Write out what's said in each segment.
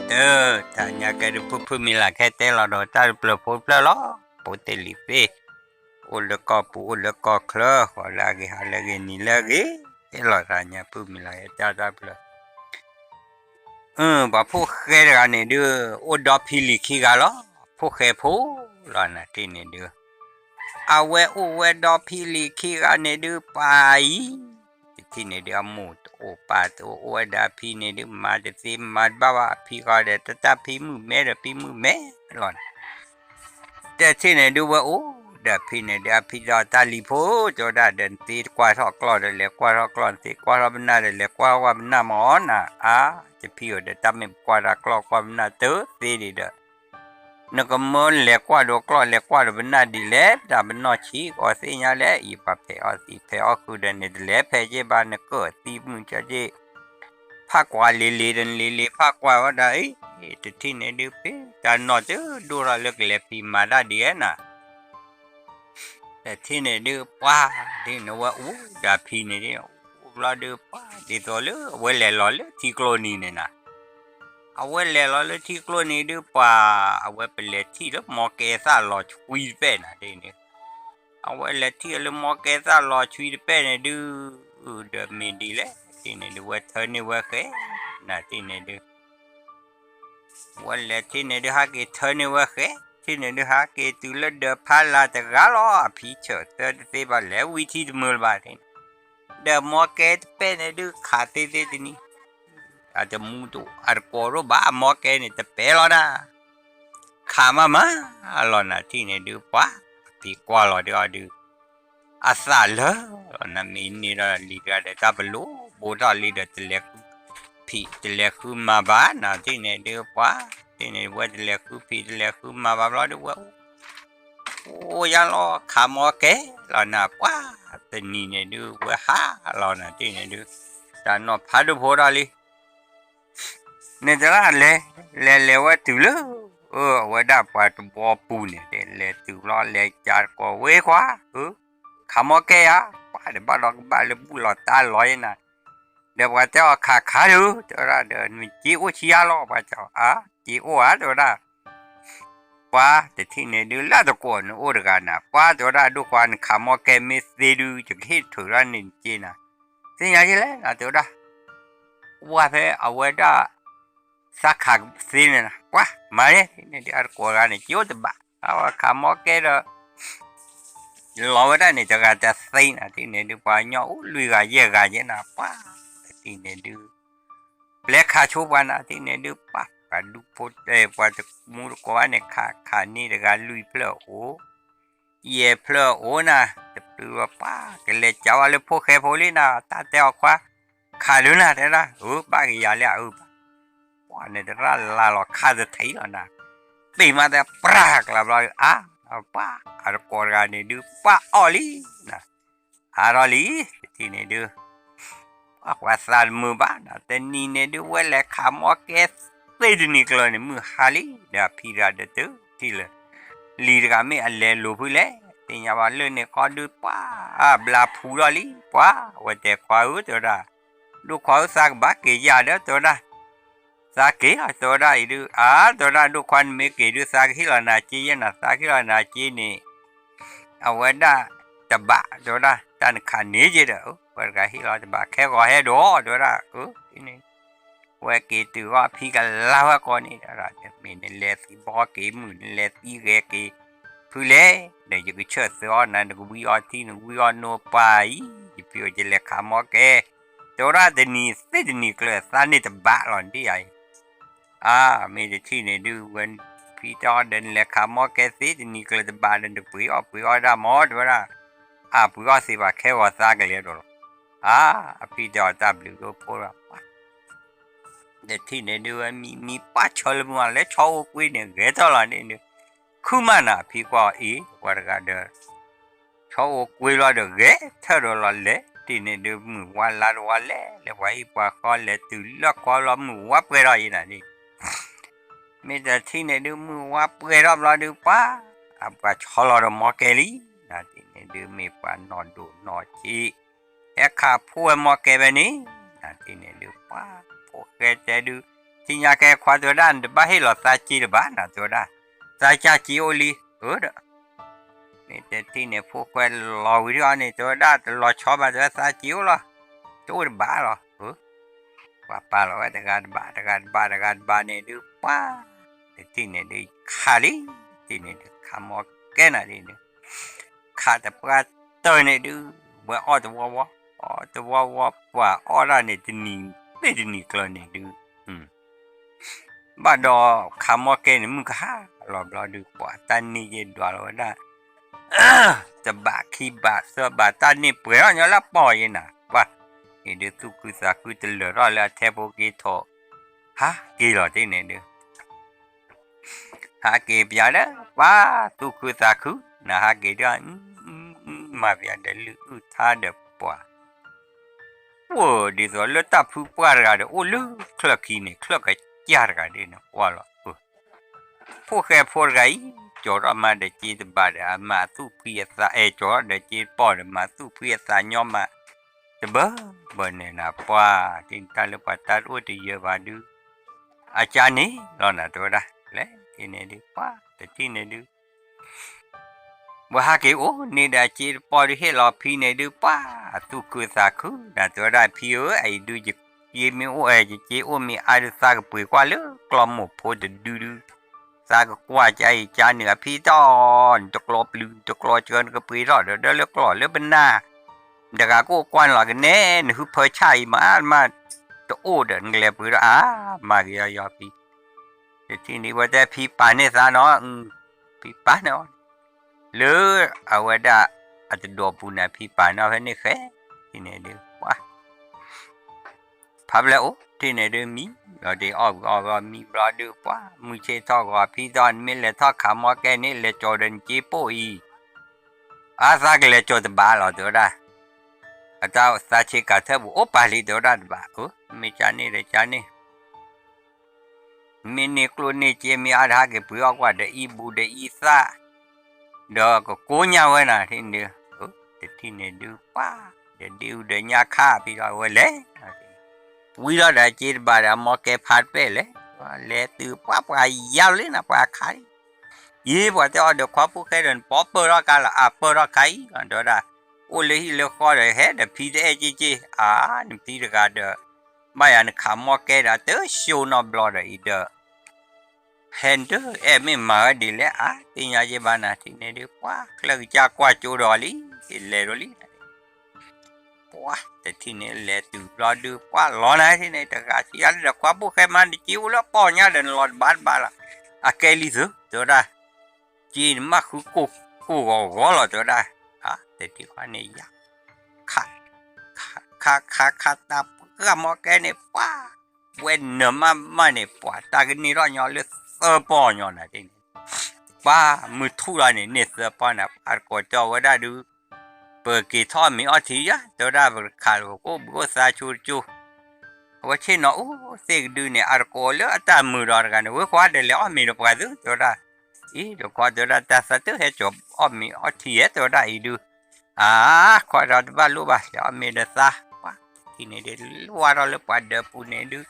အၢ တၢ်ညါကဲဒုး ဖုဖုမံၤလၢ်ခဲတဲလီၤဒီးတၢ်တဖျၢၣ်ဖိတဖျၢၣ်လီၤ. ဖိသ့ၣ်လံၤသ့ၣ်, အိၣ်လၢကီၢ်ပူၤအိၣ်လၢကီၢ်ချၢ, ဃီၤလၢအဂ့ၤဟါလၢအဂ့ၤနံၤလၢအဂ့ၤ, တဲလီၤတၢ်ညါ ဖုမံၤလၢ်ခဲတၢ်တၢ်တဖျၢၣ် ပှၤဖိၣ်ဃဲတဂၤန့ၣ်ဒုး အိၣ်ဒီဖံလံၤခံဂၤလီၤ. ဖိၣ်ဃဲဖိလီၤနၤတထံၣ်န့ၣ်ဒုး, အဝဲအိၣ်ဝဲဒီဖံလံၤခံဂၤန့ၣ်ဒုး ပှၤအံၤ, တထံၣ်န့ၣ်ဒုး အမိၢ်တအိၣ်ပၢ်တအိၣ် အိၣ်ဝဲဒီးအဖံန့ၣ်ဒုး မၤတသ့မၤတဘၣ်ဘၣ် အဖံဃီဒီး တၢ်တၢ်ဖံမုၣ်မဲဒီးဖံမုၣ်မဲလီၤနၤ တထံၣ်န့ၣ်ဒုး ဝဲအိၣ်ဒီးအဖံန့ၣ်ဒုး အဖံဒီးတၢ်လံၤဖိ တဲဝဲဒၣ်ဒီး နသ့တကွၢ်ထီၣ်ကျီၢ်ဒီး လဲၤကွၢ်ထီၣ်ကျီၢ်, နသ့ကွၢ်ထီၣ်ပနၢ်ဒီး လဲၤကွၢ်ထီၣ်ကွၢ်ပနၢ်မၢ်နၤ, အါ, ယဖံဧၢဒီး တၢ်မ့ၢ်ပကွၢ်တၢ်ကျီၢ်ကွၢ်ပနၢ်တသ့ဒံးဒီး နကမၢလဲၤကွၢ်ဒီးကျီၢ် လဲၤကွၢ်ဒီးပနၢ်ဒ်လဲၣ်, တၢ်ပနီၢ်ဆံးကီးသ့ၣ်ညါလဲၣ်, အံၤပှၤဖဲးအီၣ်သံးဖဲးအီၣ်ဃုာ်ဒီးန့ၣ် တလဲၤဖဲးက့ဘၣ် နကၢၢ်သံမုၢ်ကၠီက့ ဖးကွၢ်လံၤလံၤဒီး လံၤလံၤဖးကွၢ်ဝဲဒၣ်အံၤ, တထံၣ်န့ၣ်ဒုး ဖဲတၢ်နီၢ်တဒိၣ်ထီၣ်လၢကလဲၤဖံးမၤတၢ်ဒ်လဲၣ်နၤ တထံၣ်န့ၣ်ဒုး ပှၤဒ်န့ၣ်ဝဲအိၣ်ဒီးအဖံန့ၣ်ဒုး အိၣ်ဘျီဒုး ပှၤဒ်သိးလၢအဝဲလဲၤလီၤလၢထံကျိနံၤန့ၣ်နၤ, အဝဲလဲၤလီၤလၢထံကျိနံၤဒုး ပှၤ အဝဲပလဲၤထံၣ်လၢမီကဲသၣ်လီၤဆွံတပဲၣ်နၤဒ်န့ၣ်, အဝဲလဲၤထံၣ်လၢမီကဲသၣ်လီၤဆွံတပဲၣ်န့ၣ်ဒုး ဒီးမ့ၢ်ဒ်လဲၣ် တထံၣ်န့ၣ်ဒုး ဝဲထၢန့ၢ်ဝဲဃဲ နၤတထံၣ်န့ၣ်ဒုး ဝဲလဲၤထံၣ်န့ၣ်ဒုး ဟးက့ၤထၢန့ၢ်ဝဲဃဲ, ထံၣ်န့ၣ်ဒုး ဟးက့ၤတုၤလၢဒၢးဖးလၢ်တဂၤလီၤ, အဖံဆၢၣ်သၢတသ့ဘၣ် လဲၤဝံထံတမုာ်လၢၤဘၣ်န့ၣ်, ဒီးမီကဲတပဲၣ်န့ၣ်ဒုး ခးသ့သ့တနံၤ, အတမူတအိၣ် အတကိးဒိၣ်ဘၣ် မီကဲန့ၣ်တပဲၣ်လီၤနၤ, ခးမးမးလီၤနၤ တထံၣ်န့ၣ်ဒုး ပှၤ အဖံကွၢ်လီၤဒုးအီၤဒုး အသးလၢာ်လီၤနၤ မ့ၢ်န့ၢ်ဒီးလံၤတဂၤဒီး တၢ်ပလိၤဘိထီၣ်လံဒီး တလဲၤဃုဖံး တလဲၤဃုမၤဘၣ်နၤ တထံၣ်န့ၣ်ဒုး ပှၤ တထံၣ်န့ၣ် ဝဲတလဲၤဃုဖံး တလဲၤဃုမၤဘၣ်ဘျီဒုး ဝဲအိၣ် အိၣ်ယါလီၤ ခးမီကဲလီၤနၤ ပှၤ တနံၤန့ၣ်ဒုး ဝဲဟးလီၤနၤ တထံၣ်န့ၣ်ဒုး တၢ်နီၢ်ဖးဒိၣ်ဖိထီၣ်လံ န့ၣ်တရၣ်လဲၤ လဲၤလဲၤဝဲတုၤလၢ အဝဲဒၣ်ပှၤတဘီပူၤန့ၣ် လဲၤတုၤလီၤ လဲၤကးတကိးဝဲကွၢ် ခးမီကဲဧါ ပှၤဒီးဘၣ်ဒီးကဘၣ်လၢဘူၣ်လီၤတၢ်လီၤယဲနၤ ဒီးပှၤတဲအီၤခးခးဒုး တဲဝဲဒၣ်ဒီး နက့အိၣ်ဆံးယါလီၤ ပှၤတဲအီၤ အါ က့အိၣ်ဧါ တဲဝဲဒၣ် ပှၤတထံၣ်န့ၣ်ဒုး လၢတကိးနအိၣ်တဂၤနၤ ပှၤတဲဝဲဒၣ် ဒိၣ်ခွါနခးမီကဲမ့ၢ်သ့ဒုး ယကဟ့ၣ်ထုးထီၣ်န့ၢ်နက့နၤ သ့ၣ်ညါယဲလဲၣ်နၤ တဲဝဲဒၣ် ဝဲဖဲအဝဲဒၣ် သးခးသ့န့ၣ်နၤ ပှၤမၤန့ၣ် န့ၣ်ဒုး အတကိးတဂၤန့ၣ် က့အိၣ်တဘၣ် အဝဲခးမီကဲဒီး လီၤဝဲဒၣ်န့ၣ် တဂၤတသ့နၤ တထံၣ်န့ၣ်ဒုး ပှၤကညီအိၣ်လွံၢ်ဂၤယဲၢ်ဂၤယဲနၤ ပှၤတထံၣ်န့ၣ်ဒုး ပျဲခးဆိပှၤနၤ တထံၣ်န့ၣ်ဒုး ပှၤ ပှၤဒူဖိတဲ ပှၤတမူတကိးဘၣ်န့ၣ် ခးခးန့ၢ်တဂၤလွံၢ်ဖျၢၣ်အိၣ် ယဲၢ်ဖျၢၣ်အိၣ်နၤ တပျုၤဝဲပှၤ ကလဲၤကးဝဲလၢဖိၣ်ဃဲဖိလံနၤ တၢ်တဲအီၤခွါ ခးဒုးနၤ တဲဒၣ် အၢ ဘၣ်က့ၤယၤလၢအအၢဘၣ် ပှၤန့ၣ်တရၣ်လါလီၤခါတထံးလီၤနၤ ပ့ၤမးတဲပြၢ်ကျါဘျီဒုး အါ ပှၤ အတကိးတဂၤန့ၣ်ဒုး ပှၤအီၣ်လံနၤ ဟးထီၣ်လံ တထံၣ်န့ၣ်ဒုး ပှၤသးတမုာ်ဘၣ်နၤ တနံၤန့ၣ်ဒုး ဝဲလဲၤခးမီကဲသ့တနံၤကျၢၤန့ၣ် မုၢ်ဟါလံ ဒီးအဖံတဂၤဒီးတုၤထံၣ်လၢ လံၤတဂၤမ့ၢ်အလဲၤလိာ်ဖုလဲၣ် သ့ၣ်ညါဘၣ်လၢန့ၣ်ဃီဒုး ပှၤ ဘျါဖူးထီၣ်လံ ပှၤ အဝဲတဲခွါဧၢ တဲဝဲဒၣ် ဒိၣ်ခွါဧၢ သးကဘၣ်က့ၤယၤဒီး တဲဝဲဒၣ် သးက့ၤလီၤ တဲဝဲဒၣ်အံၤဒုး အါ တဲဝဲဒၣ် ဒိၣ်ခွါနမ့ၢ်က့ၤဒုး သးကဟ့ၣ်လီၤနၤက့ယဲနၤ သးကဟ့ၣ်လီၤနၤက့န့ၣ် အဝဲဒၣ်တဘး တဲဝဲဒၣ် တၢ်နခးန့ၢ်က့ဒီး ပှၤတဂၤဟ့ၣ်လီၤတဘး ခဲဂီၤဟဲဒီး တဲဝဲဒၣ် အၢ န့ၣ် ဝဲက့ၤတုၤအီၤဖံကလါဝဲကိးန့ၣ် တဲဝဲဒၣ် မ့ၢ်နလဲၤသံဘီက့ၤမုၢ် နလဲၤသံဂဲၤက့ၤဖုလဲၣ် ဒီးယကဆၢၣ်သၢအီၤနၤ နကဝံအီထံ နကဝံအီနိပၢ်အံၤ ယဖံအိၣ်ကလဲၤခးမီကဲ တဲဝဲဒၣ်တနံၤသ့တနံၤကျၢၤ သးန့ၢ်တဘးလီၤဒ်အံၤ အါ မ့ၢ်တထံၣ်န့ၣ်ဒုး ဝဲဖံတဲအီၤဒီး နလဲၤခးမီကဲသ့တနံၤကျၢၤတဘးဒီး နပှ့ၤအီၣ်ပှ့ၤအီၣ်ဒၣ်မး တဲဝဲဒၣ် အါ ပှ့ၤအီၣ်သ့ဘၣ် ခဲဂီၤသးကလဲၤဒီးလီၤ အါ အဖံတဲအီၤတၢ်ဘျုးဒိၣ်ဖိလီၤ တထံၣ်န့ၣ်ဒုး ဝဲမံမံပၢ်ဆီလၢမုၢ်ဝါ လဲၤဆီအိၣ်ကွ့န့ၣ် ဂဲၤထီၣ်လီၤန့ၣ်ဒုး ခုမးနၤ အဖံကွၢ်အီၤအံၤ ပှၤတဂၤဒီး ဆီအိၣ်ကွ့လီၤဒီး ဂဲၤထၢၣ်ဒီးလီၤလဲၤ တထံၣ်န့ၣ်ဒုး မုၢ်ဝါလါတဝါလဲၤ လဲၤပှၤဟံၣ်ပှၤဃီလဲၤတုၤလၢခီလီၤ မုၢ်ဝါပှဲၤထီၣ်အံၤနၤန့ၣ် မ့ၢ်တထံၣ်န့ၣ်ဒုး မုၢ်ဝါပှဲၤထီၣ်ဘျီဒုး ပှၤ အပှၤဆီလီၤဒီးမီကဲလံ နၤတထံၣ်န့ၣ်ဒုး မ့ၢ်ပှၤနီၢ်ဒိၣ်နီၢ်ဆံး ဟဲခးဖိဝဲမီကဲဖဲန့ၣ် နၤတထံၣ်န့ၣ်ဒုး ပှၤ ဖိၣ်ဃဲတဲဒုး ထံၣ်ညါကဲခွါတဲဝဲဒၣ် နတဘၣ်ဟ့ၣ်လီၤသးစ့တဘၣ်နၤ တဲဝဲဒၣ်, သးကၢ်စ့အိၣ်လံ, အၢဒီး မ့ၢ်တထံၣ်န့ၣ် ဖိၣ်ဃဲလီၤဝံၤဒ်အီၤန့ၣ် တဲဝဲဒၣ် တလီၤဆီဘၣ် တဲဝဲသးစ့အိၣ်လီၤ, တအိၣ်တဘၣ်လီၤ, ပှၤပာ်လီၤဝဲတဂၤတဘၣ် တဂၤတဘၣ် တဂၤတဘၣ်န့ၣ်ဒုး ပှၤ တထံၣ်န့ၣ်ဒုး ခးလံ, တထံၣ်န့ၣ်ဒုး ခးမီကဲနၤဒ်န့ၣ် ခးတပှၢ်တၢၢ်န့ၣ်ဒုး ဝဲအီၣ်တဝီဝီ, အီၣ်တဝီဝီ ပှၤအီၣ်ဒၣ်န့ၣ် တနံၤသ့ၣ်တနံၤကျၢၤန့ၣ်ဒုး ဘၣ်ဒီးခးမီကဲန့ၣ် မုၢ်ကဟါလီၤဘျီဒုး ပှၤတၢ်န့ၢ်ယဲၢ်ဒွးလီၤဝဲဒၣ် တဘးခံဘးသၢဘး တၢ်န့ၢ်ပှဲၤထီၣ်ညီလၢအပီၢ်ယဲနၤ ပှၤ န့ၣ်ဒုးသူၣ်ခုသးခုတလၢာ်ထီၣ်လၢအထဲဖိက့ၤထီၣ် ဟးက့ၤလီၤတ့ၢ်န့ၣ်ဒုး ဟးက့ၤပၠးဒီး ပှၤသူၣ်ခုသးခု နဟးက့ၤဒီး မၤပၠးဒီးလုၢ်အုၣ်ထါဒီးပှၤ အိၣ်ဒ်သိးလၢတၢ်ဖုပှၢ်တဂၤဒီး အိၣ်လၢချၢၣ်ခံန့ၣ် ချၢၣ်ကစၢ်တဂၤဒ်န့ၣ် ကွၢ်လီၤ ဖိၣ်ဃဲဖိတဂၤအံၤ ကၠီၤထီၣ်မၤဒီးစ့တဘးဒီး အမၤသူၣ်ဖှံအသး အဲၣ်ကၠီၤထီၣ်ဒီးစ့တပီၢ်ဒီး မၤသူၣ်ဖှံအသးညီမး တဘၢဘၢန့ၣ်နၤ ပှၤတ့ၢ်တၢ်လၢပှၤတၢ်တအိၣ်တယၢၤဘၣ်ဒုး အကၢန့ၣ်လီၤနၤ တဲဝဲဒၣ် လဲၤတ့ၢ်န့ၣ်ဒုး ပှၤတထံၣ်န့ၣ်ဒုး ဝဲဟးက့ၤအိၣ်န့ၣ်ဒီး အစ့တပီၢ်ဒုးဟ့ၣ်လီၤဖံန့ၣ်ဒုး ပှၤသူၣ်ခုသးခု နၤတဲဝဲဒၣ် ဖံဧၢ အအံၤဒုး ယမ့ၢ်အိၣ်အဲ ယစ့အိၣ်မ့ၢ်အါဒုး သးကပှ့ၤကွၢ်လၢကျီမိၢ်ဖိတဒုဒုး သးကကွၢ်ကါအံၤကါန့ၣ် အဖံတီၢ် နတကျီပျုၤ နတကျီစှၢ နကပှ့ၤထီၣ်ဒီး ဒၢလၢကျီၢ်လၢပနၢ် တဂၤကအိၣ်ကွၢ်န့ၣ်လီၤ ကနဲ နဟုဖၢဆၣ်အံၤမး မး တအိၣ်ဒီး နကလဲၤပှ့ၤထီၣ်အါ မၤက့ၤယီယီဖံ တထံၣ်န့ၣ် ဝဲတဲဖံပာ်န့ၢ်သးနီၤ ဖံပာ်န့ၢ်အီၤ လၢအဝဲဒၣ်အတဒိးပူၤန့ၣ် ဖံပာ်န့ၢ်အီၤဖဲန့ၣ်ဃဲ ထံၣ်န့ၣ်ဒုး ပှၤ ဖးဖျဲၣ်အိၣ် ထံၣ်န့ၣ်ဒုး မံလီၤဒုး အီၣ်ဝံၤအီၣ်ဝံၤအီၣ်မံဘျီဒုး ပှၤ မုၢ်ဆ့ၣ်ထီၣ်ဂီၤ ဖံသီၣ် နမ့ၢ်လဲၤထီၣ်ခးမီကဲန့ၣ် လဲၤကၠီၤဒီးနစ့ပိၢ်အံၤ အါသးကလဲၤကၠီၤတဘၣ်လီၤ တဲဝဲဒၣ် အတၢ်သးဆ့ကၤထၢၣ်ပူၤ အိၣ်ပာ်လံ တဲဝဲဒၣ်တဘၣ် အၢ မ့ၢ်ကၢန့ၣ်ဒီးကၢန့ၣ် မ့ၢ်န့ၢ်ကျိၣ်န့ၢ်စ့ မ့ၢ်အါတဟးက့ၤပှ့ၤအီၣ်ကွၢ်ဒီးအံၣ်ဘူးဒီးအံၣ်သၣ် ဒီးကကိးညါဝဲနၤ ထံၣ်န့ၣ်ဒုး တထံၣ်န့ၣ်ဒုး ပှၤ ဒီးဒ့အူဒီးညါခါ ဖံဒီးဝဲလဲၤ ဝံၤဒီးဒီးအစ့တဘၣ်ဒီးအမီကဲဖးတပဲၢ်လဲၣ် လဲၤတုၤပှၤပှၤယါလံနၤ ပှၤခးလံ ယ့ၢ်ပှၤတဲအီၤဒီး ခွါဖိၣ်ဃဲဒီး နပီပၢၢ်ထီၣ်ကါလီၤ အပၢၢ်ထီၣ်ခါအံၤလီၤ တဲဝဲဒၣ် အိၣ်လၢဟံၣ်လၢဃီဒီး ဟဲဒီးဖံတအဲၣ်က့ၤက့ၤ အါ နဖံတဂၤဒီး ဘၣ်ယၤနခးမီကဲဒီး တၢ်ဆိနီတဘျီဒီးအံၤဒီး ဟဲဒၢအဲၣ်မ့ၢ်မၤဝဲဒ်လဲၣ် အါ သ့ၣ်ညါယဲၢ်ဘၣ်နၤ ထံၣ်န့ၣ်ဒုး ပှၤ ချၢၣ်ကစၢ်ကွၢ်ကၠိဒီးလံ လဲၤဒီးလံ ပှၤ တထံၣ်န့ၣ် လဲၤတုၤဘျီဒုး ပှၤလီၤနၤ ထံၣ်န့ၣ် တဂၤဆံးအါလၢဒီး ခွါဖိၣ်ဃဲမး နစ့အိၣ်လၢပီၢ်ညါဒီး နလီၤတဘၣ်တဘၣ်လီၤ အကဲလံသု တဲဝဲဒၣ် စ့နမၣ်ဃုကိၢ်ကိၢ်ဂီၤဂီၤလီၤ တဲဝဲဒၣ် တထံၣ်ခွါန့ၣ်ယါ ခး ခးခးခးခးတၢ်ပှၢ်မီကဲန့ၣ် ပှၤ ဝဲနၢၤမးမးန့ၣ် ပှၤတၢ်ကန့ၢ်ထီၣ်ညီလၢသၢပီၢ်ညီနၤ ထံၣ်န့ၣ် ပှၤမုၢ်ထူၣ်လီၤန့ၣ် န့ၢ်သၢပီၢ်န့ၣ် အတကိးတဲဝဲဒၣ်ဒုး ပက့ၤထီၣ်မ့ၤအီထံယါ တဲဝဲဒၣ် ပကခးလၢပကိၣ်ဘုးအိၣ်သါဆိတကၠိ အဝဲဆ့ၣ်နီၤအိၣ်သ့ၣ်ကဒုန့ၣ် အတကိးလၢအတၢ်မုာ်ဒီးတဂၤန့ၣ် ဝဲခွါဒီးလဲၤအီၣ်မ့ၤဒီးပှၤသု တဲဝဲဒၣ် အံၤ ဒီးခွါတဲဝဲဒၣ် တၢ်သးတဟဲကၠီၤအီၣ်မ့ၤအီထံယဲ တဲဝဲဒၣ်အံၤဒုး အါ ခွါဒီးတဘၣ်လိၣ်ဘၣ် လဲၤအီၣ်မ့ၤဒီးသး ပှၤ ထံၣ်န့ၣ်ဒုး ဝါထီၣ်လၢပှၤဒၢးပူၤန့ၣ်ဒုး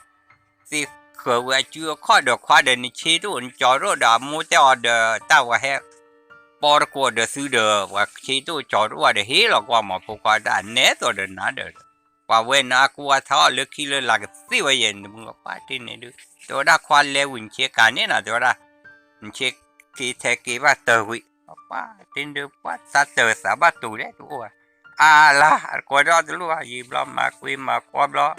သ့ၣ်ဃၢၤဝဲအစုအခီၣ်ဒီးခွါဒီး နဆ့တအိၣ် နကၠီၤတအိၣ်ဒီး အမိၢ်တဲအီၤဒီး တၢ်ဝဲဟဲ ပီတကိးဒီးသုဒီး ပှၤဆ့တအိၣ်ကၠီၤတအိၣ်ဒီး ဟ့ၣ်လီၤကွၢ်မီၤဖိခွါတၢ်နဲသိးဒီးနၤဒီး ပှၤဝဲနၤအကူအထီၣ်လၢခံလၢလာ်ကသ့ဝဲယဲၢ် နမုၢ်ပှၤထံၣ်န့ၣ်ဒုး တဲဝဲဒၣ်ခွါလဲၤဝံၤ နဆ့ကၤန့ၣ်နၤ တဲဝဲဒၣ် နဆ့က့ၤထဲက့ၤဘၣ်တၢၢ်ဝံၤ ပှၤထံၣ်န့ၣ်ဒုး ပှၤသးတၢၢ်သးဘၣ်တူၤဒဲးတအိၣ်ဘၣ် အါလါ အတကိးဒီးတလိၣ်ဘၣ် ယံာ်ဘျီမၤကွ့မၤကွီဘျီ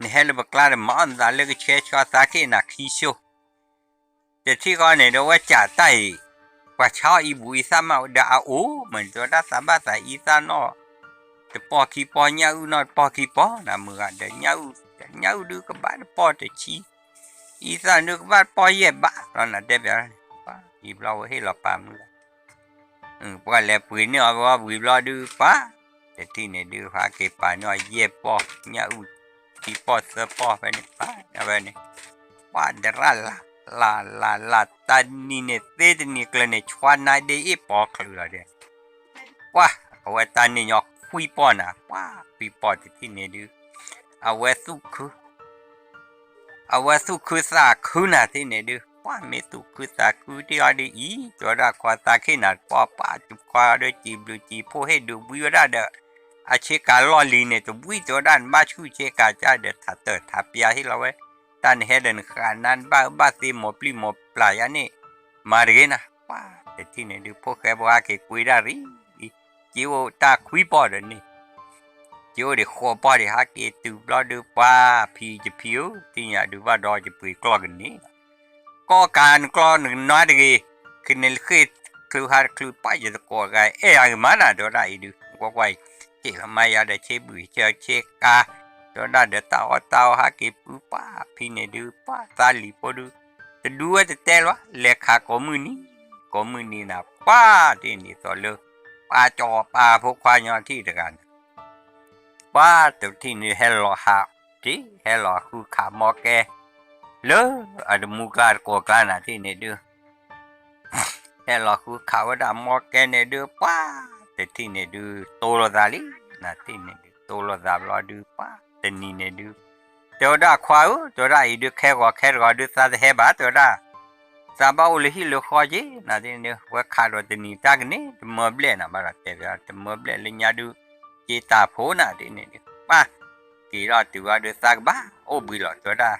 နဟဲလၢပကျါဒီး မၤအီၣ်နသးလၢကဆှဲဆှီသးခ့နၤခံဆိ တထံၣ်ဃီန့ၣ်ဒီး ဝဲကးတၢ်အံၤ ပှၤဆါအီၣ်အံၣ်ဘူးအံသၣ်မးဒီးအအိၣ် မ့ၢ်နတဲဝဲဒၣ်သးဘၣ်သးအံသၣ်နီၣ် တပီၢ်ခံပီၢ် ညၣ်အုၣ်နီၣ်တပီၢ်ခံပီၢ် နမုၢ်ဂၤဒီး ညၣ်အုၣ် ညၣ်အုၣ်ဒုးကဘၣ်တပီၢ်တဆံ အံသၣ်ဒုးကဘၣ်တပီၢ်ယဲၢ်ဘးလီၤ နတဲပျးန့ၣ် ပှၤယံာ်ဘျီဝဲဟ့ၣ်လီၤပာ်မုၢ်လီၤ ပှၤလဲၤပှ့ၤန့ၢ်အီၤဝံၤဘျီဒုး ပှၤ တထံၣ်န့ၣ်ဒုး ဟးက့ၤပာ်န့ၢ်အီၤယဲၢ်ပီၢ် ညၣ်အုၣ်ခံပီၢ်သၢပီၢ်ဖဲန့ၣ် ပှၤဝဲန့ၣ် ပှၤဒရၣ်လၢ် လၢ်လၢ်လၢ် တၢ်နံၤန့ၣ်သ့တနံၤကျၢၤန့ၣ် ဆွါနါဒ့အ့ၣ်ပီၤချုးလီၤဒဲး ပှၤ အဝဲတၢ်နံၤညီခွံပီၢ်နၤ ပှၤခွံပီၢ်တထံၣ်န့ၣ်ဒုး အဝဲသူၣ်ခု အဝဲသူၣ်ခုသးခုနၤတထံၣ်န့ၣ်ဒုး, ပှၤမ့ၢ်သူၣ်ခုသးခုတ့ၢ်အီၤဒုးအံၤ, တဲဝဲဒၣ်ခွါသးခ့နၤ ပှၤပာ်တခွါဒီးစံးဘျုးစံးဖှိၣ်ဟ့ၣ်ဒုးဝံဝဲဒၣ်ဒီး, အဆ့ကၤလီၢ်လံၤန့ၣ် တဝံၣ်တဲဝဲဒၣ် နဘၣ်ဆူၣ်ဆ့ကၤကၢ်ဒီး ထးတၢၢ်ထးပျၢ်ဟ့ၣ်လီၤဝဲ, တၢ်နဟဲဒီးနဃာ်နါ နဘၣ်အၢဘၣ်သီ မိၢ်ပျံၤမိၢ်ပျၢ်ယါန့ၣ်, မၤတဂ့ၤနၤ, ပှၤတထံၣ်န့ၣ်ဒုး ဖိၣ်ဃဲဖိဟဲက့ၤကွံဒၣ်ရံၣ်, စ့အိၣ်တၢ်ခွံပီၢ်ဒီးန့ၣ် စ့အိၣ်ဒံးဃိးပီၢ်ဒံး ဟဲက့ၤတုၤဘျီဒုး ပှၤဖံတဖံဧၢ, သ့ၣ်ညါဒုးဘၣ်ဒီးယပှ့ၤကျီၢ်ကန့ၢ်, ကီၢ်ကးနကျီၢ်နကနါတဂ့ၤ, ကန့ၣ်လၢဃ့ၢ်ချုးဟးတချုး ပၢ်ယတကိးဂၤအဲၣ်ယၤဂ့ၤမးနၤ တဲဝဲဒၣ်အံၤဒုး ကွၢ်ကွၢ်အံၤ, စ့ၢ်လီၤမါယၤဒီးဆ့ဘုၣ်ဆ့ဆ့ကၤ, တဲဝဲဒၣ်ဒီးတၢ်အီၣ်တၢ်အီဟဲက့ၤပုၢ် ပှၤဖံန့ၣ်ဒုး ပှၤသးလံၤဖိဒုး, တဒူဝဲတတဲလၢၤဘၣ် လဲၤခးကိးမုၢ်နံၤ, ကိးမုၢ်နံၤနၤ ပှၤတထံၣ်န့ၣ်သိးလၢ, ပှၤကၠီၤပၤဖိခွါညီထံၣ်တဂၤန့ၣ် ပှၤတထံၣ်န့ၣ်ဟဲလီၤဟး, တထံၣ်ဟဲလီၤဃုခးမီကဲ, လၢအတမူကျါတကိးကျါနၤတထံၣ်န့ၣ်ဒုး, ဟဲလီၤဃုခးဝဲဒၣ်မီကဲန့ၣ်ဒုး ပှၤတထံၣ်န့ၣ်ဒုး တိၢ်လိာ်သးလံ, နၤတထံၣ်န့ၣ်ဒုး တိၢ်လိာ်သးဘျီဒုး ပှၤတနံၤန့ၣ်ဒုး, တဲဝဲဒၣ်ခွါဧၢ, တဲဝဲဒၣ်အံၤဒုး ခဲဂီၤခဲတဂီၤဒုး သးတဟဲဘၣ် တဲဝဲဒၣ် သးဘၣ်အိၣ်လၢဟံၣ်လၢဃီက့ၤ နၤတထံၣ်န့ၣ်ဒုး ဝဲခးဒီးတနံၤတၢ်ကန့ၢ် တမၢဘျဲၣ်နၤ ဘၣ်ဒီးတဲ တမၢဘျဲၣ်လၢညါဒုး, က့ၤတၢ်ဖိနၤတထံၣ်န့ၣ်ဒုး ပှၤက့ၤထီၣ်တုၤဝဲဒုး သးကဘၣ်အိၣ်ဘှံးလီၤ တဲဝဲဒၣ်,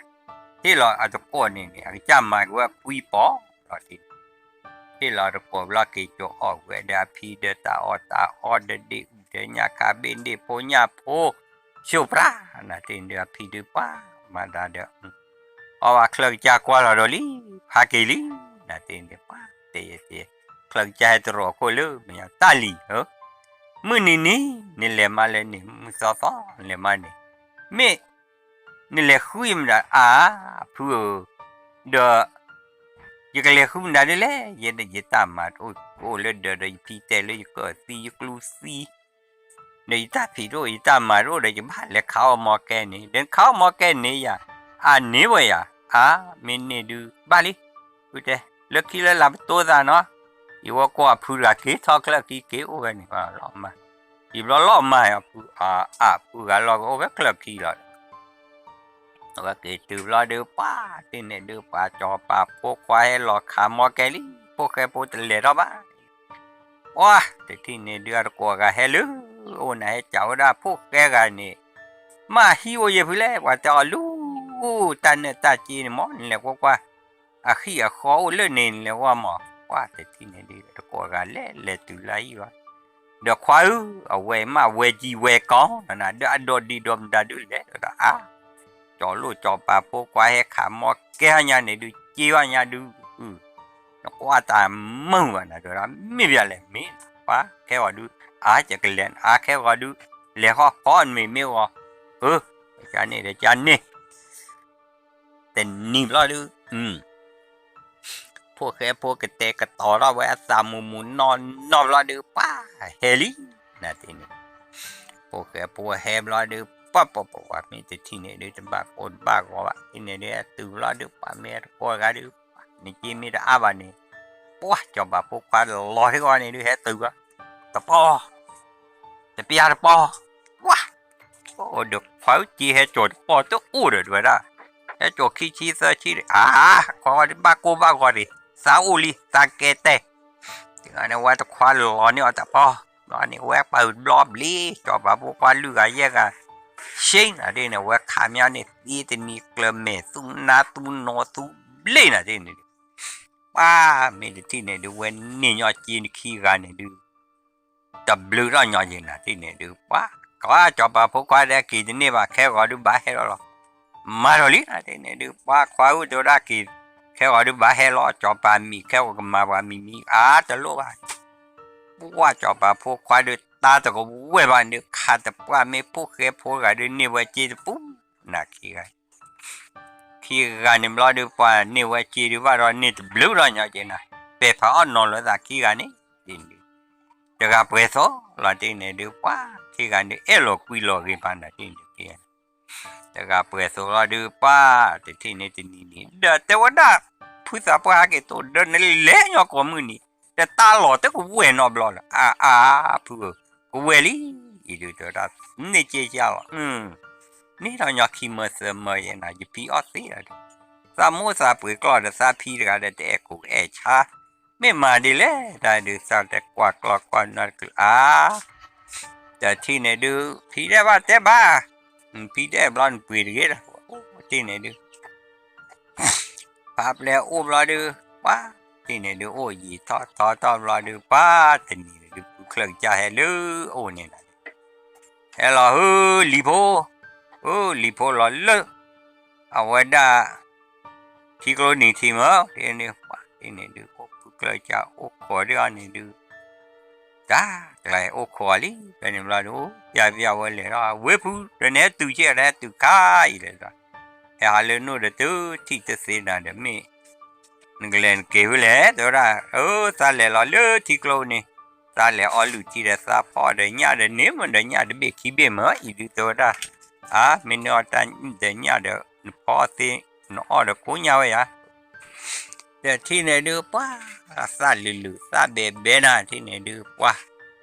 ဟ့ၣ်လီၤအတကိးန့ၣ်န့ၣ် အကစၢ်မၤက့ၤဝဲကွံပီၢ်လီၤတထံၣ်န့ၣ်, ဟ့ၣ်လီၤတကိးဘျီက့ၤကၠီၤအီၣ်ဝဲဒီးအဖံဒီးတၢ်အီၣ်တၢ်အီဒီးဒ့ၣ်အူဒီးညၣ်ခါ ဘ့ၣ်န့ၣ်ဖိညၣ်ဖိ, ဆိပြၢ် နၤတထံၣ်န့ၣ်ဒုး အဖံဒုးပှၤမၤဒါဒီး အီၣ်ဘၣ်ချၢၣ်ကစၢ်ကွၢ်လီၤဒီးလံ, ဖးက့ၤလံ, နၤတထံၣ်န့ၣ်ဒုး ပှၤတဲယဲ, ချၢၣ်ကစၢ်ဟဲတရီၢ်ခိၣ်လၢ မ့ၢ်ယတၢ်လံၤဧၢ, မုၢ်နံၤန့ၣ် နလဲၤမါလၢန့ၣ် မုၢ်သီသီ နလဲၤမါန့ၣ်, မ့ၢ် နလဲၤဃုမတၤအါ, ဖုဧၢ, ဒီး ယကလဲၤဃုမတၤဒ်လဲၣ်, ယဲဒၣ်ယတၢ်မၤတအိၣ် ကအိၣ်လၢဒၢးဒီးယဖံတဲလၢယကၢၢ်သံယကျူသံ ဒီးယတၢ်ဖံးတအိၣ် ယတၢ်မၤတအိၣ်ဒီး ယဘၣ်လဲၤခးအီၣ်မီကဲန့ၣ်, ဒီးခးအီၣ်မီကဲန့ၣ်ယၤ, အါန့ၢ်ဝဲယၤ, အါ မ့ၢ်န့ၢ်ဒုးဘၣ်လံ, ဖုတဲ, လၢခံလၢလၢပတိသးနီၤ, ယဝဲကွၢ်အဖုတဂၤက့ၤထီၣ်ချၢၣ်ခံက့ၤအိၣ်ဝဲန့ၣ်, လီၤမၢ်, ယဘျီလီၤမၢ်အဖု, အဖုဂၤလီၤကအိၣ်ဝဲချၢၣ်ခံလီၤ အဝဲက့ၤတုၤဘျီဒုး ပှၤတထံၣ်န့ၣ်ဒုး ပှၤစီၤပၤဖိခွါဟဲလီၤခးမီကဲလံ, ဖိၣ်ဃဲဖိတလဲၤထီၣ်ဘၣ်, ပှၤတထံၣ်န့ၣ်ဒုး အတကိးဂၤဟဲလၢ အိၣ်နၤဟဲစံးဝဲဒၣ်ဖိၣ်ဃဲဂၤန့ၣ်, မ့ၢ်ဟံၣ်အိၣ်ယဲၢ်ဖုလဲၣ်, ပှၤတဲအီၤလူၤ, တၢ်နၢၣ်တၢ်စ့န့ၣ်မ့ၢ် နလဲၤကွၢ်ကွၢ်, အဟံၣ်အဃီအိၣ်လၢန့ၣ် နလဲၤဝဲမး, ပှၤတထံၣ်န့ၣ်ဒုး တကိးဂၤလဲၤလဲၤတုၤလၢဟံၣ်လီၤ ဒီးခွါဧၢ, အဝဲမ့ၢ်ဝဲကံဝဲကီနၤ ဒီးအဒိးဒံးဒီးမတၤဒုးလဲၣ်ဒီး အါ, ကၠီၤလိၣ်ကၠီၤပၤဖိခွါဟဲခးမီကဲဟါညါန့ၣ်ဒုး က့ၤဟါညါဒုး, နကွၢ်တၢ်မုာ်ဘၣ်နၤဒီး မ့ၢ်ဘၣ်လဲၣ်မ့ၢ်, ပှၤခဲဂီၤဒုး, အါ ယကလဲၤ အါခဲဂီၤဒုး, လဲၤဟီၣ်ဖီနမ့ၢ်မ့ၢ်ဂီၤ, အၢ, ကန့ၣ်ဒီးကန့ၣ် တနံၤဘျီဒုး, ဖိၣ်ဃဲဖိကတဲာ်ကတီၤထီၣ်ဝဲအသးမုာ်မုာ်နီၢ်နီၢ်ဘျီဒုး ပှၤဟဲလံ, နၤတထံၣ်န့ၣ်, ဖိၣ်ဃဲဖိဟဲဘျီဒုး ပှၤပှၤပှၤပှၤမ့ၢ်တထံၣ်န့ၣ်ဒုး တဘၣ်ကိၢ်တဘၣ်ဂီၤဘၣ် တထံၣ်န့ၣ်ဒုး ဟဲတုၤဘျီဒုး ပှၤမ့ၢ်တကိးဂၤဒုး, နက့မ့ၢ်တအါဘၣ်န့ၣ်, ပှၤစီၤပၤဖိခွါလီၤထံဂီၤန့ၣ်ဒုး ဟဲတုၤဘၣ်, တပီၢ် တပျၢ်တပီၢ်, ပှၤ, အိၣ်ဒီးခွါဧၢ က့ဟဲကၠီၤတပီၢ်တအိၣ်ဒီး တဲဝဲဒၣ်, ဟဲကၠီၤခံဆံသၢဆံဒီး အါ, ခွါဝဲဒုးဘၣ်ကိၢ်ဘၣ်ဂီၤဒံး, သးအိၣ်လံ သးကဲတဲာ်, တဂၤန့ၣ် ဝဲတခွါလီၤန့ၢ်အီၤတပီၢ်, လီၤန့ၢ်ဝဲပာ်တဘျီဘျ့ စီၤပၤဖိခွါလွံၢ်ဂၤယဲၢ်ဂၤ, ဆ့နၤဒ်န့ၣ် ဝဲခးမ့ၢ်န့ၣ် သံတနံၤကျၢၤမဲာ်သူနါသူနီၤသူဘျ့နၤဒ်န့ၣ်ဒုး, ပှၤမ့ၢ်တထံၣ်န့ၣ်ဒုး ဝဲန့ၢ်ညီက့ခံဂၤန့ၣ်ဒုး တဘျုးထီၣ်ညီယဲၢ်နၤတထံၣ်န့ၣ်ဒုး ပှၤ, ကီၢ်စီၤပၤဖိခွါတဲက့ၤတန့ၢ်ဘၣ် ခဲဂီၤဒုးဘၣ်ဟဲလီၤလီၤ, မၤထီၣ်လံနၤတထံၣ်န့ၣ်ဒုး ပှၤခွါဧၢ တဲဝဲဒၣ်က့ၤ, ခဲဂီၤဒုးဘၣ်ဟဲလီၤ စီၤပၤမံၤ ခဲဂီၤကမၤပှၤမံၤမံၤ အါတလိၣ်ဘၣ်, ပှၤစီၤပၤဖိခွါဒုး တၢ်တကဝဲၢ်ဘၣ်ဒုး ခးတပှၢ်မ့ၢ်ဖိၣ်ဃဲဖိဂၤဒုး န့ၢ်ဝဲစ့တပူၤ, နၤခံဂၤ ခံဂၤန့ၣ်ဘျီဒုး ပှၤန့ၢ်ဝဲစ့ဒုးဘၣ်ဒီး န့ၢ်တဘျုးထီၣ်ညီက့နၤ, ပဲာ်ဖးအီၣ်နီၤလၢသးခံဂၤန့ၣ်, တဂၤပှဲၤသိးလီၤတထံၣ်န့ၣ်ဒုး ပှၤခံဂၤန့ၣ် အဲၣ်လီၤကွံလီၤဂ့ၤပာ်နၤတထံၣ်န့ၣ်ဒုး တဂၤပှဲၤသိးလီၤဒုး ပှၤတထံၣ်န့ၣ်တနံၤန့ၣ် ဒီးတဲဝဲဒၣ် ဖုသးပှၢ်ဟဲက့ၤသိး ဒီးနလဲၤညီကိးမုၢ်နံၤ တတၢ်လီၤတကဝဲၢ်နီတဘျီလၢၤ အါအါ ဖုဧၢ ကဝဲၢ်လံ အံၤဒုးတဲဝဲဒၣ် န့ၢ်စ့ကၢ်လီၤ အၢ န့ၣ်ထီၣ်ညီခံမၢသၢမၢယဲနၤ ယဖံအီၣ်သ့လီၤဒီး, သးမိၢ်သးပှ့ၤကျီၢ်ဒီးသးဖံတဂၤဒီး တအဲၣ်ကိၢ်အဲၣ်ဆါ, မ့ၢ်မၤဒ်လဲၣ်တၢ်ဒုး သးတဲကွၢ်ကျီၢ်ကွၢ်နီတကလုာ်အါ, တထံၣ်န့ၣ်ဒုး ဖံတဲဘၣ်တဲဘၣ်, ဖံတဲဘျီနပှ့ၤတဂ့ၤဒီး, တထံၣ်န့ၣ်ဒုး ဖါပျဲၢ်အိၣ်ဘျီဒုး, ပှၤ, တထံၣ်န့ၣ်ဒုး အိၣ်ယံာ်ထီၣ်ထီထီၣ်ဘျီဒုး ပှၤတနံၤန့ၣ်ဒုး ဖုချၢၣ်ကစၢ်ဟဲလၢအအိၣ်န့ၣ်လီၤ. ဟဲလီၤဧၢလံၤဖိ, ဧၢလံၤဖိလီၤလၢ အဝဲဒၣ် ထံကျိနံၤထံမၢ, တထံၣ်န့ၣ်ဒုး အိၣ်ဖုချၢၣ်ကစၢ်အိၣ်ခိးဒ်အီၤန့ၣ်ဒုး တၢ်ကျဲအိၣ်ခိးအီၤလံ ဖဲန့ၣ်ဘျီဒုး ပျၢ်ပျၢ်ဝဲလဲၤထီၣ် ဝ့ၢ်ဖု ဒီးနဟဲတုၤက့ၤဒီးဟဲတုၤခါအံၤလဲၣ်, ဟဲဟးလၢနိၣ်ဒီးတုၤထံၣ်တသ့နၤဒီးမ့ၢ် နကလဲၤနက့ၤဖဲလဲၣ် တဲဝဲဒၣ်, အၢ သးလဲၤလီၤလၢထံကျိန့ၣ်, သးလဲၤအီလုၣ်ထံဒီးသးဖီအီၣ်ဒီးညၣ်ဒီးန့ၢ်မးဒီးညၣ်တဘ့ၣ်ခံဘ့ၣ်မၢအံၤဒုး တဲဝဲဒၣ်, အါ မ့ၢ်နအီၣ်တၢ်ဒီးညၣ်ဒီး နဖီအီၣ်သ့ နအီၣ်ဒီးကိးညါဝဲယၤ တထံၣ်န့ၣ်ဒုး ပှၤ, သးလုာ်လုာ်သးဘဲဘဲနၤ တထံၣ်န့ၣ်ဒုးပှၤ,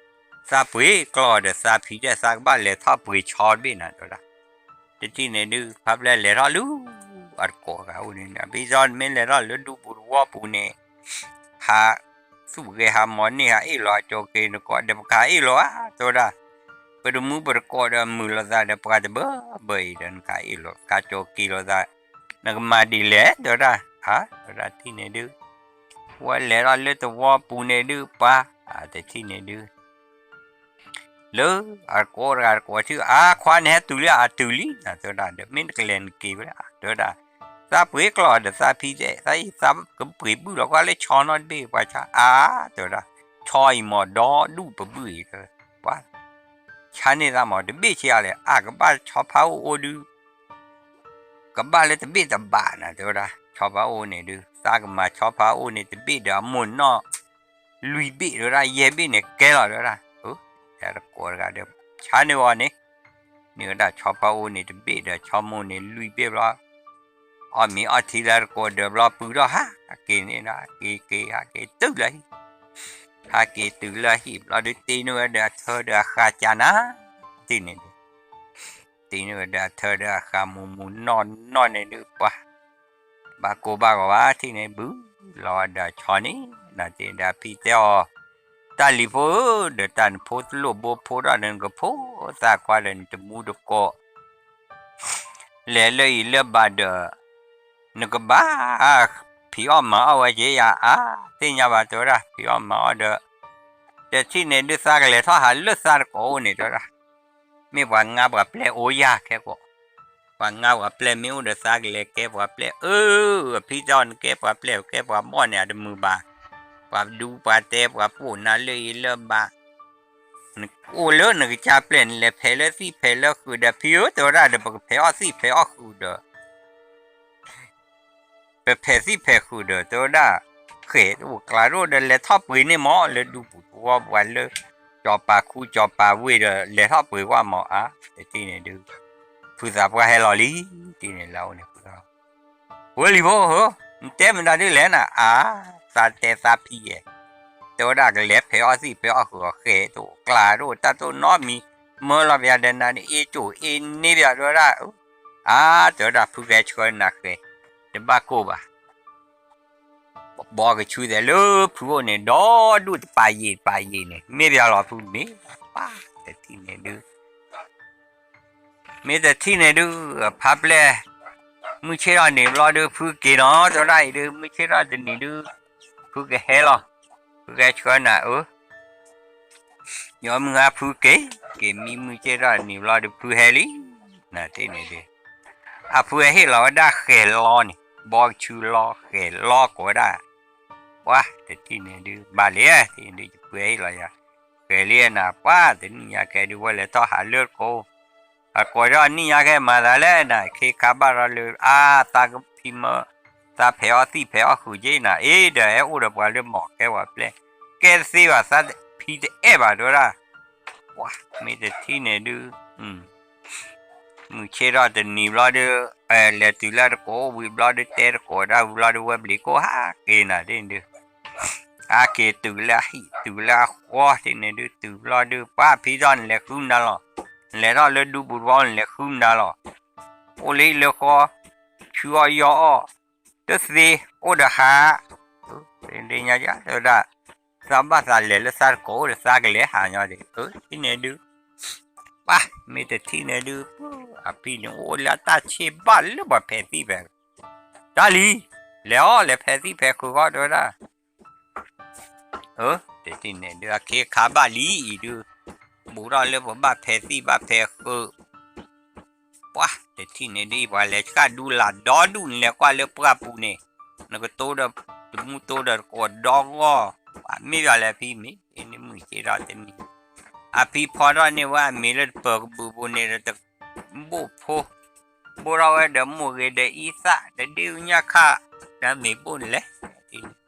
သးပှ့ၤကျီၢ်ဒီးသးဖံးတဲသးကဘၣ်လဲၤထီၣ်ပှ့ၤဆီတဘ့ၣ်နၤတဲဝဲဒၣ်, တထံၣ်န့ၣ်ဒုး ဖါပျဲၢ်လဲၤထီၣ်လၢ အတကိးတဂၤအိၣ်န့ၣ် ဖဲစီမ့ၢ်လဲၤထီၣ်လၢဒူပူၤတဝီပူၤန့ၣ်, ဟး, သူၣ်ဂဲၤဟးမီၤန့ၢ်ဟးအ့ၣ်လိာ်အကၠီၤက့ၤနကိးဒီးပကဟးအ့ၣ်လိာ်ဧါ တဲဝဲဒၣ်, ပတမူပတကိးဒီးမုာ်လိာ်သးဒီးပှၤတဘၢ, ဘၢအံၤဒီးနကဟးအ့ၣ်လိာ်ကၠီၤက့ၤလိာ်သး, နကမၤဒ်လဲၣ် တဲဝဲဒၣ်, အါ တဲဝဲဒၣ်တထံၣ်န့ၣ်ဒုး, ဝဲလဲၤထီၣ်လၢတဝီပူၤန့ၣ်ဒုးပှၤ, တထံၣ်န့ၣ်ဒုး လၢအကိးတဂၤတကိးထံၣ်အါခွါန့ၣ်ဟဲတုၤလံအတုၤလံနၤတဲဝဲဒၣ် ဒီးမ့ၢ်နကလဲၤနက့ၤဝဲဒၣ်တဲဝဲဒၣ်, သးပှ့ၤကျီၢ်ဒီးသးဖံးတဲ သးအံၤသးကပှ့ၤဘုၣ်လီၤကွၢ်လၢဆီနီတဘ့ၣ်ပှၤဆါအါ, တဲဝဲဒၣ်, ဆီအံၤမ့ၢ်ဒီဒူၣ်ပဘုၣ်အံၤ, ပှၤ, ဆါန့ၢ်သးမ့ၢ်တဘ့ၣ်ဆံးအါလဲၣ် အကဘၣ်ဆီဖါအိၣ်အိၣ်ဒုး ကဘၣ်လၢတဘ့ၣ်တဘၣ်နၤတဲဝဲဒၣ် ဆီဖါအိၣ်န့ၣ်ဒုး သးကမၤဆီဖါအိၣ်န့ၣ်တဘ့ၣ်ဒီးအမိၢ်နီၢ် လွံၢ်ဘ့ၣ်တဲဝဲဒၣ် ယဲၢ်ဘ့ၣ်န့ၣ်ကဲလီၤတဲဝဲဒၣ်, တကိးတဂၤဒီး ဆါန့ၢ်အီၤန့ၣ်, န့ၣ်ဝဲဒၣ်ဆီဖါအိၣ်န့ၣ်တဘ့ၣ်ဒီးဆီမိၢ်န့ၣ်လွံၢ်ဘ့ၣ်ဘျီ, အီၣ်မ့ၤအီထံလၢတကိးဒီးဘျီပုၢ်ထီၣ်ဟးက့ၤန့ၣ်ဒီး ဟးက့ၤက့ၤဟးက့ၤတုၤလၢဟံၣ်, ဟးက့ၤတုၤလၢဟံၣ်ဘျီဒုးတ့န့ၢ်ဝဲဒီးအထၢဒီးအဃါကၢ်နၤ, တထံၣ်န့ၣ်ဒုး တ့န့ၢ်ဝဲဒီးအထၢဒီးအဃါမူးမူးနီၢ်နီၢ်န့ၣ်ဒုးပှၤ, ဘၣ်ကိၢ်ဘၣ်ဂီၤဘၣ်ထံၣ်န့ၣ် ဘုလီၤဝဲဒီးဆီန့ၣ်, နၤတ့ဒီးအဖံတဲအီၤ, တၢ်လံၤဖိဧၢ ဒီးတၢ်နဖိတလိၣ်ဘိဖိဒီးနကဖိသၣ်ခွါဒီးနတမူတကိး လဲၤလၢအံၤလၢဘၣ်ဒီး, နကဘၣ်, ဖံးအီၣ်မၤအီၣ်ဝဲက့ၤယၤအါ, သ့ၣ်ညါဘၣ်တဲဝဲဒၣ် ဖံးအီၣ်မၤအီၣ်ဒီး, တထံၣ်န့ၣ်ဒုးသးကလဲၤထီၣ်ဟးလၢသးတကိးအိၣ်န့ၣ်တဲဝဲဒၣ်, မ့ၢ်ပှၤငါပှၤပျဲၢ်အိၣ်ယၤခဲကိး, ပှၤငါပှၤပျဲၢ်မ့ၢ်အိၣ်ဒီးသးကလဲၤကဲပှၤပျဲၢ်, အၢ, အဖံတဲအီၤနကဲပှၤပျဲၢ်ကဲပှၤဘီၣ်န့ၣ် အတမုာ်ဘၣ်, ပှၤဒူပှၤတဲပှၤပိာ်နၤလၢအံၤလၢဘၣ် အိၣ်လၢနကစၢ်ပျဲၢ်န့ၣ် လဲၤဖဲးလၢသံၣ်ဖဲးလၢဃုာ်ဒီးဖံဧၢ တဲဝဲဒၣ်ဒီး ပကဖဲးအီၣ်သံၣ်ဖဲးအီၣ်ဃုာ်ဒီး, ပဖဲးသံၣ်ဖဲးဃုာ်ဒီး တဲဝဲဒၣ်, ဃဲးတအိၣ်ကျါတအိၣ်ဒီး လဲၤထီၣ်ပှ့ၤန့ၢ်မး လၢဒူပူၤတဝီပှၤလၢ, ကၠီၤပၤခူကၠီၤပၤဝ့ၢ်ဒီး လဲၤထီၣ်ပှ့ၤကွၢ်မးအါ, တထံၣ်န့ၣ်ဒုး, ဖုသးပှၢ်ဟဲလီၤလံ, တထံၣ်န့ၣ်လၢအအိၣ်န့ၣ် ဝဲလံၤဖိဧၢ, နတဲမတၤဒ်လဲၣ်နၤ, အါ, သးတဲသးဖံယဲၢ်, တဲဝဲဒၣ်ကလဲၤဖဲးအီၣ်သံၣ်ဖဲးအီၣ်ဃုာ်အီၤဃဲးတအိၣ်ကျါတအိၣ် တၢ်တအိၣ်နီတမံၤ, မၢလီၤပယၤဒီးနၤန့ၣ် အ့ၣ်ကၠိၣ်အ့ၣ်န့ၢ်ပယၤတဲဝဲဒၣ်, အါ, တဲဝဲဒၣ်ဖုကဟဲဆှၢနၤဃဲး, တဘၣ်ကိၢ်ဘၣ် ဘီကဆူသဲးလၢဖုအိၣ်န့ၣ် ဒီဒူၣ်တပာ်ယံာ်တပာ်ယံာ်န့ၣ် မ့ၢ်ပယၤလီၤဖုမ့ၢ်, ပၢ်, တထံၣ်န့ၣ်ဒုး မ့ၢ်တထံၣ်န့ၣ်ဒုး, ဖါပျဲၢ်, မုၢ်ဆ့ၣ်ထီၣ်နံၤဘျီဒုး ဖုက့ၤနီၤ တဲဝဲဒၣ်အံၤဒုး မုၢ်ဆ့ၣ်ထီၣ်တနံၤဒုး, ဖုကဟဲလီၤ, ဖုကဟဲဆှၢနၤအၢ ယမုၢ်ဟါဖုက့ၤ, က့ၤမံမုၢ်ဆ့ၣ်ထီၣ်နံၤဘျီဒုး ဖုဟဲလံ, နၤတထံၣ်န့ၣ်ဒုး, အဖုဟဲဟ့ၣ်လီၤဝဲဒၣ်ဃဲးလီန့ၣ်, ဘီကဆူလီ ဃဲးလီကိးဝဲဒၣ်, ပှၤ, တထံၣ်န့ၣ်ဒုး ဘၣ်လံ, တထံၣ်န့ၣ်ဒုး ယဖုဟဲဟ့ၣ်လီၤယၤ, ဃဲးလံနၤ ပှၤ, တနံၣ်ညါခဲဒုး ဝဲလဲၤထီၣ်ဟးလၢတကိး အကိးဒီးအနံၣ်ညါခဲမၤသးလဲၣ်နၤ ခ့ခါဘၣ်ဒီးလၢ အါ သးကဖံးမၢ, သးဖဲးအီၣ်သံၣ်ဖဲးအီၣ်ဃုာ်က့နၤ အ့ဒီးဟဲအိၣ်ဒီးပှၤလၢမီၢ်ကဲပှၤပျဲၢ်, ကဲတသ့ဘၣ် သးဖံးတအဲၣ်ဘၣ်တဲဝဲဒၣ်, ပှၤ မ့ၢ်တထံၣ်န့ၣ်ဒုး မုၢ်ဆ့ၣ်ထီၣ်တနံၤဘျီဒုး, လဲၤတုၤလၢတကိးအိၣ်ဝံၤဘျီဒုး တဲတကိးဒၣ်ဝံၤဘျီဒုး ဝဲဘျံးကိၣ်ဟးက့ၤနၤတထံၣ်န့ၣ်ဒုး ဟးက့ၤတုၤလၢအဟံၣ်တုၤလၢအဃီတထံၣ်န့ၣ်ဒုး တုၤဘျီဒုး ပှၤဖံးထီၣ်နလဲၤဃုမနုၤလီၤ, နလဲၤထီၣ်လၢဒူပူၤတဝီနလဲၤဃုမနုၤလီၤ, အိၣ်လၢဟံၣ်လၢဃီ, ဆူအီၣ်ယီၢ်အီၣ်, တသ့, အိၣ်ဒီးဟး, ဒ်ညါယတဲဝဲဒၣ်, သးဘၣ်သးလဲၤလၢသးတကိးအိၣ်ဒီးသးကလဲၤဟးညီဒီး, အၢ ထံၣ်န့ၢ်ဒုး, ပၢ် မ့ၢ်တထံၣ်န့ၢ်ဒုး, အဖံန့ၣ်အိၣ်လၢအတၢ်ဆ့ၣ်ဘၣ်လၢပှၤဖဲးသံၣ်ဖဲး တၢ်လံ, လဲၤအီၣ်လဲၤဖဲးသံၣ်ဖဲးဃုာ်ဃီတဲဝဲဒၣ်, အၢ တထံၣ်န့ၢ်ဒုး အခ့အခါဘၣ်လံအံၤဒုး, ဘူးထီၣ်လၢပဘၣ်ဖဲးသံၣ်ဘၣ်ဖဲးဃုာ်, ပှၢ် တထံၣ်န့ၢ်ဒုး ပှၤလဲၤဆှၣ်ဒူလၢ်ဒီဒူၣ်န့ၣ် လဲၤကွၢ်လၢပှၢ်ပူၤန့ၣ်, နကတိၤဒီး, တမူတိၤဒီးတကိးဒီဂီၢ်, ပှၤမ့ၢ်ပှၤလဲၤဖံမ့ၢ်, အ့န့ၣ်မုၢ်ဆ့ၣ်ထီၣ်တနံၤ, အဖံဖီထီၣ်န့ၢ်ဝဲအမ့ၤလၢတပၢၤကဘုးပူၤန့ၣ်ဒီးတ, ဘိၣ်ဖိ, ဘိၣ်ထီၣ်ဝဲဒီးမိၢ်ဂ့ၤဒီးအံသၣ် တဒ့ညၣ်ခၣ်, ဒီးမ့ၤဘိၣ်န့ၣ်လဲၣ်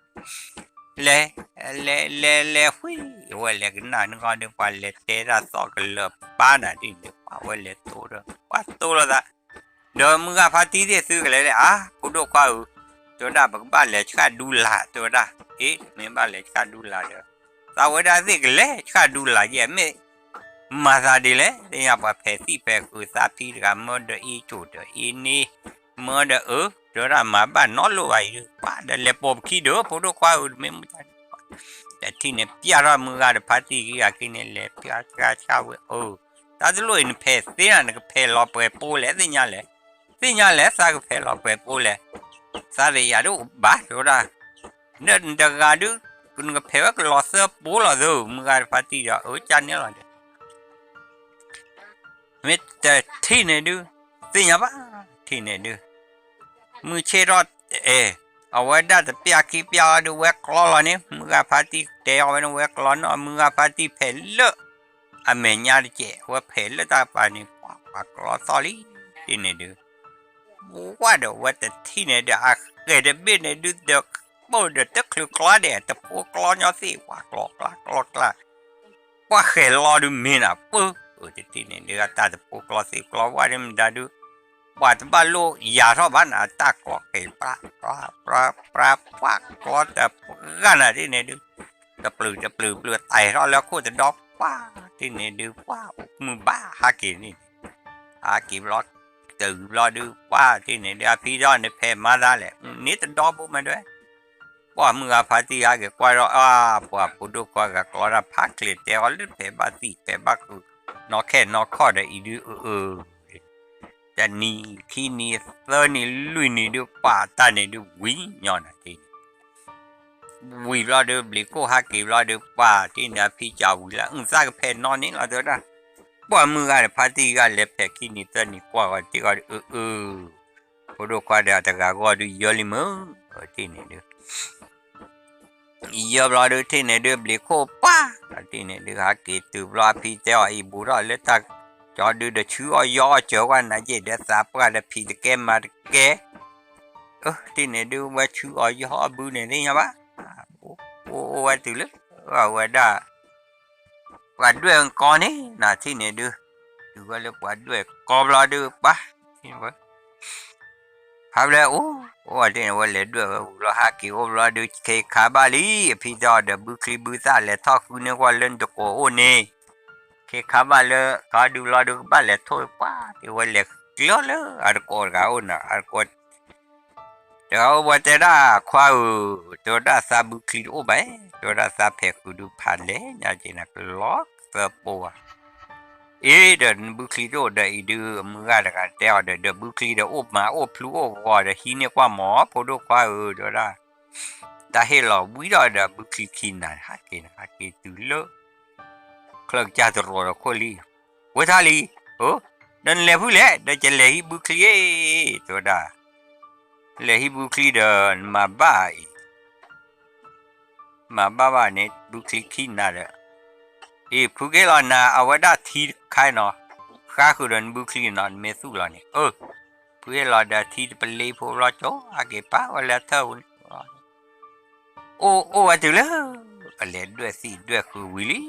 လဲၤ, လဲၤလဲၤလဲၤဃုာ်, အဝဲလဲၤကနၣ်န့ၣ်ဃီဒီး ပှၤလဲၤတဲတၢ်သီၣ်ကလၢၤပၢ်နၤဒ်န့ၣ် ပှၤဝဲလဲၤတိၤဒီး ပှၤတိၤလိာ်သး, ဒီးမုၢ်ဂၤဖါတံၢ်သ့ၣ်သုကလဲၤလဲၣ် အါ ဖိဒိၣ်ခွါဧၢ, တဲဝဲဒၣ် ပကဘၣ်လဲၤဆှၣ်ဒူလၢ် တဲဝဲဒၣ်, အ့ မ့ၢ်ဘၣ်လဲၤဆှၣ်ဒူလၢ်ဒီး, သးဝဲဒၣ်သ့ၣ်ကလဲၤဆှၣ်ဒူလၢ်ယဲၢ်မ့ၢ် မၤသးဒ်လဲၣ် သ့ၣ်ညါပှၤဖဲးသံၣ်ဖဲးဃုာ်သးဖံတဂၤ မၢဒီးအ့ၣ်ကိၣ်ဒီးအ့ၣ်န့ၣ်, မၢဒီးအၢ, တဲဝဲဒၣ်မၤဘၣ်နီတလိၣ်ဘၣ်အံၤဒုး ပှၤဒီးလဲၤပိာ်ပခံဒီး ဖိဒိၣ်ခွါဧၢ တမ့ၢ်မုၢ်တၢ်ဒုး, တထံၣ်န့ၣ် ပျၢ်ထီၣ်မုၢ်ဂၤဒီးဖါတံၢ်ဂံၢ်ဂၤခံန့ၣ် လဲၤပျၢ်ဆှၣ်ဆှၣ်ဝဲအၢ, တၢ်တလိၣ်အံၤနဖဲးသ့နၤ နကဖဲးလီၤပှဲၤပိလဲၣ် သ့ၣ်ညါလဲၣ်, သ့ၣ်ညါလဲၣ် သးကဖဲးလီၤပှဲၤပိလဲၣ်, သးတယာ်ဒိၣ်ဘၣ် တဲဝဲဒၣ် ဒီးနတဂၤဒုး, နကဖဲးဝဲကလီၤသၢပိလီၤသၢ မုၢ်ဂၤတဖါတံၢ်ဒီး အၢကၢ်န့ၣ်လီၤဒီး, မ့ၢ်တထံၣ်န့ၣ်ဒုး, သ့ၣ်ညါဘၣ်, ထံၣ်န့ၣ်ဒုး, မုၢ်ဆ့ၣ်ထီၣ်, အဲ, အဝဲဒၣ်တပျၢ်ခံပျၢ်အီၤဒုး ဝဲကျီလီၤန့ၣ် မုၢ်ဂၤဖါတံၢ်တဲအီၤဝဲန့ၣ် ဝဲကျီနီၢ် မုၢ်ဂၤဖါတံၢ်ဖဲးလၢ အမဲာ်ညါတကဲး ဝဲဖဲးလၢတၢ်ပာ်န့ၣ် ပှၤကျီသီၣ်လံ, ထံၣ်န့ၣ်ဒုး ဝဲဒီးဝဲတထံၣ်န့ၣ်ဒီး အဃဲၤတဘ့ၣ်န့ၣ်ဒုး ဒီးပိၢ်ဒီးတချုးကျီဒဲး တဖိကျီညီသ့ၣ် ပှၤကျီကျါကျီကျါ, ပှၤဃဲၤလီၤဒုးမ့ၢ်နၤပၢ်, အတထံၣ်န့ၣ်ဒုး အတၢ်တဖိကျီသ့ၣ်ကျီဝဲဒ်မတၤဒုး, ပှၤတဘၣ်လိၣ်ယၤထီၣ်ဘၣ်နၤ တၢ်ကျီဃဲၤ ပြၢ ပြၢ ပြၢ ပှၤကျီတပှၢ်နၤထံၣ်န့ၣ်ဒုး, တပျုာ်တပျုာ်ပျုာ် သဲးထီၣ်လၢခိၣ်တဒီ ပှၤထံၣ်န့ၣ်ဒုး ပှၤအိၣ်မုာ်ဘၣ်ဟးက့ၤန့ၣ် ဟးက့ၤဘျီ, တုၤဘျီဒုး ပှၤထံၣ်န့ၣ်ဒုး အဖံထီၣ်န့ၣ် ဖဲးမၤသးလဲၣ် န့ၣ်တဒီဘိမးဒွဲ, ပှၤမုၢ်ဂၤဖါတံၢ်ဟးက့ၤကွၢ်ဒီး အါ ပှၤဖိဒိၣ်ခွါဂၤကျီတၢ်ဖးချ့း တဲအီၤလၢဖဲးဘၣ်သံၣ်ဖဲးဘၣ်ဃုာ် နီၢ်ခဲနီၢ်ခီၣ်ဒီးအံၤဒုး အၢ အၢ တနံၤခံနံၤသၢနံၤလွံၢ်နံၤဒုး ပှၤတၢ်န့ၣ်ဒုး ဝံၤညီနၤတ့ၢ်န့ၣ် ဝံၤဘျီဒုး ဘျံးခိၣ်ဟးက့ၤဘျီဒုး ပှၤတ့ၢ်န့ၣ် အဖံကဝံၤလၢ အုၣ်သၣ်ကဖဲးနီၢ်န့ၣ်လီၤ တဲဝဲဒၣ်, ပှၤမုၢ်ဂၤဒီးဖါတံၢ်ဂၤလဲၤဖဲးခံနံၤသၢနံၤ ကွၢ်ဂီၤတ့ၢ်ဂီၤဒုး အၢ အၢ ဖိဒိၣ်ခွါဒီးအတဂၤဂီၢ်ဒုး ယၢလံမုၢ် တ့ၢ်န့ၣ်ဒုး ယၢဘျီဒုး ထံၣ်န့ၣ်ဒုး ဘျံးခိၣ်ပှၢ် တ့ၢ်န့ၣ်ဒုး ဟးက့ၤတုၤဘျီ အဖံတဲအီၤ အံၤဘူးထီၣ်လၢတၢ်ကၠီဒုး ဒီးဆူအီၤယီအီၤစၢၤဝဲနၤယဲၢ် ဒီးသးပှၢ်ဒီးဖံးတကဲမၤတကဲ, အၢ တ့ၢ်န့ၣ်ဒုး ဝဲဆူအီၤယီအီၤဘုန့ၣ်သ့ၣ်ညါဘၣ်, အိၣ်အိၣ်ဝဲတုၤလၢ အဝဲဒၣ် ပှၤဒွဲၣ်ကီန့ၣ် နၤထံၣ်န့ၣ်ဒုး, တုၤဝဲလၢပှၤဒွဲၣ်ကီဘျီဒုး ပှၤ ဖးဘျဲၣ်အိၣ် အိၣ်ဝဲတ့ၢ်န့ၣ် ဝဲလဲၤဒွဲၣ်ဝဲဝံၤလီၤ ဟးက့ၤအိၣ်ဘျီဒုး ခဲခါဘၣ်လံ အဖံတဲအီၤဒီး ဘုချံဘုသၣ် လဲၤထီၣ်ဃုန့ၢ်ကွၢ်လၢနတကိးအိၣ်န့ၣ်, ခဲခါဘၣ်လၢ ကီဒုးဘျီဒုး ကဘၣ်လဲၤထိၣ်ပှၢ် တ့ၢ်ဝဲလဲၤကျၢလၢအတကိးတဂၤအိၣ်နၤ အတကိး တဂၤအိၣ်ဝဲတဲဒၣ် ခွါဧၢ, တဲဝဲဒၣ်သးဘုချံတအိၣ်ဘၣ်, တဲဝဲဒၣ်သးဖဲးဃုာ်ဒုးဖးလဲၢ်ညါက့ၤနၤ ကလီသၢပိဝဲ, အ့ ဒီးနဘုချံတအိၣ်ဒီးအံၤဒုး မုၢ်ဂၤတဂၤတဲအီၤဒီး ဒီးဘုချံဒီးအိၣ်မၤအိၣ်ဖျူအိၣ်ဂီၤဒီးဟံးန့ၢ်ကွၢ်မီၤ ဖိဒိၣ်ခွါဧၢ တဲဝဲဒၣ်, တၢ်ဟ့ၣ်လီၤဝံၤဒီးဒီးဘုချံခံနၤ ဟးက့ၤနၤ ဟးက့ၤတုၤလၢ ချၢကစၢ်တရီးဒီးခိၣ်လံ, ဝဲထါလံ, အိ, ဒီးနလဲၤဖုလဲၣ်, ဒီးကလဲၤဟံးဘုချံအ့, တဲဝဲဒၣ်, လဲၤဟံးဘုချံဒီးနမၤဘၣ်အံၤ, မၤဘၣ်ဘၣ်န့ၣ် ဘုချံခံနၤဒီး, အ့ ဖုက့ၤလီၤနၤ အဝဲဒၣ်ထံတခါနီၤ, ဃါဃုာ်ဒီးနဘုချံနီၤ နမ့ၢ်သူၣ်လီၤန့ၣ်, အၢ, ဖုဟ့ၣ်လီၤဒီးထံတပလ့ဖိဘျီကၠီ ဟဲက့ၤပာ်ဝဲလၢထၢၣ်ပူၤန့ၣ် အိၣ်အိၣ်ဝဲတုၤလၢ အလဲၤဒွဲၣ်သံၣ်ဒွဲၣ်ဃုာ်ဝံၤလံ,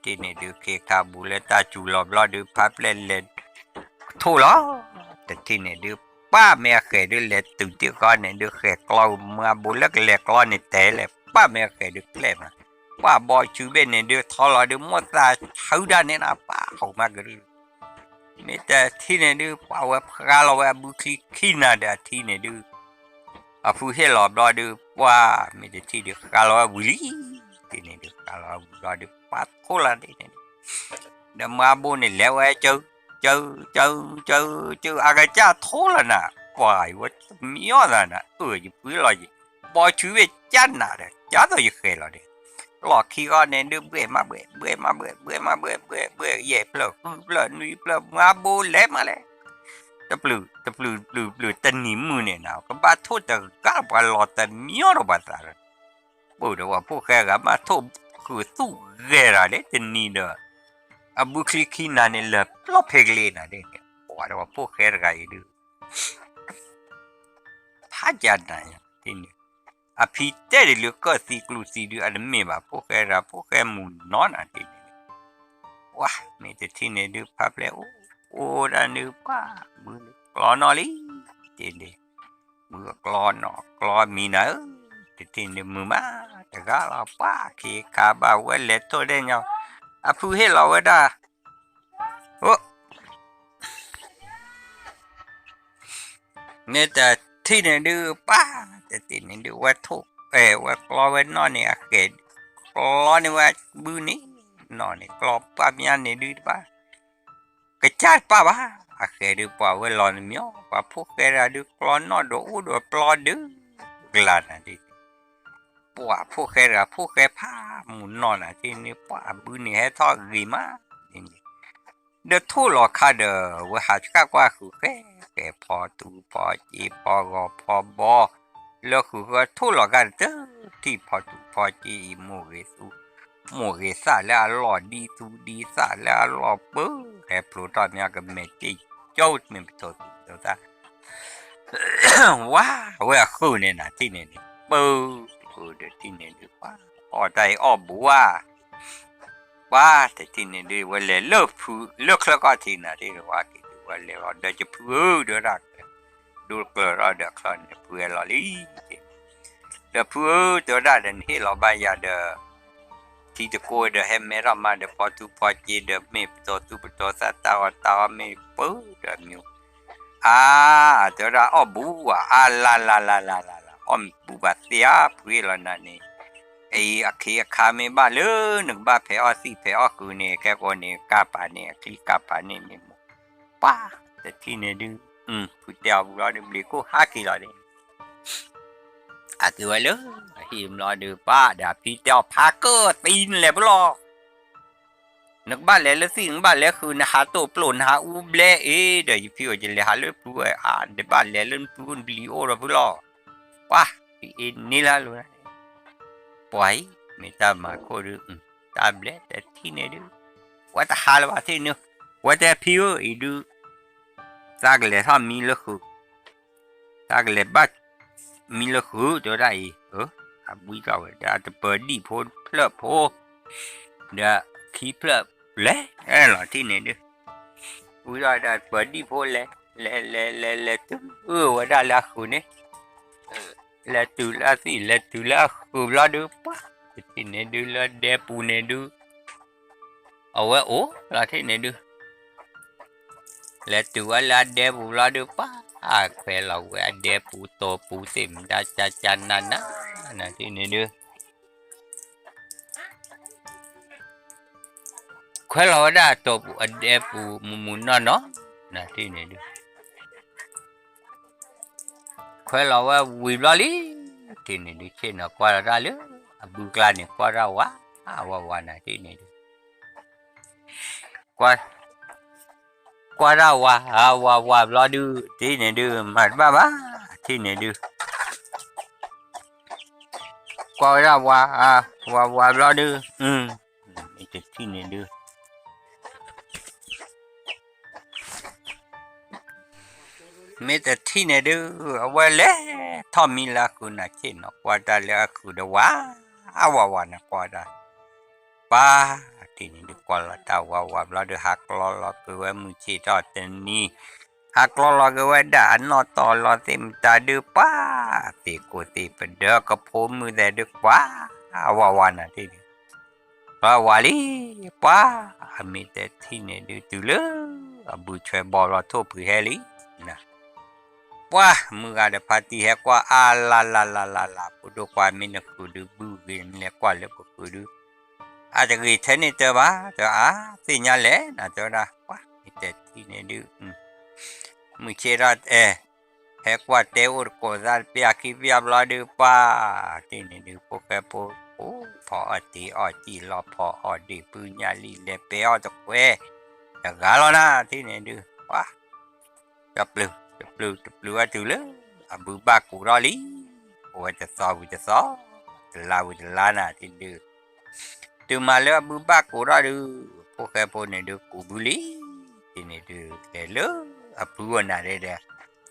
တ့ၢ်န့ၣ်ဒုး ခ့ခါဘူးလၢတၢ်စူၤလီၤဘျီဒုး ဖးပျဲၢ်လဲၤထိၣ်လီၤ, တထံၣ်န့ၣ်ဒုး ပၢ်မ့ၢ်အဃဲၤဒုး လဲၤတုၤတ့ၢ်ဃီန့ၣ်ဒုး ဃဲၤကျီမ့ၢ်အဘူးလၢကလဲၤကျီန့ၣ်တဲလဲၣ် ပၢ်မ့ၢ်အဃဲၤဒုးဖျဲၣ်မး, ပှၢ်ဘီဆူဘ့ၣ်န့ၣ်ဒုး ထီလီၤဒုး မိၢ်သးဟုဒၣ်န့ၣ်နၤ ပၢ်ဟူးမးကရူၢ် မ့ၢ်တထံၣ်န့ၣ်ဒုး ပှၤဝဲဖျါလီၤဝဲအဘုချံခံနၤဒီးအထံၣ်န့ၣ်ဒုး အဖုဟ့ၣ်လီၤဘျီဒုး ပှၤမ့ၢ်တထံၣ်ဒုးဃါလီၤဝဲဝံၤလံ, တထံၣ်န့ၣ်ဒုးဃါလီၤဝဲဝံၤဘျီဒုး ပှၤထိၣ်လီၤတထံၣ်န့ၣ်ဒုး ဒီးမါဘိန့ၣ်လဲၤဝဲကၠၢ ကၠၢ ကၠၢ ကၠၢ အကစၢ်ထိၣ်လီၤနၤ, ပှၤအံၤဝဲမံအီၣ်သးနၤ အၢၣ်ယပှ့ၤလီၤယံၤ, ဘီဆူဝဲကၢ်နၤဒီး ကၢ်သိးယဃဲၤလီၤဒီး လီၢ်ခံဃီန့ၣ်ဒုး ဘှဲၣ်မးဘှဲၣ် ဘှဲၣ်မးဘှဲၣ် ဘှဲၣ်မးဘှဲၣ် ဘှဲၣ်ဘှဲၣ် ယဲၢ်ဖျၢၣ် ဃုဖျၢၣ် နွံဖျၢၣ် မါဘိလဲၤမးလဲၤ တပျုာ် တပျုာ် ပျုာ် ပျုာ် တနံၤမုၢ်န့ၣ်နၤ ကဘၣ်ထိၣ်တဂၤ ပှၤလီၤတမံၤဒီးပှၤသးဒီး ပၢၢ်ဒီးပှၤဖိၣ်ဃဲတဂၤမးထိၣ်ဃုာ်သူၣ်ဂဲၤတၢ်လၢတနံၤဒီး အဘုချံခံနၤန့ၣ် လၢာ်ပျီၢ်ဖဲကလ့နၤဒ်န့ၣ် ပှၤဒီးပှၤဖိၣ်ဃဲတဂၤအံၤဒုး ဖးကၢ်နၤယၤတထံၣ်န့ၣ် အဖံတဲဒ်လၢကၢၣ်သံကျူသံဒုး အတမ့ၢ်ဘၣ် ဖိၣ်ဃဲတဂၤ ဖိၣ်ဃဲမုၢ်နီၢ်နၤတထံၣ်န့ၣ် ပှၤမ့ၢ်တထံၣ်န့ၣ်ဒုး ဖးဖျဲၣ်အိၣ် အိၣ်ဒၣ်ဒုး ပှၤဘုကျီနီၣ်လံ တထံၣ်န့ၣ် ဘုကျီနီၣ်ကျီမံၤနၤဧၢ တထံၣ်န့ၣ်မုာ်မး တဂၤလီၤ ပှၤခ့ခါဘၣ်ဝဲလဲၤထိၣ်ဒဲၣ်ညါ အဖုဟ့ၣ်လီၤဝဲဒၣ် အိၣ် မ့ၢ်တထံၣ်န့ၣ်ဒုး ပှၤတထံၣ်န့ၣ်ဒုး ဝဲထိၣ် အဲ ဝဲကျီဝဲနီၣ်န့ၣ် အဃဲၤ ကျီန့ၢ်ဝဲဘုန့ၣ် နီၣ်န့ၣ် ကျီပှၢ်မးန့ၣ်ဒုးတဘၣ် ကစၢ်တပၣ်ဘၣ် အဃဲၤဒုး ပှၤဝဲလီၤနမံၤ ပှၤဖိၣ်ဃဲတဂၤဒုး ကျီနီၣ်ဒီးအိၣ်ဒီးပျီဒုး ကလၤနၤဒ်န့ၣ် ပှၤဖိၣ်ဃဲတဂၤ ဖိၣ်ဃဲဖးမုၢ်နီၢ်နၤတထံၣ်န့ၣ် ပှၤဘုန့ၣ်ဟဲထီၣ်ဂ့ၤမးန့ၣ် ဒီးထိၣ်လီၤခါဒီး ဝဲဟးဆှၣ်ကွၢ်ဃုာ်ဃဲ ဃဲဖီတူၤဖီစ့ ဖီဂီၤဖီဘီ လၢဃုာ်ဃဲထိၣ်လီၤခါဒီး တထံၣ်ဖီတူၤဖီစ့အံၤ မိၢ်ဂ့ၤသူ မိၢ်ဂ့ၤသၣ်လၢအလီၢ် ဒ်သူဒ်သၣ်လၢအလီၢ်ပၢ ဟဲဖျိထီၣ်မ့ၢ်ကမဲာ်က့ၢ်ကၠိ တမ့ၢ်ပတိၤသူပတိၤသၣ် ဝါ အဝဲအဃုာ်န့ၣ်နၤတထံၣ်န့ၣ်န့ၣ် ပၢ ဃုာ်ဒီးတထံၣ်န့ၣ်ဒုး ပှၤ အီၣ်တၢ်အံၤအီၣ်ဘူးဧါ ပှၤတထံၣ်န့ၣ်ဒုး ဝဲလဲၤလၢဖု လၢချၢကီၢ်ထံးနၤတထံၣ်န့ၣ် ဝဲက့ၤဒုး ဝဲလဲၤလီၤဒီးယဖုဧၢ တဲဝဲဒၣ် ဒိတကျၢၤထီၣ်ဒီးချၢန့ၣ် ဖုဟဲလီၤလံ ဒီးဖုဧၢ တဲဝဲဒၣ်ဒီး နဟ့ၣ်လီၤဘၣ်ယၤဒီး ထံတကိးဒီး ဟဲမဲထီၣ်မးဒီး ဖီသူဖီစ့ဒီး မ့ၢ်ပတိၤသူပတိၤသၣ်တၢ်ဂီၤတၢ်ဂီၤမ့ၢ်ပၢဒီးမ့ၢ် အါ တဲဝဲဒၣ်အီၣ်ဘူးဧါ အါ လါလါလါလါလါလါ အီၣ်မ့ၢ်ဘူးဘၣ်သ့ဧါ ဖုဟ့ၣ်လီၤနၤန့ၣ် အံၤအခ့အခါမ့ၢ်ဘၣ်လၢ နကဘၣ်ဖဲးအီၣ်သံၣ်ဖဲးအီၣ်ဃုာ်န့ၣ် ကဲကိးန့ၣ် ကၢ်ပာ်န့ၣ် အချံကၢ်ပာ်န့ၣ်န့ၣ်မ့ၢ် ပၢ် တထံၣ်န့ၣ်ဒုး ဖုတဲအီၤဘူးလီၤဒီး ဘျံးခိၣ်ဟးက့ၤလီၤန့ၣ် အက့ၤဝဲလၢ အဟံၣ်ဘျီဒုး ပၢ်ဒီးအဖံတဲအီၤ ဖးကၢၣ်သံနလဲၤဖုလီၤ နကဘၣ်လဲၤလၢသံၣ် နကဘၣ်လဲၤဃုာ် နဟးတိၢ်ပျိာ် နဟးအူဘျဲအ့ၣ် ဒီးယဖံအိၣ်ယလဲၤဟးလၢဖုဝဲ အါ နတဘၣ်လဲၤလၢနဖု နဘျံးအိၣ်ဒီးဖုလီၤ ပၢ် ဖံအ့ၣ်န့ၢ်လၢလိၤ ပှၤအံၤ မ့ၢ်တၢ်မၤခိၣ်ဒုး တၢ်ဘျဲတထံၣ်န့ၣ်ဒုး ဝဲတဟးလၢၤဘၣ်ထံၣ်န့ၣ် ဝဲတဲဖံဧၢ အံၤဒုး သးကလဲၤထီၣ်မံလၢဃုာ် သးကလဲၤဘၣ်မံလၢဃုာ် တဲဝဲဒၣ်အံၤ အဘှံးထီၣ်ဝဲဒၣ်တပၢၤဒံၣ်ဖိတဖျၢၣ်ဖိ ဒီးခံဖျၢၣ်လဲၤလီၤထံၣ်န့ၣ်ဒုး ဝံၤထီၣ်ဝဲဒၣ်တပၢၤဒံၣ်ဖိလဲၤ လဲၤလဲၤလဲၤလဲၤတုၤဝဲဒၣ်လၢအဃုာ်န့ၣ် လဲၤတုၤလၢအသံၣ် လဲၤတုၤလၢအဃုာ်ဘျီဒုး ပှၤ တထံၣ်န့ၣ်ဒုးလၢဒဲပူၤန့ၣ်ဒုး အဝဲအိၣ်လီၤထံၣ်န့ၣ်ဒုး လဲၤတုၤဝဲလၢအဒဲပူၤဘျီဒုး ပှၤ ခွဲးလီၤဝဲအဒဲပူၤတိာ်ပူၤသ့ၣ်မတၤကၠၢ်ကၠၢ်နးနး နၤထံၣ်န့ၣ်ဒုး ခွဲးလီၤဝဲဒၣ်တိာ်ပူၤအဒဲပူၤမုၢ်မုၢ်နီၢ်နီၢ် နၤထံၣ်န့ၣ်ဒုး ခွဲးလီၤဝဲဝံၤဘျီလံ ထံၣ်န့ၣ်ဒုး ဆ့ၣ်နီၤကွၢ်လီၤတၢ်လၢ အဘုကျါန့ၣ် ကွၢ်တၢ်ဝး ဝးဝးနၤထံၣ်န့ၣ်ဒုး ကွၢ် ကွၢ်တၢ်ဝး ဝးဝးဘျီဒုး ထံၣ်န့ၣ်ဒုး မၤတဘၣ်ဘၣ် ထံၣ်န့ၣ်ဒုး ကွၢ်ဝဲဒၣ်ဝး ဝးဝးဘျီဒုး မ့ၢ်တထံၣ်န့ၣ်ဒုး မ့ၢ်တထံၣ်န့ၣ်ဒုး အဝဲလဲၤထီၣ်မံလၢအဃုာ်နၤ ဆ့ၣ်နီၤကွၢ်တၢ်လၢအဃုာ်ဒီးဝး အဝးဝးနၤကွၢ်တၢ် ပၢ် ထံၣ်န့ၣ်ဒုး ကွၢ်လီၤတၢ်ဝးဝးဘျီဒုး ဟးကျီလီၤက့ၤဝဲမုၢ်ဆ့ၣ်ထီၣ်တနံၤ ဟးကျီလီၤက့ၤဝဲဒၣ်အနီၢ်တီၢ်လီၤသ့ၣ်မတၤဒုး ပၢ် သ့ၣ်ကိးသ့ၣ်ပဒၢကဖိမုၣ်သဲးဒုး ကွၢ် အဝးဝးနၤထံၣ်န့ၣ် ပၢ်ဝးလံ ပၢ် အမ့ၢ်တထံၣ်န့ၣ်ဒုး တုၤလၢ အဘုဆွဲဘီဘျီထိၣ်ဖှံးဟဲလံ. ပှၢ်မုၢ်ဂၤဒီးဖါတံၢ်ဟဲကွၢ်အါလါလါလါလါလါ ဖိဒိၣ်ခွါ မ့ၢ်နဃုာ်ဒုးဘုဂ့ၤ မ့ၢ်လဲၤကွၢ်လၢပကုဒုး အတဂ့ၤထဲန့ၣ်တၢ်ဘၣ် တအါသ့ၣ်ညါလဲၣ် နတဲဝဲဒၣ် ပှၢ်မ့ၢ်တဲထံၣ်န့ၣ်ဒုး မုၢ်ဆ့ၣ်ထီၣ်အဲ ဟဲကွၢ်တဲအိၣ်တကိးသၣ်တပျၢ်ခံပျၢ်ဘျီဒုး ပှၢ်တထံၣ်န့ၣ်ဒုး ဖိၣ်ဃဲဖိ အိၣ်ဖီအီၣ်တ့ၢ်အီၣ်စံၣ်လီၤဖီအီၣ်ဒ့ၣ်ဖုညၣ်လံၣ်လဲၤပဲအီၣ်တကွဲ တဂၤလီၤနၤ ထံၣ်န့ၣ်ဒုး ပှၢ် တပျုာ်တပျုာ်တပျုာ်ဝဲတုၤလၢ အဘုဘၣ်ကူးထီၣ်လံ အိၣ်ဝဲတသီဝံၤတသီ တလါဝံၤတလါနၤ ထံၣ်ဒုး တုၤမၤလၢအဘုဘၣ်ကူးထီၣ်ဒုး ဖိၣ်ဃဲဖိန့ၣ်ဒုးကူးဘုလံ ထံၣ်န့ၣ်ဒုး လဲၤလၢအဖုအီၣ်နၤဒဲဒီး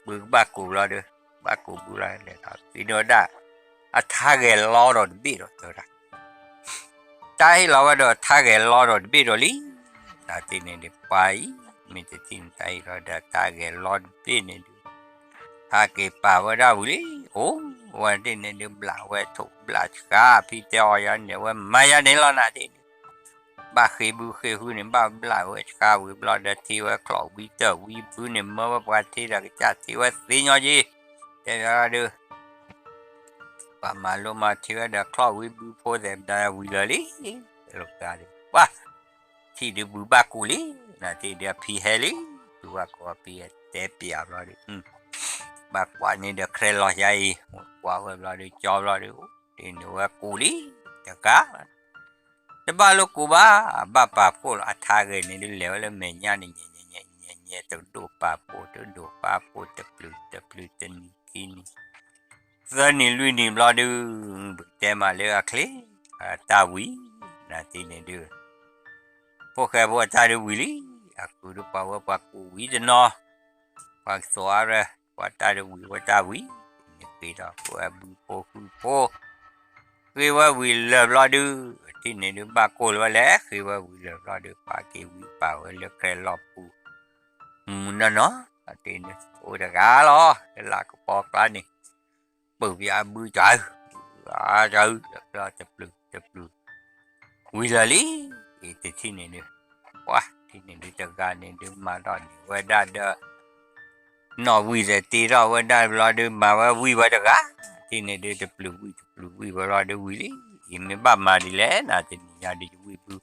ဘုကဘၣ်ကူးဘျီဒုး ဘၣ်ကူးဘုလီၤလဲၤဒီး ဖံဒိၣ်ဒၣ် အထါဂဲၤလီဒီးတဘ့ၣ်ဒီးတဲဝဲဒၣ် တၢ်ဟ့ၣ်လီၤဝဲဒီးထါဂဲၤလီဒီးတဘ့ၣ်ဒီးလံ နထံၣ်န့ၣ်ဒုး ပှၢ်အံၤ မ့ၢ်တထံၣ်န့ၣ် တၢ်ဟ့ၣ်လီၤဒီးထါဂဲၤလီတဘ့ၣ်န့ၣ်ဒုး ဟးက့ၤပာ်ဝဲဒၣ်ဝံၤလံ အိၣ်ဝဲဒၣ်န့ၣ်ဒုး ဘျးဝဲထိၣ်ဘျးဆှါ ဖံတဲအီၤယၤန့ၣ် ဝဲမၤယၤန့ၣ်လီၤနၤဒ်န့ၣ် ဘၣ်ဃ့ဘုဃ့ဟုန့ၣ် ဘၣ်ဘျးဝဲဆှါဝံၤဘျီဒီး ထံဝဲချီၣ်ဝံတၢၢ်ဝံဘုန့ၣ် မၢဝဲပှၤထံဒီးကစၢ်ထံဝဲသ့ညီယ့ၤ တဲဝဲဒၣ်ဒုး ပှၤမၤလိမၤထံဝဲဒီးချီၣ်ဝံဘုဖိသဲးဒီးဝံၤလၢာ်လံ လိာ်ကါဒုး ပှၢ် ထံၣ်ဒုးဘုဘၣ်ကူးလံ နထံၣ်ဒုးအဖံဟဲလံ ဘုဘၣ်ကူးအဖံတဲပျးဘျီဒုး ဘၣ်ကွၢ်န့ၣ်ဒီး ခြဲလီၤယါအံၤ ကွၢ်ဝဲဘျီဒုး ကၠီဘျီဒုး အိၣ်တ့ၢ်န့ၣ်ဝဲကူးလံ တကး တဘၣ်လိာ်ကူးဘၣ် ဘၣ်ပာ်ဖှိၣ်လီၤ အထါဂဲၤန့ၣ်ဒုး လဲၤဝဲလၢမဲာ်ညါန့ၣ် ညဲညဲညဲညဲ တဒိၣ်ပာ်ဖှိၣ် တဒိၣ်ပာ်ဖှိၣ် တပျုာ်တပျုာ် တနံၤခံနံၤ သၢနံၤလွံၢ်နံၤဘျီဒုး ပကတဲမးလၢအချ့ တၢ်ဝံၤ နထံၣ်န့ၣ်ဒုး ဖိၣ်ဃဲဖိအတၢ်ဒုးဝံၤလံ အဃုဒုးပှၤဝဲပှၤကူးဝံၤတနီၤ ပှၤကသိးအါရၢ ပှၤတၢ်ဒုးဝံၤဝဲတၢ်ဝံၤ န့ၣ်ဃ့ဒီး ဃ့ဝဲဘုဖိဃုဖိ ဃ့ဝဲဝံၤလၢာ်ဘျီဒုး ထံၣ်န့ၣ်ဒုး ဘၣ်ကိၢ်လၢၤဝဲလဲၣ် ဃ့ဝဲဝံၤလၢာ်ဘျီဒုး ပှၤက့ၤဝံၤပာ်ဝဲလၢခြဲလီၤပူၤ မုၢ်နီၢ်နီၢ် အတ့ၢ်န့ၣ် အိၣ်တဂၤလီၤ လၢလၢကပီၤကျါန့ၣ် ပၢၢ်ပယီၤအဘုတၢ် တၢ် တပျုာ်တပျုာ် ဝံၤလၢာ်လံ တထံၣ်န့ၣ်ဒုး ပှၢ် ထံၣ်န့ၣ်ဒုးတဂၤန့ၣ်ဒုး မၤထီၣ်န့ၢ်ဝဲဒၣ်ဒီး နီၣ်ဝံၤသဲးတ့ထီၣ်ဝဲဒၣ်ဘျီဒုး မၤဝဲဝံၤဝဲတဂၤ ထံၣ်န့ၣ်ဒုး တပျုာ်ဝံၤတပျုာ်ဝံၤဝဲဘျီဒုးဝံၤလံ ယမ့ၢ်ဘၣ်မၤဒ်လဲၣ် နၤတနံၤညါဒုးယဝံၣ်ဘု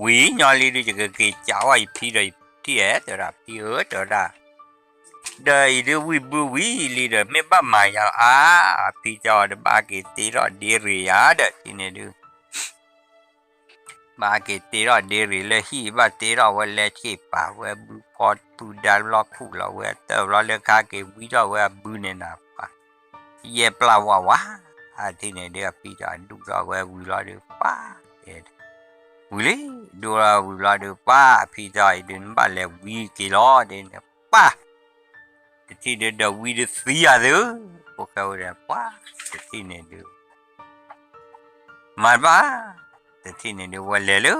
ဝံၤညီလံဒုး ယကက့ၤကးဝဲယဖံဒီးယထံၣ်ဧဲ တဲဝဲဒၣ် ဖံဧၢ တဲဝဲဒၣ် ဒီးအံၤဒုးဝံၣ်ဘုဝံၤလံဒီး မ့ၢ်ဘၣ်မၤယၤအါ အဖံတဲအီၤဒီး ဘၣ်က့ၤတ့ထီၣ်ဒ့ရ့ၣ်ယၤဒီး ထံၣ်န့ၣ်ဒုး ဘၣ်က့ၤတ့ထီၣ်ဒ့ရ့ၣ်လၢဟံၣ် ဘၣ်တ့ထီၣ်ဝဲလဲၤဆ့ၣ်ပာ်ဝဲဘုဖီဖုဒါဘျီခူၣ်လီၤဝဲအတၢၢ်ဘျီလၢခါက့ၤဝံထီၣ်ဝဲအဘုန့ၣ်နၤပှၤ ယဲၢ်ပျၢ်ဝးဝး အထံၣ်န့ၣ်ဒုး အဖံတဲအီၤဒူၣ်ထီၣ်ဝဲဝံၤလီၤဒုး ပှၢ် ဝံၤလံ ဒူၣ်ထီၣ်ဝံၤဘျီဒုး ပှၢ် အဖံတဲအီၤအံၤဒုး နဘၣ်လဲၤဝံက့ၤလီၤ ဒ်န့ၣ် ပှၢ် တထံၣ်ဒုးဒီးဝံဒုးသံယၤသု ဖိၣ်ဃဲဝဲဒီး ပှၢ် တထံၣ်န့ၣ်ဒုး မၤတဘၣ် တထံၣ်န့ၣ်ဒုး ဝဲလဲၤလၢ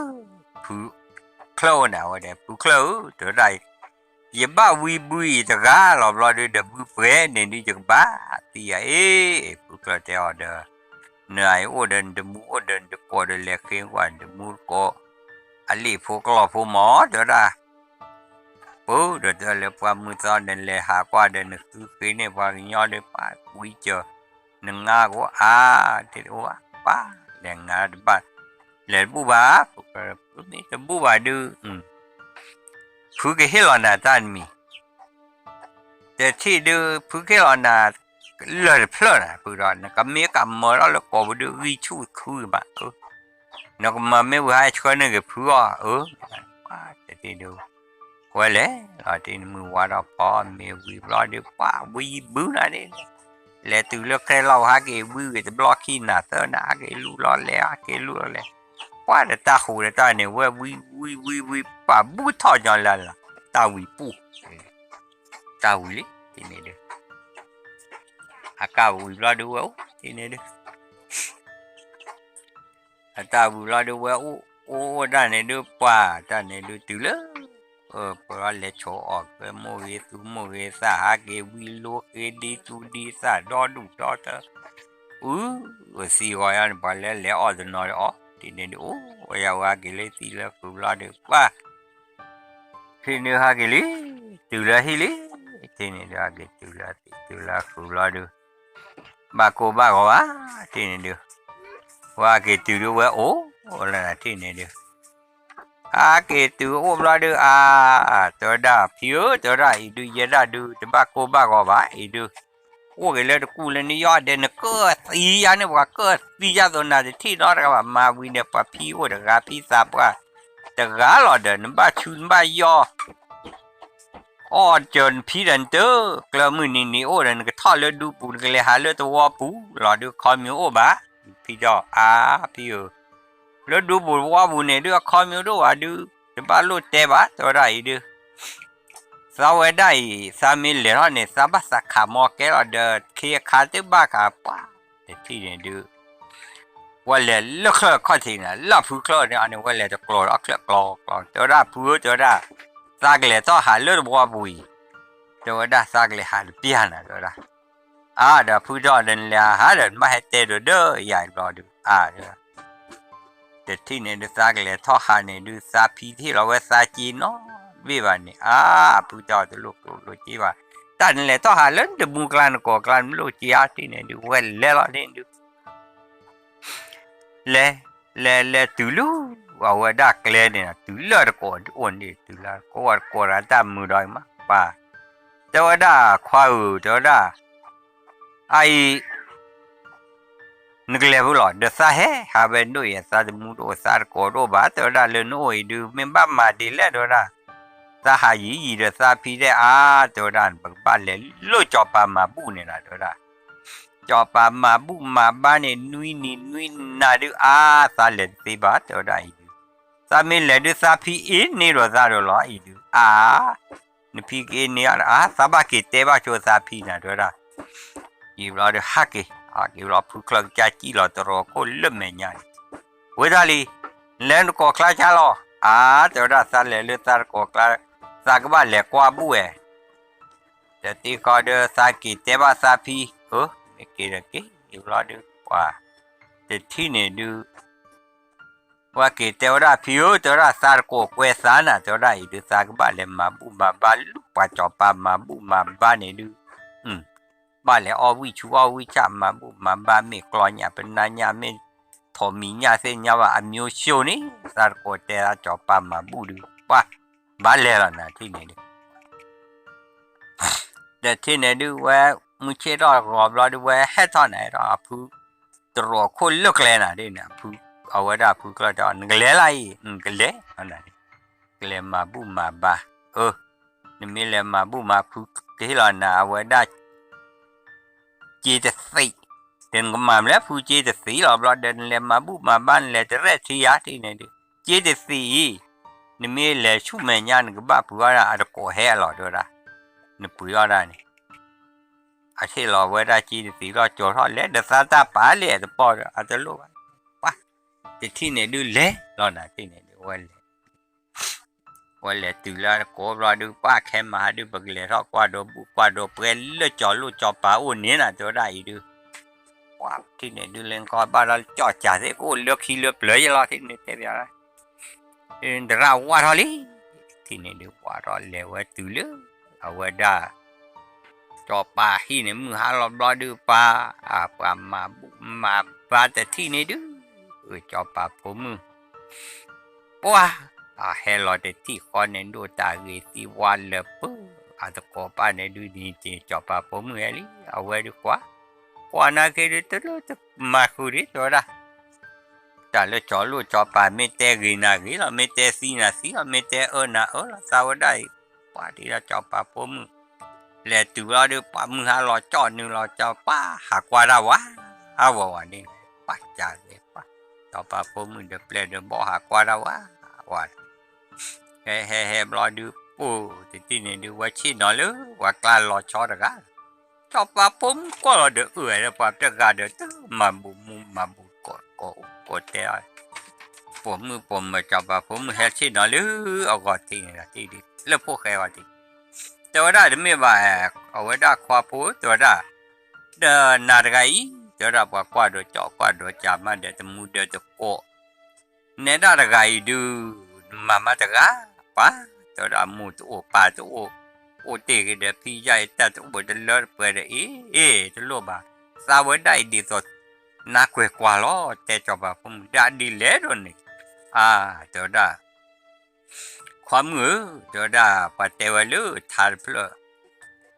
ဖုချၢၣ်အိၣ်န့ၣ် အဝဲဒီး ဖုချၢၣ်ဧၢ တဲဝဲဒၣ် ယဘၣ်ဝံဘုအံၤတဂၤလီၤဘျီဒုး ဒီးဘုပှဲၤန့ၣ်ဒုး ယကဘၣ်သံယၤအ့ၣ် ဖုချၢၣ်တဲအီၤဒီး နအံၤအိၣ်ဒီးနတမူအိၣ်ဒီး နတကိးဒီးလဲၤဃ့ကွၢ်နတမူတကိး အလံာ်ဖိကလီၤဖိမး တဲဝဲဒၣ် ပူၤဒီးတဲလၢပှၢ်မုၢ်သီန့ၣ် လဲၤဟးကွၢ်ဒီး နဃုဃ့န့ၢ်ပှၤကညီဒီး ပှၢ်ဝံကၢၤ နငါကအိၣ်အါ တအိၣ်ဘၣ် ပှၢ် လဲၤငါတဘၣ် လဲၤတဘူၣ်ဘၣ် မ့ၢ်တဘူၣ်ဘၣ်ဒုး ဖုကဟ့ၣ်လီၤနၤတၢ်တမံၤ တထံၣ်ဒုး ဖုကဟ့ၣ်လီၤနၤ လၢာ်တဖျၢၣ်နၤ ဖုဒီး နကမ့ၢ်ကမၢထီၣ်လၢကိာ်ပူၤဒုး ဂံၢ်ဆူၣ်ခုဘၣ် နကမၤမ့ၢ်ဝံၤဟးဆှၢန့ၢ်က့ၤဖုအီၤ အၢ တထံၣ်ဒုး ဝဲလဲၤလီၤတ့ၢ်နမုၢ်ဝါထီၣ်ဖီမ့ၤဝံၤဘျီဒုး ပှၢ်ဝံဘုနၤဒ်န့ၣ် လဲၤတုၤလၢချဲလီၤဟးက့ၤဝံဝံၤတဘျီခံနၤသၢနၤ ဟးက့ၤလူလီၤလဲၤ ဟးက့ၤလူလီၤလဲၤ ပှၢ်ဒီးတၢ်ဟူးဒီးတၢ်န့ၣ် ဝဲဝံဝံဝံဝံ ပှၢ်ဘုထီၣ်ညီလၢ်လၢ် တၢ်ဝံပူၤ တၢ်ဝံၤလံ တန့ၣ်ဒုး အကၢ်ဝံၤဘျီဒုးဝဲအိၣ် တန့ၣ်ဒုး အတၢ်ဝံၤဘျီဒုးဝဲအိၣ် အိၣ်အိၣ်တၢ်န့ၣ်ဒုး ပှၢ်တၢ်န့ၣ်ဒုးတုၤလၢ ပှၤလဲၤဆိအီၣ်ကဲမိၢ်ဂ့ၤသူမိၢ်ဂ့ၤသၣ် ဟးက့ၤဝံလိဃ့ဒ်သူဒ်သၣ်ဒီဒူၣ်ဒီတၢၢ် အု သံဂီၤယါန့ၣ် ပှၤလၢလဲၤအီၣ်တနီၤဒီးအီၣ် တန့ၣ်ဒုး အိၣ်ဝဲယၤဝဲဟးက့ၤလၢသံလၢဃုာ်ဘျီဒုး ပှၢ် ထံၣ်န့ၣ်ဟဲက့ၤလံ, တုၤလၢဟံၣ်လံ, ထံၣ်န့ၣ်ဒုး ဟဲက့ၤတုၤလၢသံး တုၤလၢဃုာ်ဘျီဒုး, ဘၣ်ကိၢ်ဘၣ်ဂီၤဘၣ်, ထံၣ်န့ၣ်ဒုး, ဝဲက့ၤတုၤဒုးဝဲအိၣ်လၢနၤ ထံၣ်န့ၣ်ဒုး, ဟဲက့ၤတုၤအိၣ်ဘျီဒုး အါ, တဲဝဲဒၣ် ဖံဧၢ, တဲဝဲဒၣ်အံၤဒုး ယဲဒၣ်ဒုး တဘၣ်ကိၢ်ဘၣ်ဂီၤဘၣ်, အံၤဒုး အိၣ်က့ၤလၢတကူၣ်လၢနယီၢ်ဒဲး နကၢၣ်သံယါန့ၣ် ပှၤကၢၣ်သံယါသိးနၤတထံၣ်နီတဂၤဘၣ်, မၤဝံၤန့ၣ် ပှၤဖံအိၣ်တဂၤ ဖံသးပှၢ်တဂၤလီၤဒီး နဘၣ်ဆူနဘၣ်ယီၢ် အီၣ်စၢၤနဖံဒီးနတၢၢ် ကျၢၢ်မုၢ်နံၤနံၤအိၣ်ဒီး နကထီၣ်လၢဒူပူၤ နကလဲၤဟးလၢသဝီပူၤလီၤဒုး ခီမ့ၢ်အိၣ်ဘၣ်, ဖံဒီး အါ ဖံဧၢ, လၢဒူပူၤသဝီပူၤန့ၣ်ဒုး အခီမ့ၢ်အိၣ်ဒိၣ်ဘၣ်ဒုး တဘၣ်လိၣ်တဲဘၣ် တဲဝဲဒၣ်အံၤဒုး သးဝဲဒၣ်အံၤ သးမ့ၢ်လဲၤထီၣ်န့ၣ် သးဘၣ်သးခးမီကဲလီၤဒီး ခ့အခါတဘၣ်ခးပှၤ, တထံၣ်န့ၣ်ဒုး ဝဲလဲၤလၢချၢၣ်ခီၣ်ထံးန့ၣ် လၢဖုချၢၣ်န့ၣ် အန့ၣ် ဝဲလဲၤတကျိၤဒီးချၢၣ်ကျီကျီ တဲဝဲဒၣ် ဖုဧၢ တဲဝဲဒၣ်, သးကလဲၤထီၣ်ဟးလၢသဝီပူၤအံၤ, တဲဝဲဒၣ် သးကလဲၤဟးတပျၢ်နၤ တဲဝဲဒၣ်, အါ ဒီးဖုထီၣ်ဒီးနလဲၤဟးဟးဒီး နဘၣ်ဟဲတဲဒိးဒီးယၤဘျီဒုး အါ တထံၣ်န့ၣ်ဒုး သးကလဲၤထီၣ်ဟးန့ၣ်ဒုး သးဖံတဟ့ၣ်လီၤဝဲသးစ့နီတဘ့ၣ်ဘၣ်န့ၣ် အါ ဖုထီၣ်တလိၣ်ကျိၣ်လိၣ်စ့ဘၣ်, တၢ်နလဲၤထီၣ်ဟးလၢနတမူကျါ နကိးကျါ နလိၣ်စ့အါ ထံၣ်န့ၣ်ဒုး ဝဲလဲၤလီၤန့ၣ်ဒုး လဲၤ လဲၤ လဲၤတုၤလၢ အဝဲဒၣ်ကျဲန့ၣ် တုၤလၢတကိးအိၣ်န့ၣ် တုၤလၢကိးဝဲတကိးတဂၤ တၢ်မုာ်ဒီးအံၤမး ပှၤ တဲဝဲဒၣ် ခွါဧၢ တဲဝဲဒၣ် အအံၤ နကလဲၤဖုလီၤ ဒီးသးဟဲဟးဝဲဒိၣ်အံၤ သးတမူတအိၣ် သးတကိးတအိၣ်ဘၣ် တဲဝဲဒၣ် လၢနအိၣ်အံၤဒုး မ့ၢ်ဘၣ်မၤဒ်လဲၣ် တဲဝဲဒၣ်, သးဟးယံၤယံၤဒီးသးဖံတဲအါ တဲဝဲဒၣ် ပကဘၣ်လဲၤလၢစီၤပၤမၤဘူၣ်န့ၣ်လီၤ တဲဝဲဒၣ်, စီၤပၤမၤဘူၣ်မၤဘါန့ၣ် နွံနံၤနွံနၤဒုး အါ သးလဲၤတသ့ဘၣ် တဲဝဲဒၣ်အံၤဒုး, သးမ့ၢ်လဲၤဒုးသးဖံအ့ၣ်န့ၢ်ဒီးသးဒီးလီၤအံၤဒုး အါ နဖံကအ့ၣ်န့ၢ်အါ သးဘၣ်က့ၤတဲဘၣ်ဆိသးဖံနၤ တဲဝဲဒၣ်, ယံာ်ဘျီဒုးဟးက့ၤ ဟးက့ၤဘျီ ဖုချၢၣ်ကစၢ်စံၣ်လီၤတရီၤခိၣ်လၢမဲာ်ညါန့ၣ်, ဝဲဒၣ်လံ, လဲၤနကိးကျါဆါလီၤ အါ တဲဝဲဒၣ် သးလဲၤလၢသးတကိးကျါ, သးကဘၣ်လဲၤကွၢ်ဘူၣ်ဝဲ တသ့ခီဒုးသးက့ၤတဲဘၣ်သးဖံ, အၢ မ့ၢ်က့ၤဒီးက့ၤ ယံာ်ဘျီဒုး ပှၤ တထံၣ်န့ၣ်ဒုး ဝဲက့ၤတဲဝဲဒၣ်ဖံဧၢ တဲဝဲဒၣ် သးတကိးကွဲသးနၤ တဲဝဲဒၣ်အံၤဒုး သးကဘၣ်လဲၤမၤဘူၣ်မၤဘါလၢပှၤစီၤပၤမၤဘူၣ်မၤဘါန့ၣ်ဒုး, ဘၣ်လဲၤအီၣ်ဝံၣ်ဆူးအီၣ်ဝံၣ်ဆၣ် မၤဘူၣ်မၤဘါ မ့ၢ်ကျီညၣ်ပနါညၣ် မ့ၢ်ထိးမံၤညၣ်သ့ၣ်ညါဘၣ် အမျိုးမျိုးန့ၣ် သးတကိးတဲသးစီၤပၤမၤဘူၣ်ဒုး ပှၤ ဘၣ်လဲၤလီၤနၤ ထံၣ်န့ၣ်ဒုး တထံၣ်န့ၣ်ဒုး ဝဲမုၢ်ဆ့ၣ်ထီၣ်ဂီၤဘျီဒုး ဝဲဟဲထီၣ်န့ၣ်ဒီး အဖု တရိးခိၣ်လၢကျဲနၤဒ်န့ၣ် အဖု အဝဲဒၣ်ဖုကျၢၢ်တဲအီၤ နကလဲၤလၢအံၤ ကလဲၤ ကလဲၤမၤဘူၣ်မၤဘါ, အၢ နမ့ၢ်လဲၤမၤဘူၣ်မၤဖုကဟ့ၣ်လီၤနၤ အဝဲဒၣ် စ့တသံး, ဒီးနကမၤမလဲၣ် ဖုစ့တသံးလီၤဘျီဒီး နလဲၤမၤဘူၣ်မၤဘါ နလဲၤတရဲၣ်ထံယါ ထံၣ်န့ၣ်ဒုး စ့တသံးအံၤ, နမ့ၢ်လဲၤဆူမဲာ်ညါ နကဘၣ်ပှ့ၤအီၣ်ဒၣ် အတကိးဟဲအလီၤ တဲဝဲဒၣ်, နပှ့ၤအီၣ်ဒၣ်န့ၣ် အထံၣ်လီၤဝဲဒၣ်စ့တသံးလီၤ ကၠီၤထီၣ်လဲၤ ဒီးသးတၢ်ပာ်လံ အတပီၢ်ဒီး အတလိၣ်ဘၣ်, ပှၤ တထံၣ်န့ၣ်ဒုးလဲၤလီၤနၤ ထံၣ်န့ၣ်ဒုးဝဲလဲၤ ဝဲလဲၤတုၤလၢကိးဘျီဒုး ပှၤခဲမၤဟါဒုး ပကလဲၤထီၣ်ကွၢ်ဒီးဘူၣ်ကွၢ်ဒီးပှဲၤလၢကၠီၤလိၣ်ကၠီၤပၤအိၣ်န့ၣ်နၤ တဲဝဲဒၣ်အံၤဒုး, ပှၤထံၣ်န့ၣ်ဒုး လၢနကီၢ်ဘၣ်ဒီးကၠီၣ်ကၠးသ့ၣ် ကအိၣ်လၢခံလၢပျၢၤယဲလီၤ ထံၣ်န့ၣ်တဲဘၣ် တရၣ်ဝၢ်ထီၣ်လံ, ထံၣ်န့ၣ်ဒုးဝၢ်ထီၣ်လဲၤဝဲတုၤလၢ အဝဲဒၣ် စီၤပၤဟံၣ်န့ၣ် မုၢ်ဟါလီၤဘျီဒုးပှၤ, ပှၤမၤဘူၣ်မၤဘါတထံၣ်န့ၣ်ဒုး, စီၤပၤဖိမုၣ် ပှၤ, အဟဲလီၤတထံၣ်ဃီန့ၣ် ဒိၣ်တၢ်ဂ့ၤသံဝါလၢာ်ပၢၢ်, အတကိးပၢ်န့ၣ်ဒုး ဒ်စီၤပၤဖိမုၣ်ဟဲလံ, အဝဲဒုးကွၢ်, ကွၢ်နာ်က့ဒုး တလိၣ်တမၤဃုာ်ဒံး တဲဝဲဒၣ် တၢ်လၢကၠီၤလိၣ်ကၠီၤပၤ မ့ၢ်တဲဂ့ၤနၤဂ့ၤလီၤ မ့ၢ်တဲသံနၤသံလီၤ မ့ၢ်တဲအၢနၤအၢလီၤ သးဝဲဒၣ်အံၤ, ပှၤဒ်ဒီးစီၤပၤဖိမုၣ် လဲၤတုၤလီၤဒုး ပှၤမုၢ်ဟါလီၤကၠီၣ်နုာ်လီၤကၠီၤ ပှၤဟးကွၢ်တၢ်ဝဲ, အဝဲဝဲန့ၣ် ပှၤကၢ်ဂ့ၤပှၤ, စီၤပၤဖိမုၣ်ဒီးပျဲၢ်ဒီးဘီၣ်ဟးကွၢ်တၢ်ဝဲ, ဝဲ ဟဲဟဲဘျီဒုး ပိၢ်တထံၣ်န့ၣ်ဒုး ဝဲဆ့ၣ်နီၤလၢ ပှၤကျါလီၤဆီတဂၤ စီၤပၤဖိမုၣ်ကွၢ်လီၤဒီးအၢဝဲဒီး ပှၤတဂၤဒီးတမၤဘူၣ်မူမၤဘူၣ်ကိးကိး ကိးတဲအီၤ, ပိာ်မုၣ်ပိာ်မၢၤ စီၤပၤဖိမုၣ်ဟဲဆ့ၣ်နီၤလၢအဂီၢ်ထံးန့ၣ်ဒီး လၢဖိၣ်ဃဲဂီၢ်ထံး, တဲဝဲဒၣ်တမ့ၢ်ဘၣ်, အဝဲဒၣ်ခွါဖိ တဲဝဲဒၣ်, ဒီးနၤတဂၤအံၤ တဲဝဲဒၣ် ပှၤကွၢ်ဒီးကၠီၣ်ကွၢ်ဒီးကၠၢ်မးဒီးတမူဒီးတကိး နဲဒၣ်တဂၤအံၤဒုး နမၤမးတဂၤ, ပှၤ တဲဝဲဒၣ်မိၢ်တအိၣ်ပၢ်တအိၣ်, အိၣ်တ့ၢ်က့ၤဒီးဖံယါအံၤ တၢ်တအိၣ်တလၢတပှဲၤဒီး အ့ အ့ တလိၣ်ဘၣ်, သးဝဲဒၣ်အံၤဒ်သိး နါကွဲၤကွၢ်လီၤ တဲစီၤပၤဖိမုၣ် ဒ်လဲၣ်ဒိးန့ၣ်, အါ တဲဝဲဒၣ် ခွါမုၣ်ဧၢ, တဲဝဲဒၣ် ပှၤတဲဝဲလၢထါတဖျၢၣ်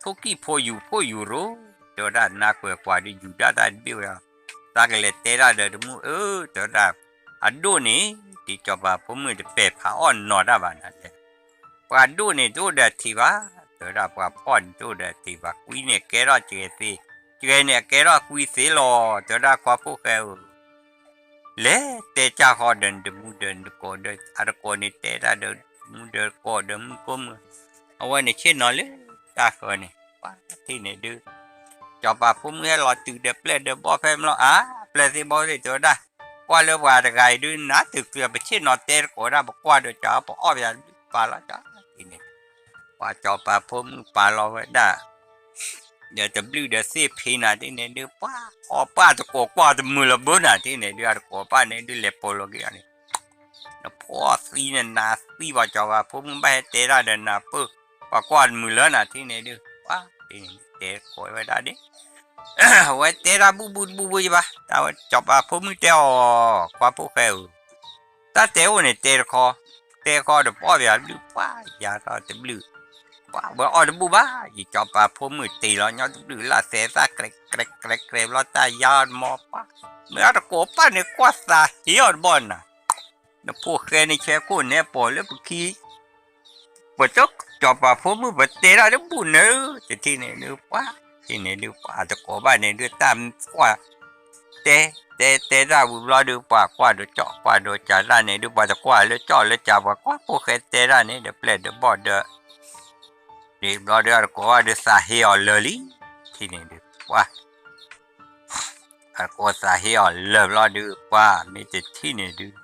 ထိၣ်ကံၣ်ဖိယူၤဖိယူၤရိ, တဲဝဲဒၣ် နါကွဲၤကွၢ်ဒီးယူၤဒၣ်တၢ်တဘ့ၣ်ဝဲ, သးကလဲၤတဲဒၣ်ဒီးတမုၢ်ဧၢ, တဲဝဲဒၣ် အဒိၣ်န့ၣ် ဒ်စီၤပၤဖိမုၣ်တပဲာ်ဖးအီၣ်နီၤတၢ်ဘၣ်နၤလဲၣ်, ပှၤဒိၣ်န့ၣ်တအိၣ်ဒီးအထံးဘၣ်, တဲဝဲဒၣ် ပှၤဖှီၣ်န့ၣ်တအိၣ်ဒီးအထံးဘၣ်, ကွံန့ၣ်အကဲထီၣ်စှဲၤသ့, စှဲၤန့ၣ်အကဲထီၣ်ကွံသ့လီၤ, တဲဝဲဒၣ် ခွါဖိၣ်ဃဲဧၢ လဲၤတဲကၢ်ဃီဒီးနတမူဒီးနတကိးဒီး အတကိးန့ၣ်တဲတၢ်ဒီးမူဒီးတကိးဒီးမုၢ်ကိးမုၢ်, အဝဲန့ၣ်ဆ့ၣ်နီၤလၢတၢ်ဃၢၤန့ၣ် ပှၤထံၣ်န့ၣ်ဒုး, စီၤပၤဖိမုၣ်ဟဲလီၤတုၤဒီးပျဲၢ်ဒီးဘီၣ်ဖဲမလီၤ အါ ပျဲၢ်သ့ၣ်ဘီၣ်သ့ၣ်တဲဝဲဒၣ်, ကွၢ်လၢပှၤတဂၤအံၤဒုး နါတုၤကျၢၤ ပဆ့ၣ်နီၤတဲတကိးဒၣ် ပကွၢ်ဒီးကၢ် ပအီၣ်ပယီၤတဘျုးပာ်လီၤကၢ်န့ၣ်, ပှၤစီၤပၤဖိမုၣ်ပာ်လီၤဝဲဒၣ် ဒီးတဘျုးဒီးသ့ၣ်ဖံးနၤထံၣ်န့ၣ်ဒုး ပှၤအီၣ်ပှၢ်တကိးကွၢ်တမုာ်လၢၤဘၣ်နၤထံၣ်န့ၣ်ဒုး အတကိးပၢ်န့ၣ်ဒုး လဲၤပိာ်လိာ်က့ၤအီၤန့ၣ်, နဖှီၣ်သံနနါသံ ပှၤစီၤပၤဖိမုၣ်ဘၣ်ဟဲတဲတၢ်ဒီးနၤပၢၢ်, ပှၤကွၢ်တမုာ်လၢၤနၤထံၣ်န့ၣ်ဒုး ပှၤ တဲကိးဝဲဒၣ်ဒ် အဝဲတဲတၢ်ဘူၣ်ဘူၣ်တဘူၣ်ဘူၣ်ယဘၣ်, တၢ်ဝဲစီၤပၤဖိမုၣ်တဲအီၤ, ခွါဖိၣ်ဃဲဧၢ တၢ်တဲအိၣ်န့ၣ်တဲတခီ, တဲဃီဒီးပအီၣ်ပယီၤတဘျုး ပှၤယၤထီၣ်တဘျုး, ပှၤဝဲအီၣ်တဘူၣ်ဘၣ်, ယစီၤပၤဖိမုၣ်တ့ၢ်လီၤညီတဘျုးလၢ်သဲသၣ် ကြဲးကြဲးကြဲးကြဲးဘျီတၢ်ယါအီၤတမီၤပှၤ, မ့ၢ်အီၣ်တကိးပၢ်န့ၣ်ကွၢ်သးဟ့အီၤတဘီၣ်နၤ, နဖိၣ်ဃဲန့ၣ်ဆဲခိၣ်နဲပိာ်လၢပခံ ပစီၤပၤဖိမုၣ်ပတဲတၢ်တဘူၣ်န့ၣ်, တထံၣ်န့ၣ်ဒုးပှၤ, ထံၣ်န့ၣ်ဒုးပှၤတကိးဘၣ်န့ၣ်ဒုး တၢ်ကွၢ်, တဲ, တဲ, တဲတၢ်ဝံၤဘျီဒုး ပှၤကွၢ်ဒိးကၠီၣ် ကွၢ်ဒိးကၠီၣ်တၢ်န့ၣ်ဒုး ပှၤတကွၢ်လၢကၠီၣ်လၢကၠီၣ် ပှၤကွၢ်ဖိၣ်ဃဲတဲတၢ်န့ၣ်ဒီးပျဲၢ်ဒီးဘီၣ်ဒီး, ဒ်ဘျီဒုးအတကိးဘၣ်ဒုးသးဟ့အီၤလၢာ်လံ, ထံၣ်န့ၣ်ဒုးပှၤ အတကိးသးဟ့အီၤလၢာ်ဘျီဒုး ပှၤမ့ၢ်တထံၣ်န့ၣ်ဒုး,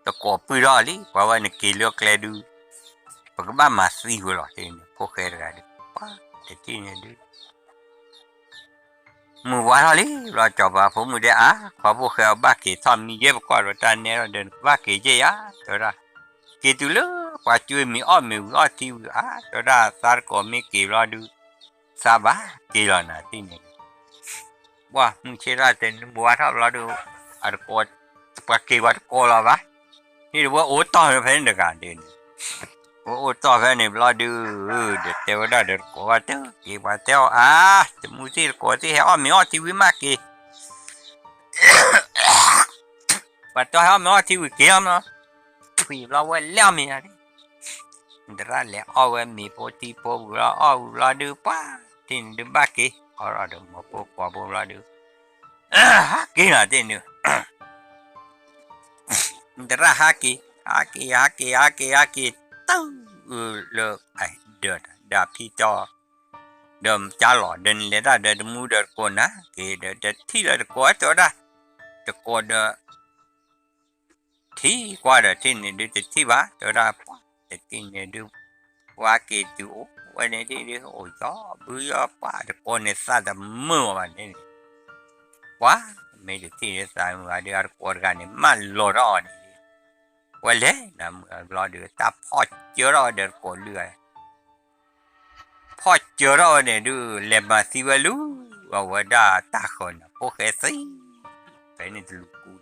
တကိးပုၢ်ထီၣ်လံ ပှၤဝဲနက့ၤလၢကျဲဒုး, ပကဘၣ်မၤသံဝဲလီၤ ဖိၣ်ဃဲတဂၤဒုး ပှၤတထံၣ်န့ၣ်ဒုး မုၢ်ဝါထီၣ်လံ ဘျီစီၤပၤဖိမုၣ်တဲအါ ခွါဖိၣ်ဃဲအီၤဘၣ်က့ၤထီၣ်မံယဲၢ် ပကွၢ်ဒီးတၢ်နဲဒီး နကဘၣ်က့ၤယဲၢ်ယါ တဲဝဲဒၣ်, က့ၤတုၤလၢပှၤကွ့မ့ၤအီၣ်မ့ၤဝံၤအီၣ်ထံဝံၤအါ တဲဝဲဒၣ် သးတကိးမ့ၢ်က့ၤဘျီဒုး, သးဘၣ်က့ၤလီၤနၤထံၣ်န့ၣ် ပှၤမုၢ်ဆ့ၣ်ထီၣ်တဲနုၢ်ဘှါထီၣ်ဘျီဒုး, အတကိး, ပှၤက့ၤပှၤတကိးလီၤဘၣ်, ဟ့ၣ်တဝဲအိၣ်တီၢ်ဖဲန့ၣ်တဂၤဒ်န့ၣ်, ဝဲအိၣ်တီၢ်ဖဲန့ၣ်ဘျီဒုး, ဒီးတဲဝဲဒၣ်ဒီးတကိးဘၣ်တက့ၤ ပှၤတဲအီၤအါ, တမူသ့ၣ်တကိးသ့ၣ်ဟဲအီၣ်မ့ၤအီၣ်ထံဝံၤမးက့ၤ ပှၤတီၢ်ဟဲအီၣ်မ့ၤအီၣ်ထံဝံၤက့ၤအီၤမး, ဖှံဘျီဝဲလဲၤအီၣ်မ့ၤယၤဒ်, သရၣ်လဲၤအီၣ်ဝဲမ့ၤဖိထံဖိဝံၤလီၤ အီၣ်ဝံၤဘျီဒုး ပှၤထံၣ်န့ၣ်ဒုးဘၣ်က့ၤ အီၣ်ဒီးမိၢ်ဖိကွီၤဖိဘျီဒုး, ဟးက့ၤနၤတ့ၢ်နုး, သရၣ်ဟးက့ၤ, ဟးက့ၤ ဟးက့ၤ ဟးက့ၤ ဟးက့ၤ တုၤလၢအဒၢး ဒီးအဖံတီ ဒီးကၢ်လီၤ ဒီးနလဲၤတၢ်ဒီးတမူဒီးတကိးနၤက့ၤဒီး တထံၣ်လၢတကိး တဲဝဲဒၣ်, တကိးဒီး ထံၣ်ကွၢ်ဒီးထံၣ်န့ၣ်ဒုးတထံၣ်ဘၣ် တဲဝဲဒၣ်, ပှၤတထံၣ်န့ၣ်ဒုး, ပှၤက့ၤတုၤအိၣ်ဝဲန့ၣ်ဒုး အိၣ်ယီၤဘုယီၤပှၤ တကိးန့ၣ်သးတမုာ်ဘၣ်န့ၣ်, ပှၤမ့ၢ်တထံၣ်န့ၣ်သးမုာ်ဘၣ်ဒုး အတကိးတဂၤန့ၣ် မၢလီၤထီၣ်အီၤန့ၣ်, ဝဲလဲၤနၤမုာ်ဘျီဒုး တၢ်ဖီၣ်စၢထီၣ်ဝဲဒီးတကိးလွံၢ်ဂၤ ဖီၣ်စၢထီၣ်ဝဲန့ၣ်ဒုး လဲၤမၤသံဝဲလူၤ, အဝဲဒၣ်တၢ်ဃၢၤန့ၣ် ဖိၣ်ဃဲသံ, ဖဲန့ၣ်တလူၤကူ,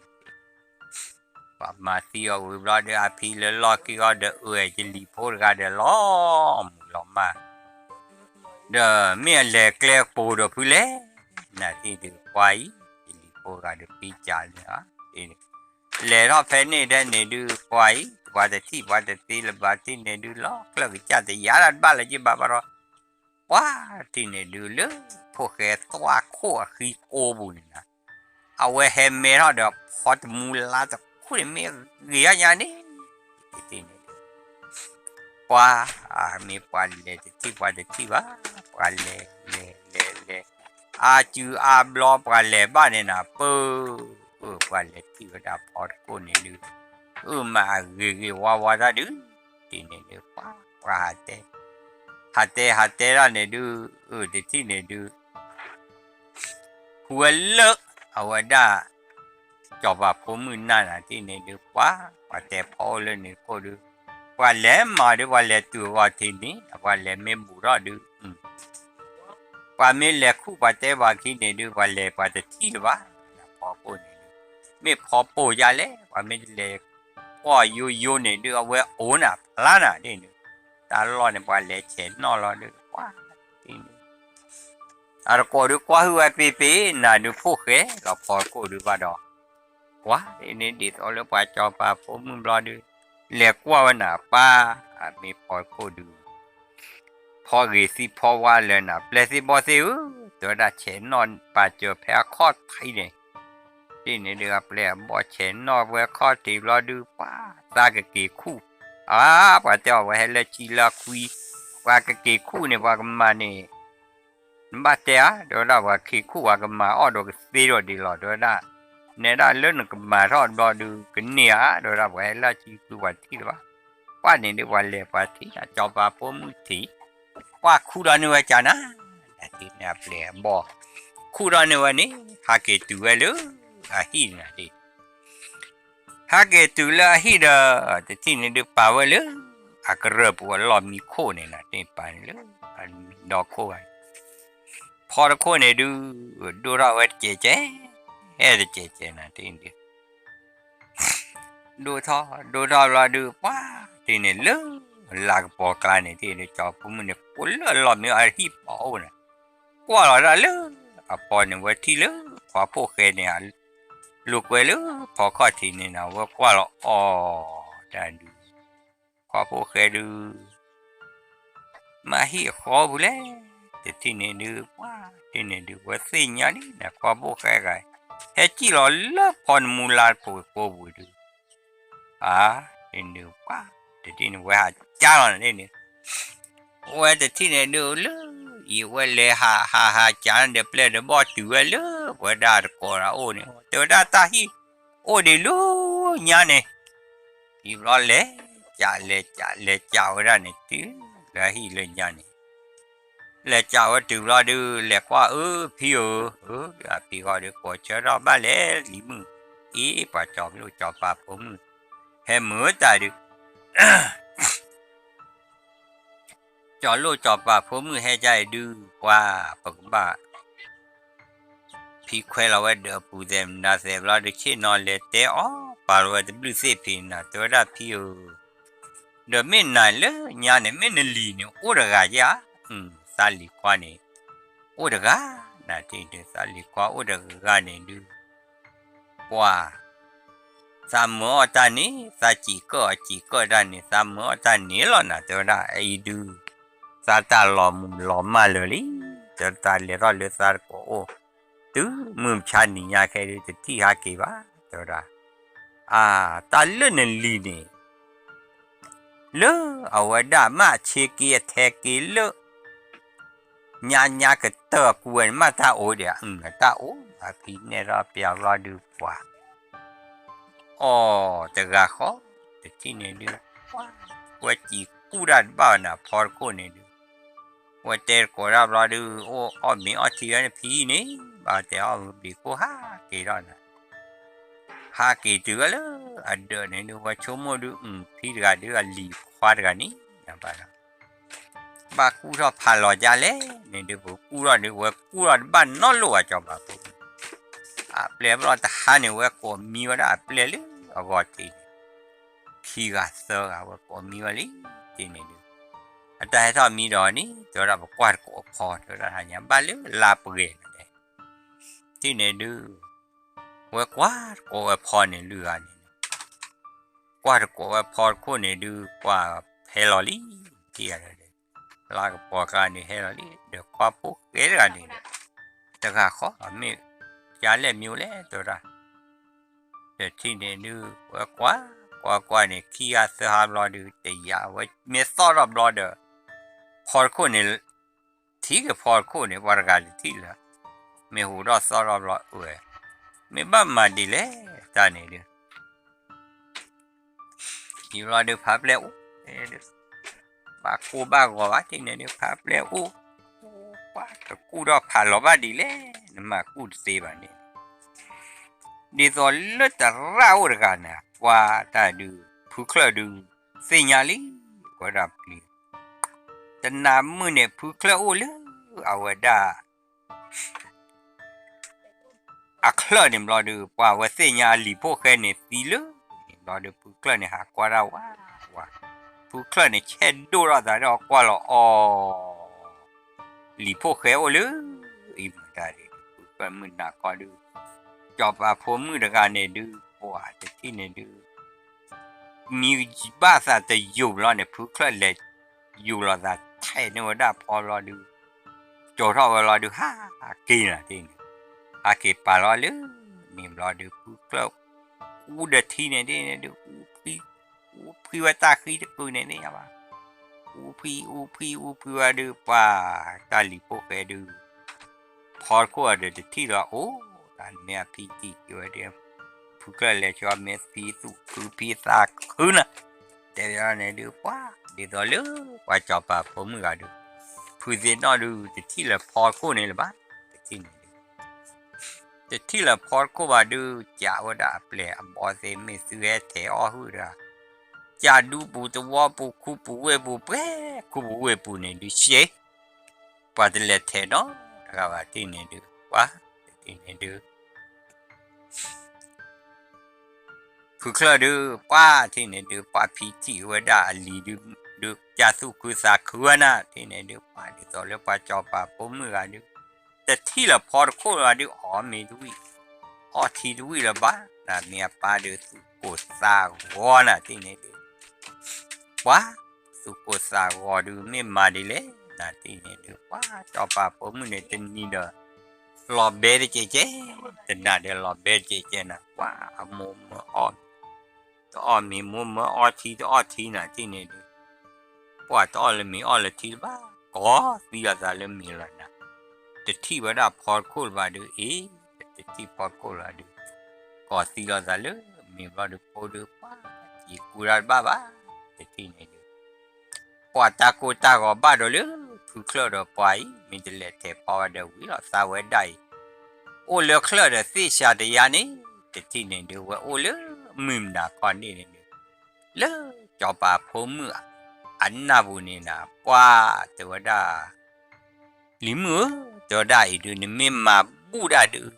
ပှၤမၤသံအီၤဝံၤဘျီဒီး အဖံလၢလီၢ်ခံအီၤဒီး အၢၣ်ယလံၤဖိတဂၤဒီးလီၤမုၢ်လီၤမၢ်, ဒီးမ့ၢ်အလဲၤကျဲပိာ်ဒီးဖုလဲၣ်, နၤသ့ၣ်ဒုး ပှၤအံၤ, ယလံၤဖိတဂၤဒီးပံကၢ်လၢ လဲၤထီၣ်ဖဲန့ၣ်ဒဲးန့ၣ်ဒုး ပှၤအံၤ ပှၤတထံၣ်ပှၤတသ့လၢၤဘၣ်ထံၣ်န့ၣ်ဒုး လီၤကျၢၢ်ကစၢ်တယါလၢၤတဘၣ်လၢၤယဘၣ်ဘၣ်ဒီး, ပှၤထံၣ်န့ၣ်ဒုးလၢ ဖိၣ်ဃဲသွၣ်ခိၣ်အဃံကိပူၤန့ၣ်နၤ, အဝဲဟဲမဲထီၣ်ဒီးဖီတမူလါတခိၣ်န့ၣ်မ့ၢ်ဂ့ၤအီၣ်ညါန့ၣ်, တထံၣ်န့ၣ်ဒုး ပှၤ, မ့ၢ်ပှၤလဲၤတထံၣ်ပှၤတထံၣ်ဘၣ်, ပှၤလဲၤလဲၤလဲၤလဲၤ, အစုအဘျီပှၤလဲၤဘၣ်န့ၣ်နၤ ပၢၢ်, ပှၤလဲၤထံၣ်ဝဲဒၣ်ဖီတခိၣ်န့ၣ်ဒုး, အၢၣ်မးအဂ့ၤဂ့ၤဝါဝါတၢ်ဒုး, တထံၣ်န့ၣ်ဒုး ပှၤ, ပှၤဟးတဲ, ဟးတဲဟးတဲဒၣ်န့ၣ်ဒုး, တထံၣ်န့ၣ်ဒုး ဟူဝဲလၢ အဝဲဒၣ် စီၤပၤဖိမုၣ်နၢ်နၤတထံၣ်န့ၣ်ဒုး ပှၤ, ပှၤတဲဖီအိၣ်လၢန့ၣ်ခိၣ်ဒုး, ပှၤလဲၤမၤဒုး ပှၤလဲၤတုၤအဂီၢ်ထံးန့ၣ် ပှၤလဲၤမ့ၢ်ဘူးထီၣ်ဒုး ပှၤမ့ၢ်လဲၤခူၣ်ပှၤတဲပှၤခံန့ၣ်ဒုး ပှၤလဲၤပှၤတထံၣ်လၢၤဘၣ်, ဖီခိၣ်န့ၣ်ဒုး မ့ၢ်ဖီပိၢ်ယါလဲၣ် ပှၤမ့ၢ်တလဲၤကွၢ်ယိယိန့ၣ်ဒုး အဝဲအိၣ်နၤဖျါနၤဒ်န့ၣ်, တၢ်လီၢ်န့ၣ် ပှၤလဲၤဆဲးနီၣ်လီၤဒုး ပှၤဒ်န့ၣ် အတကိးဒုးကွၢ်ဟုၣ်ဝဲပ့ၤပ့ၤ နၤဒုးဖိၣ်ဃဲလီၤဖီခိၣ်ဒုးဘၣ်ဒီး, ကွၢ်ဒ်န့ၣ်ဒ်သိးလၢပှၤစီၤပၤဖိမုၣ်ဘျီဒုး, လဲၤကွၢ်ဝဲနၤပၢ်, အမ့ၢ်ဖီခိၣ်ဒုး, ဖီဂ့ၤသံဖီဝါလၢနၤ ပျဲၢ်သ့ၣ်ဘီၣ်သ့ၣ်ဧၢ, တဲဝဲဒၣ်ဆဲးနီၣ်ပာ်စၢၤဖဲအခီၣ်ထံးန့ၣ်, ဒ်န့ၣ်ဒုးအပျဲၢ်အဘီၣ်ဆဲးနီၣ်ဝဲခီၣ်ထံးဘျီဒုး ပှၤသးကက့ၤခူၣ်, အါ ပှၤတဲအီၤဝဲဟဲလၢဆံလၢခွံ, ပှၤကက့ၤခူၣ်န့ၣ် ပှၤကမၤန့ၣ် နဘၣ်တဲဧါ, တဲဝဲဒၣ်ပှၤက့ၤခူၣ်ပှၤကမၤအီၣ်ဒီးကသ့ဒီးဒ်လီၤ တဲဝဲဒၣ်, နဲဒၣ်လၢနကမၤထီၣ်ဘျီဒုး ကန့ၢ်ဧါ, တဲဝဲဒၣ်ပှၤဟဲလၢဆံခွံပှၤတထံၣ်လၢၤဘၣ်, ပှၤန့ၣ်ဒုးပှၤလဲၤပှၤထံၣ် အစီၤပၤဖိမုၣ်ထံၣ်, ပှၤခူၣ်ဒီးန့ၢ်ဝဲကနၤ, နၤဒ်န့ၣ်အပျဲၢ်အဘီၣ်, ခူၣ်ဒီးန့ၢ်ဝဲန့ၣ် ဟးက့ၤတုၤဝဲလၢ အဟံၣ်နၤဒ် ဟဲက့ၤတုၤလၢအဟံၣ်ဒီး တထံၣ်န့ၣ်ဒုးပာ်ဝဲလၢ အကရၢၢ်ပူၤအလီၢ်မံခိၣ်န့ၣ်နၤ တပာ်န့ၣ်လၢ အဒီခိၣ်ဘၣ်န့ၣ်, ဖီတခိၣ်န့ၣ်ဒုး ဒိၣ်ထီၣ်ဝဲတကဲးကဲး, ဟဲတကဲးကဲးနၤတထံၣ်န့ၣ်ဒုး ဒိၣ်ထီၣ် ဒိၣ်ထီၣ်ဘျီဒုး ပှၤတထံၣ်န့ၣ်လၢ လၤကပီၤကျါန့ၣ်တထံၣ်န့ၣ် စီၤဖိမုၣ်န့ၣ် ကိးလၢအလီၢ်မံအဟံၣ်ဖီအိၣ်န့ၣ်, ကွၢ်လီၤဒၣ်လၢ အဖီန့ၣ် ဝဲထံၣ်လၢ ဖီဖိၣ်ဃဲန့ၣ် လိာ်ကွဲလၢဖီခီၣ်ထံးန့ၣ်နၤ ဝဲကွၢ်လီၤအီၤ တၢ်ဒုး ဖီဖိၣ်ဃဲဒုး မ့ၢ်ဟံၣ်အဃီပူၤလဲၣ်, တထံၣ်န့ၣ်ဒုး ပှၤတထံၣ်န့ၣ်ဒုး ဝဲသ့ၣ်ညါလံနၤ ဖီဖိၣ်ဃဲဂၤ, ဟဲစံၣ်လီၤလၢဖီနမူလါတဖိးကိပူၤဒုး, အါ န့ၣ်ဒုး ပှၤ တထံၣ်န့ၣ် ဝဲဟးကၢ်လီၤန့ၣ်န့ၣ် ဝဲတထံၣ်န့ၣ်ဒုးလၢ အံၤဝဲလဲၤဟးဟးဟးကၢ်ဒီးပျဲၢ်ဒီးဘီၣ်တုၤဝဲလၢ ပဝဲဒၣ်တကိးဒီးအိၣ်န့ၣ် တဲဝဲဒၣ်တၢ်ဟံၣ်အိၣ်ဒံးလၢညါန့ၣ်, အံၤဘျီလဲၤကၢ်လဲၤကၢ်လဲၤကၢ်ဝဲဒၣ်န့ၣ် တုၤလၢဟံၣ်လၢညါန့ၣ် လဲၤကၢ်ဝဲတုၤဘျီဒုး လဲၤကွၢ်အၢဖံဧၢ, အဖံဂီၢ်ဒုး ကိးဆၢထီၣ်ဘၣ်လဲၤလံၤမုၣ်, အ့ ပှၤစီၤလိၣ်စီၤပၤဖိမုၣ် ဟဲမုာ်တၢ်ဒုး စီၤလိၣ်စီၤပၤဖိမုၣ်ဟဲကၢ်အံၤဒုး ပှၤပကဘၣ် ဖံခွဲးလီၤဝဲဒီးအပူၤသဲးမနုၤသဲးဘျီဒုး ဆ့ၣ်နီၤလဲၤတဲအီၤ ပာ်လီၤဝဲတဘျုးသ့ၣ်ဖံးနၤ တဲဝဲဒၣ်ဖံဧၢ, ဒီးမ့ၢ်နၤလၢညါန့ၣ် မ့ၢ်နလံၤန့ၣ် အိၣ်တဂၤဧါ, သးလံၤခွါန့ၣ် အိၣ်တဂၤ, နၤတထံၣ်န့ၣ်ဒုး သးလံၤခွါအိၣ်တဂၤန့ၣ်ဒုး ပှၤ သးမုာ်အီၣ်တၢ်န့ၣ် သးစံးကၢၣ်အီၤ စံးကၢၣ်တၢ်န့ၣ် သးမုာ်အီၣ်တၢ်န့ၣ်လီၤနၤ တဲဝဲဒၣ် အအံၤဒုး သးတၢ်လီၤမုၢ်လီၤမၢ်လၢာ်လံ, တဲဝဲတၢ်လဲၤထီၣ်လၢသးတကိးအိၣ် တုၤမုၢ်မဆါနံၤညါခဲဒုး တထံၣ်ဟးက့ၤဘၣ် တဲဝဲဒၣ်, အါ တၢ်လၢနလံၤန့ၣ် လၢအဝဲဒၣ်မ့ၢ်ဆ့က့အထဲက့လၢ ညါညါကတၢၢ်အကူဝဲန့ၣ် မ့ၢ်တၢ်အိၣ်ဒီး အတၢ်အိၣ် အဖံနဲၣ်ထီၣ်ပျးဘျီဒုးပှၤ အီၣ်တဂၤဃီ တထံၣ်န့ၣ်ဒုး ပှၤ ဝဲစံးကူၣ်တၢ်တဘၣ်ဝဲနၤ ဖီတခိၣ်န့ၣ်ဒုး ဝဲတဲတကိးတၢ်ဘျီဒုး အိၣ်အီၣ်မ့ၤအီထံဝဲန့ၣ်ဖံန့ၣ် ဘၣ်တဲအီၣ်ဘံကိၢ်ဟးက့ၤထီၣ်နၤ ဟးက့ၤတုၤဝဲလၢအဒၢးန့ၣ်ဒုး ဝဲဆိကမိၣ်ဒုး ဖံတဂၤဒုး အလံၤခွါတဂၤန့ၣ် ဘၣ် ဘၣ်ကူၣ်ထီၣ်ဖးလီၤဒ်လဲၣ်န့ၣ်ဒုး ပကူၣ်ထီၣ်ဒုး ဝဲကူၣ်ထီၣ်တဘၣ်နီတလီၢ်ဘၣ် စီၤပၤဖိ အပျဲၢ်ဘျီတဟါန့ၣ် ဝဲကိးမံဝဲဒၣ်အပျဲၢ်လၢအဂီၢ်ထံးန့ၣ် ခံဂၤသၢဂၤ ဝဲကိးမံဝဲလံ တထံၣ်န့ၣ်ဒုး အတၢ်ဟဲထီၣ်မံဒီးန့ၣ် တဲဝဲဒၣ်ပကွၢ်တကိးအဖီ တဲဝဲဒၣ်ဟါညါ ဘၣ်လၢလါပှဲၤန့ၣ် တထံၣ်န့ၣ်ဒုး ဝဲကွၢ်တကိးဝဲဖီန့ၣ် လွံၢ်ဂၤန့ၣ် ကွၢ်တကိးဝဲဖီတခိၣ်န့ၣ်ဒုး ကွၢ်ဟဲလီၤလံ ထံၣ်ဂၤဒီး လါကပီၤကျါန့ၣ်ဟဲလီၤလံ ဒီးခွါဖိၣ်ဃဲတဂၤန့ၣ်ဒီး တဂၤဃီ မ့ၢ်ကလဲၣ်မ့ၢ်အိၣ်လဲၣ် တဲဝဲဒၣ် တထံၣ်န့ၣ်ဒုး ဝဲကွၢ် ကွၢ်ကွၢ်န့ၣ် ခံဂၤသၢဂၤဘျီဒုး တယာ်ဝဲမ့ၢ်သီၣ်ထီၣ်ဘျီဒီး ဖီတခိၣ်န့ၣ် ထံၣ်က့ၤဖီတခိၣ်န့ၣ် ပှၤတဂၤတထံၣ်လၢၤ မ့ၢ်ဟူးထီၣ်သီၣ်ထီၣ်ဘျီ အဝဲ မ့ၢ်ဘၣ်မၤဒ်လဲၣ် တၢ်န့ၣ်ဒုး ယံၤဘျီဒုး ဖးပျဲၢ်အိၣ် ဘၣ်ကိၢ်ဘၣ်ဂီၤဘၣ် တထံၣ်န့ၣ်ဒုး ဖးပျဲၢ်အိၣ် ပှၤတကူၣ်ထီၣ်ဖးလီၤဘၣ်ဒ်လဲၣ် နမၤကူၣ်တသ့ဘၣ်န့ၣ် ဒ်သိးလၢတရၣ်အိၣ်တဂၤန့ၣ် ပှၤတၢ်ဒုး ဖုချၢၣ်ဒုး သ့ၣ်ညါလံ, ဝဲဒၣ်ပျံၤ, တနၤမုၢ်န့ၣ် ဖုချၢၣ်အိၣ်လၢ အဝဲဒၣ် အချၢၣ်န့ၣ်ဘျီဒုး ပှၤဝဲသ့ၣ်ညါအလံၤဖိၣ်ဃဲန့ၣ်သံလၢန့ၣ်ဘျီဒုး ဖုချၢၣ်န့ၣ်ဟးကွၢ်တၢ်ဝးဝး, ဖုချၢၣ်န့ၣ် ဆဲးဒိၣ်ထီၣ်သးဒီးကွၢ်လီၤအီၤ လံၤဖိၣ်ဃဲအိၣ်လၢ အံၤမတၤဒုး ဖုချၢၣ်မုၢ်နၤခီဒုး စီၤပၤဖိမုၣ်တဂၤန့ၣ်ဒုး ပှၤတထံၣ်န့ၣ်ဒုး မံဘၣ်သးတယိာ်ဘျီန့ၣ် ဖုချၢၣ်လဲၤယူာ်လီၤသးထဲးန့ၢ်ဝဲဒၣ်ဖီဘျီဒုး ကၠီၤထီၣ်ဝဲလီၤဒုး ဟးက့ၤနၤတ့ၢ်န့ၣ်, ဟးက့ၤပာ်လီၤလၢ န့ၣ်ဘျီဒုး ဖုချၢၣ် အူဒီးထံန့ၣ်တ့ၢ်န့ၣ်ဒုး အူဖှံဝဲတၢ်ဃံတကုာ်န့ၣ်သ့ၣ်ညါဘၣ်, အူဖှံ အူဖှံ အူဖှံဝဲဒုး ပှၤတၢ်လံၤဖိၣ်ဃဲဒုး ဖီတခိၣ်အဒီးတထံၣ်လီၤအိၣ်, တၢ်မ့ၢ်အဖံတံၢ်က့ၤဝဲဒၣ် ဖုချၢၣ်လဲၤဆှီမ့ၢ်ဖံသူၣ်ခုဖံသးခုနၤ, တဲဝဲန့ၣ်ဒုး ပှၤဒ်သိးလၢ ပှၤစီၤပၤဖိမုၣ်ဂၤဒုး ဖုသ့ၣ်နီၣ်ဒုး တထံၣ်လၢဖီတခိၣ်န့ၣ်လၢၤဘၣ်, တထံၣ်န့ၣ်ဒုး တထံၣ်လၢဖီတခိၣ်ဘၣ်ဒုး ကးဝဲဒၣ်အပျဲၢ်အဘီသ့ၣ်မ့ၢ်သုဟဲထဲးအီၣ်ဟုၣ်တဂၤ ကးဒူပူၤတဝီပူၤခူပူၤဝ့ၢ်ပူၤ ပှဲၤခူပူၤဝ့ၢ်ပူၤန့ၣ်ဒုးရှဲ ပှၤတလဲၤထဲးနီတဂၤဘၣ်တ့ၢ်န့ၣ်ဒုး ပှၤတထံၣ်န့ၣ်ဒုး ဖုချၢၣ်ဒုး ပှၤထံၣ်န့ၣ်ဒုး ပှၤဖံထံၣ်ဝဲဒၣ်အလံၤဒုး ဒုးကၢ်သူၣ်ခုသးခုဝဲနၤ ထံၣ်န့ၣ်ဒုး ပှၤဒ်သိးလၢပှၤစီၤပၤဖိမုၣ်ဂၤဒုး တထံၣ်လၢဖီတခိၣ်လၢၤဘၣ်ဒုး အီၣ်မ့ၤတဝံၣ် အီၣ်ထံတဝံၣ်လၢၤဘၣ် နမ့ၢ်အပၢ်ဒုး သူၣ်ကိၢ်သးဂီၤနၤ ထံၣ်န့ၣ်ဒုး ပှၤ သူၣ်ကိၢ်သးဂီၤဒုး မ့ၢ်မၤဒ်လဲၣ် နၤ ထံၣ်န့ၣ်ဒုး ပှၤစီၤပၤဖိမုၣ်န့ၣ် တနံၤဒီး လီၤဘဲတကဲးကဲး တနၤဒီးလီၤဘဲတကဲးကဲးနၤ ပှၤအမိၢ်မၢအီၣ် တအီၣ်မ့ၤ မိၢ်မၢအီထံတအီၣ်ထံနၤ ထံၣ်န့ၣ်ဒုး ပှၤတအီၣ်လၢမ့ၤအီၣ်လၢထံတဘၣ် ကိးသံလီၤသးလၢမ့ၤလီၤနၤ တထံၣ်ဝဲဒၣ်ဖီတခိၣ်လၢၤဘၣ်ဒုး အ့ တထံၣ်ဖီတခိၣ်လၢၤဘၣ်ဒုး ကိးသံလီၤသးလၢမ့ၤဘျီဒုး ဖိဒုး ပှၤ ယံာ်ကူတၢ်တဘၣ်ဘၣ် တထံၣ်န့ၣ်ဒုး ပှၤတၢ်ကိၢ်တၢ်ဂီၤဘၣ်ဒီးလၢ ဖုချၢၣ်ဒီးပှၤအံၤ မ့ၢ်တလဲၤထဲးဖီဝဲဒီးဝံၤလီၤသးဝဲဒၣ်အံၤ အိၣ်လၢချၢၣ်ဒီးသ့ၣ်စှၤတယါန့ၣ် တထံၣ်န့ၣ်ဒုး ဝဲအိၣ်လၢမုၢ်မနၤခီန့ၣ်န့ၣ်ဒုး လၢစီၤပၤဖိမုၣ်အနၢ်ပူၤန့ၣ်နၤ ပှၤတဲဝဲဒၣ် လံၤမုၣ်ဧၢ တဲဝဲဒၣ်အံၤဒုး နမ့ၢ်မၤဘူၣ်ဒၣ်ဒုး